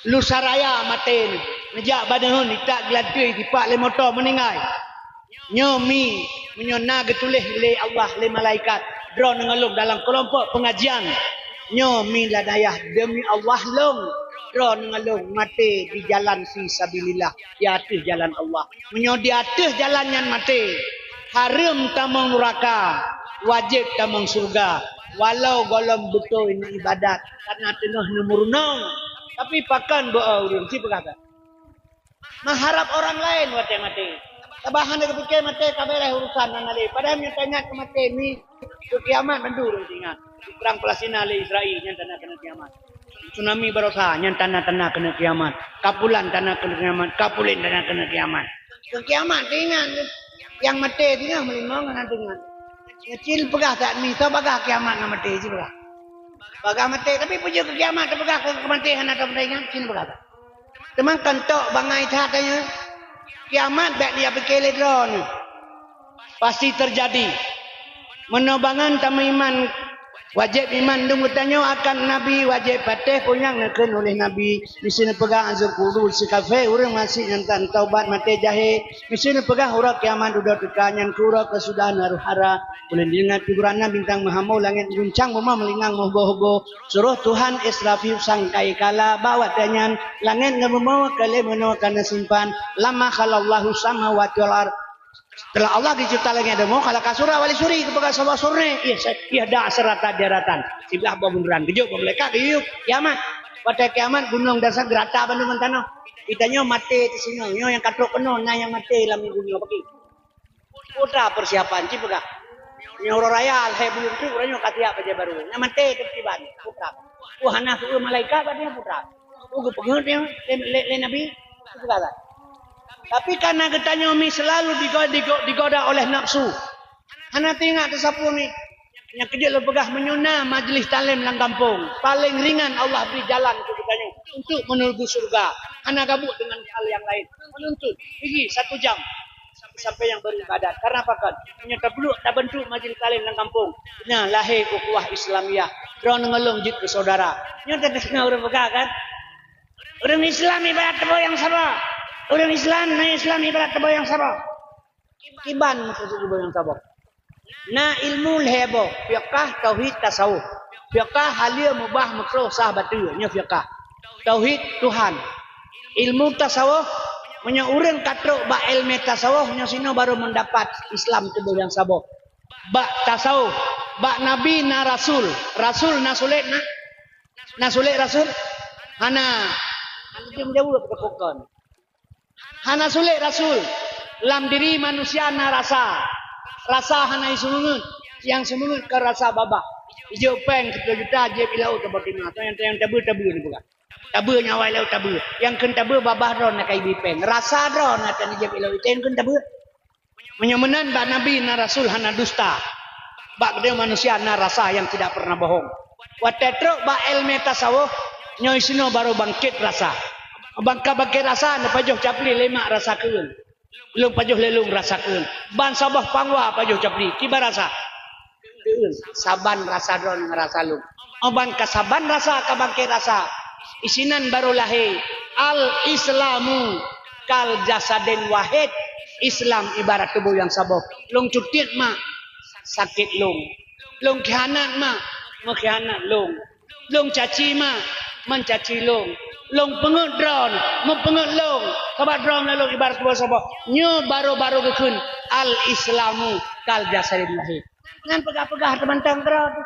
Lusa raya maté nyoe. Neujak bak neuheun, itak geulanteue, jipak lé moto, meuninggai. Nyoe mi, meunyoe na geutuléh lé Allah, lé malaikat, droeneuh ngon lôn dalam keulompok peungajian. Nyoe mi lam dayah, deumi Allah lôn, droeneuh ngon lôn maté di jalan fi sabilillah, di ateueh jalan Allah. Meunyoe di ateueh jalan nyan maté, hareuem tamong nuraka, wajéb tamong syeuruga, walau gohlom beutôi neuibadat, kareuna teungoh neumeurunoe. Tapi pakon beu-o ureuëng, ci peugah that. Meuharab orang laén watée maté. Sabab hana geupike maté ka beres urusan nan lé. Padahai meunyoe taingat keu maté mi, keu kiamat mandum ureuëng ingat. Perang Palestina lé Israel nyan tanda keuneuk kiamat. Tsunami barosa nyan tanda-tanda keuneuk kiamat. Kapulan tanda keuneuk kiamat. Kapulen tanda keuneuk kiamat. Keu kiamat teuingat. Nyang maté teuingat, meulimong hana teuingat. Keucil peugah that mi, soe bagah kiamat ngon maté, ci peugah. Bagah maté, tapi peue jeuet keu kiamat teupeugah keu maté hana teuingat, ci peugah that. Teuma kan tok bangai that nyoe. Kiamat bék dia pike lé droeneuh. Pasti teujadi. Meunoe bangon tameuiman, wajéb iman dum geutanyoe akan Nabi, wajéb patéh peue nyang neukheun uléh Nabi. Miseue neupeugah azab kubur sikafé ureuëng maséh nyang tan taubat maté jahé. Miseue neupeugah uroe kiamat dudoe teuka nyan keu uroe keusudahan areuh hara. Ulôn ingat pikiran na bintang meuhamo langét guncang bumoe meulingang meuhebo-hebo. Suroh Tuhan Israfil sangkai kala bak watée nyan langét ngon bumoe ka lheueh meunoe ka neusimpan. Lama khalaqallahu samawati wal ard. Setelah Allah geucipta langét dan bumoe, khalaqa surah wali suri, geupeugah saboh suri, ih, ih dak seuratan-seuratan. Siblah boh bunderan, geujok boh malaikat, geuyue kiamat. Watée kiamat, gunong dan sa geurata bandum ngon tanoh. Geutanyoe maté di sinoe, nyoe nyang ka trok keunoe, na nyang maté lam dunia bagi. Peue ta persiapan, ci peugah. Nyoe uroe raya, lhée buleuen teuk, uroe nyoe ka siap bajée barô. Nyang maté teukiban, peue ta. Peue hana keu malaikat, bak nyoe peue ta. Peue geupeungeut nyoe lé, lé, lé Nabi, peue peugah that. Tapi kareuna geutanyoe mi seulalu digo-, digo-, digoda oleh nafsu. Hana teuingat teusapeue mi. Nyang keujeuet lôn peugah, meunyoe na majlis taklim lam gampông, paleng ringan Allah bri jalan keu geutanyoe untuk meuneubu syeuruga. Hana gabuek deungon hal nyang laén. Meununtut, pigi satu jam. Sampai nyang beribadat. Karena pakon? Nyoe tabeuleuk tabentuk majlis taklim lam gampông. Nyan lahé ukhuwah Islamiyah. Droeneuh ngon lôn jeuet keu saudara. Nyoe teudeungoe ureuëng peugah kan? Ureuëng Islam ibarat teubeu nyang saboh. Ureuëng Islam, na Islam ibarat teubeu nyang saboh. Kiban meukeusud teubeu nyang saboh. Na ilmu lhée boh, fiqah, tauhid, tasawuf. Fiqah, haleue, mubah, meukruh, sah, bateue, nyoe fiqah. Tauhid Tuhan. Ilmu tasawuf, meunyoe ureuëng ka trok bak ilmu tasawuf, nyoe sinoe baru meudapat Islam teubeu nyang saboh. Bak tasawuf, bak nabi na rasul. Rasul na sulet na? Na sulet rasul? Hana. Hana jeuem jaweueb keu pakon. Hana sulet rasul. Lam diri manusia na rasa. Rasa hana jiseumeungeut. Nyang seumeungeut ka rasa babah. Ijok péng siploh juta, jieb ilaweueb saboh timah. Toh nyang, nyang tabeue, tabeue neupeugah. Tabeue nyang awai ilaweueb tabeue. Nyang kheun tabeue babah droeneuh ka ibi péng. Rasa droeneuh ka ijieb ilaweueb, nyang kheun tabeue. Meunyoe meunan bak nabi na rasul hana dusta. Bak geutanyoe manusia na rasa nyang tidak pernah bohong. Watée trok bak ilmu tasawuf, nyoe sinoe baru bangkét rasa. Ban ka bangkét rasa, neupajoh capli lé mak rasa keueun. Lôn pajoh lé lôn rasa keueun. Ban saboh pangwa pajoh capli, kiban rasa? Keueun. Saban rasa droeneuh ngon rasa lôn. Ban ka saban rasa ka bangkét rasa. Isinan baru lahé. Al-Islamu kal jasadin wahid. Islam ibarat tuboh nyang saboh. Lôn cutiet mak, sakét lôn. Lôn khianat mak, meukhianat lôn. Lôn caci mak, meucaci lôn. Lôn peungeut droeneuh, meupeungeut lôn. Sabab droeneuh lôn ibarat tuboh saboh. Nyoe baru-baru geukheun, al-Islamu kal jasadin wahid. Nyan peugah-peugah teumantong keudroe.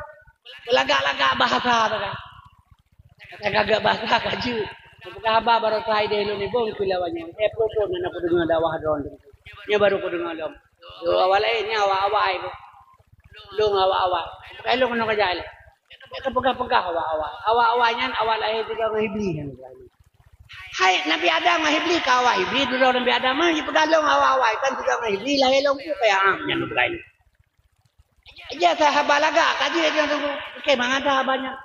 Lagak-lagak bahasa tu kan. Lagak-lagak bahasa ka jeuet. Peugah haba baroe saideh lôn ibong keu lawan nyan. Eh, peue-peue na kudeungoe dakwah droeneuh. Nyoe baru kudeungoe lom. Lôn awai laén, nyan awai-awai tu. Lôn awai-awai. Bukai lôn keunoe keujak lé. Ka peugah-peugah awai-awai. Awai-awai nyan awai lahé tiga ngon Iblis nyan. Hai Nabi Adam ngon Iblis ka awai Iblis, dudoe Nabi Adam mah jipeugah lôn awai-awai, kan tiga ngon Iblis lahé lôn peue kaya am nyan bukai lé. Ija sa haba lagak ka jeuet nyan teungku. Oke, mangat haba nyan.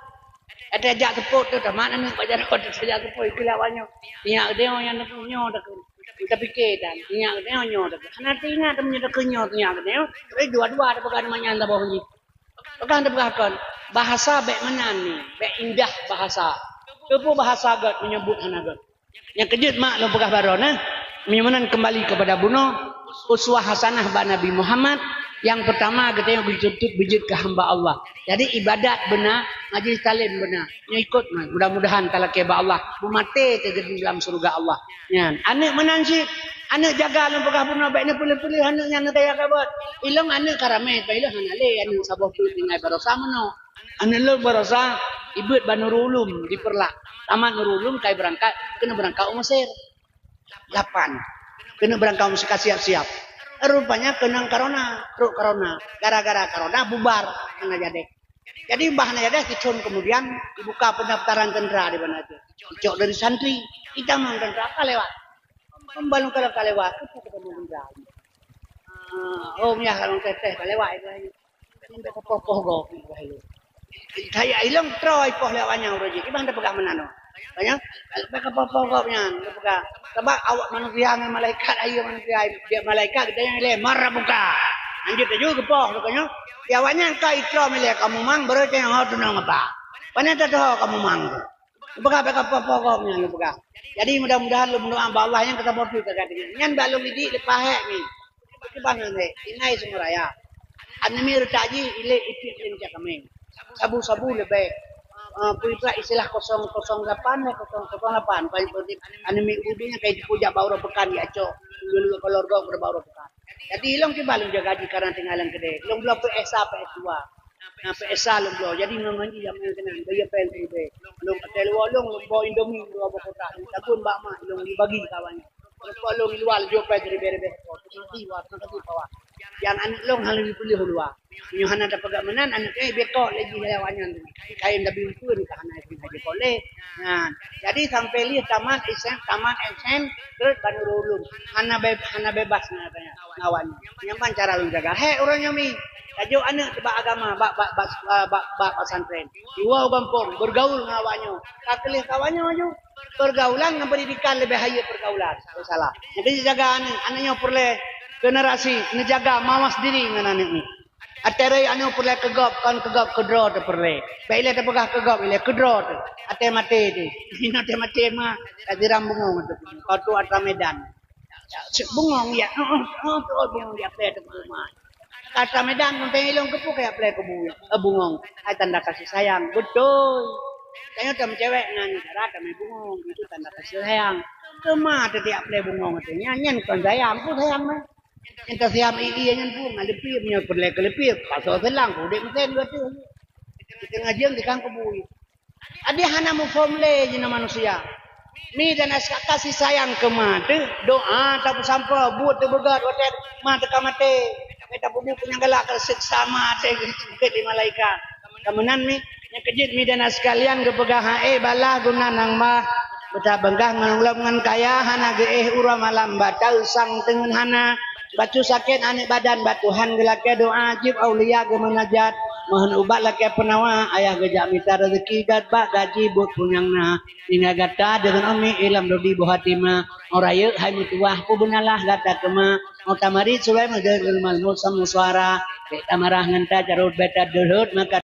Ada jak seupôt tu, tamat aneuk bak jalan tu, jak seupôt ikeu lawak nyoe. Ingat geutanyoe nyan teungku, nyoe teungku. Tapike dan ingat geutanyoe nyoe teungku. Hana teuingat teuma nyoe teungku nyoe, ingat geutanyoe. Tapi dua-dua tapeugah teuma nyan saboh jih. Peugah tapeugah kon. Bahasa bék meunan ni, bék indah bahasa. Keupeue bahasa gét meunyoe buet hana gét? Nyang keujeuet mak lôn peugah baroe na. Meunyoe meunan keumbali keupada bunoe, uswah hasanah bak Nabi Muhammad, nyang peurtama geutanyoe geutuntut beujeuet keu hamba Allah. Jadi ibadat beuna, majlis taklim beuna. Nyoe ikot meunan. Mudah-mudahan talakée bak Allah, meumaté teugeudi lam syeuruga Allah. Nyan, aneuk meunan cit, aneuk jaga lôn peugah bunoe, bék neupeuleueh-peuleueh aneuk nyan neugaya kabot. Ilong aneuk ka ramé, ilong hana lé aneuk saboh peuet tinggai baroesa meunoe. Aneuk lôn baroesa ibeuet bak Nurul Ulum di Peureulak. Tamat Nurul Ulum kai beurangkat, keuneuk beurangkat u Mesir. Lapan. Keuneuk beurangkat u Mesir ka siap-siap. Rupanya keunong corona, trok corona. Gara-gara corona bubar hana jadi. Jadi bah hana jadi, sithon kemudian dibuka pendaftaran tentara di Banda Aceh. Dicok dari santri, itamong tentara ka lewat. Pembalong kalau ka lewat, itu ketemu tentara. Ah, oh, miyah kalau teh-teh ka lewat itu. Sampai ke poh-poh gob, wahai lôn. Kaya ilong troh poh lewat nyan uroe jih. Iban tapeugah meunan. Banyak, sampai ke poh-poh gob nyan, tapeugah. Sebab awak manusia ngon malaikat, ayo manusia, dia malaikat, kita yang ilée, "Man rabbuka?" Lanjut laju ke poh, rupanya. Ya, awak nyan ka itroh milée kamu mang, baru tanya, "Oh, tunang apa?" Banyak tadoh kamu mang tu. Peugah, peugah, peugah, peugah, nyan lôn peugah. Jadi, mudah-mudahan lôn meudoa bak Allah nyang ka saboh peuet ka gata nyan. Nyan bak lôn idik leupah hék mi. Leupah nyan hék, inai Sumberaya. Aneuk mi reutak jih, ilée ipiek lé macam kaméng. Sabu-sabu leubeh. Ah, peue istilah kosong kosong lapan, eh, kosong kosong lapan. Paling penting, aneuk mi udu nyan ka jipeubuet jak bak uroe peukan, jak cok. Lôn, lôn, kolor gok bak uroe peukan. Jadi, ilong kiban lôn jaga jih karena tinggai lam keudè. Ilong bloe P S A, P S dua. Nah, P S A lôn bloe. Jadi, ngon, ngon jih jamén keunan. Bagi apa yang terjadi? Lôn até luwa lôn, lôn bawa Indomie dua boh kotak. Lôn takun bak mak, ilong bagi kawan. Lôn bawa lôn di luwa, lôn jok pai ribèe-ribèe. Terima kasih, Wak. Terima kasih, Pak Wak. Nyang aneuk lôn hana lôn piléh u luwa. Meunyoe hana tapeugah meunan, aneuk, eh, bekok lé jih lé awak nyan. Kain tabi umpun ka hana jih haji koleh. Nah, jadi sampai lheueh tamat S M, tamat S M, terus bak Nurul Ulum. Hana be-, hana bebas na, na awak nyan. Nyan ban cara lôn jaga. Hék uroe nyoe mi. Tajok aneuk bak agama, bak, bak, bak, ah, bak, bak pesantren. Diwoe u gampông, bergaul ngon awak nyoe. Ka keu lheueh ka awak nyoe laju. Pergaulan ngon pendidikan leubeh hayeu pergaulan. Hana salah. Jadi jaga aneuk, aneuk nyoe peureulée generasi neujaga mawas diri ngon aneuk nyoe. Até rhoi aneuk peureulée keu gob, kon keu gob keu droe teuh peureulée. Bék ilée tapeugah keu gob, ilée keu droe teuh. Até maté teuh. Inoe até maté ma, ka siram bungong teuh. Kau tu atra Medan. Cit bungong ya. Oh, oh, oh, tu bungong ya, até teuh ma. Ka atra Medan, konteng ilong keupeue kaya plé keu bu-, eh, bungong. Hai tanda kasih sayang. Beutôi. Tanyoe tam cewek ngon cara tamé bungong. Itu tanda kasih sayang. Teuma teuh tiap plé bungong teuh. Nyan, nyan kon sayang. Peue sayang mah? Nyang tasiam ie nyan pun, na leupie, meunyoe peureulée keu leupie, pasoe seulang, udép meusen dua tu. Di teungoh jeuem dikang keubui. Adak hana muphom lé jinoe manusia. Mi dan aska kasih sayang keu ma teuh, doa tapeusampoe, buet teuh beugét watée ma teuka maté. Tapi tapeubuet peunyang galak, teuseksa ma teuh, geuseuket lé malaikat. Ka meunan mi, nyang keujeuet mi dan sekalian geupeugah, "Hai balaih guna nang bah, beutabeungkah ngon lom ngon kaya, hana geuéh uroe malam bak taeu sang teungeut hana. Bacut sakét aneuk badan bak Tuhan geulakée doa, jieb aulia geumeunajat, mohon ubat lakée peunawa, ayah geujak mita rezeki gét bak gaji buet punyang na. Tinggai gata deungon umi ilom dodi boh hatimah, oh rayeuk hai meutuwah peubeunalah gata keuma, oh tamarit sulai meudeuh malmut samusuara, bék tamarah ngon tajarot bék tadeuhot maka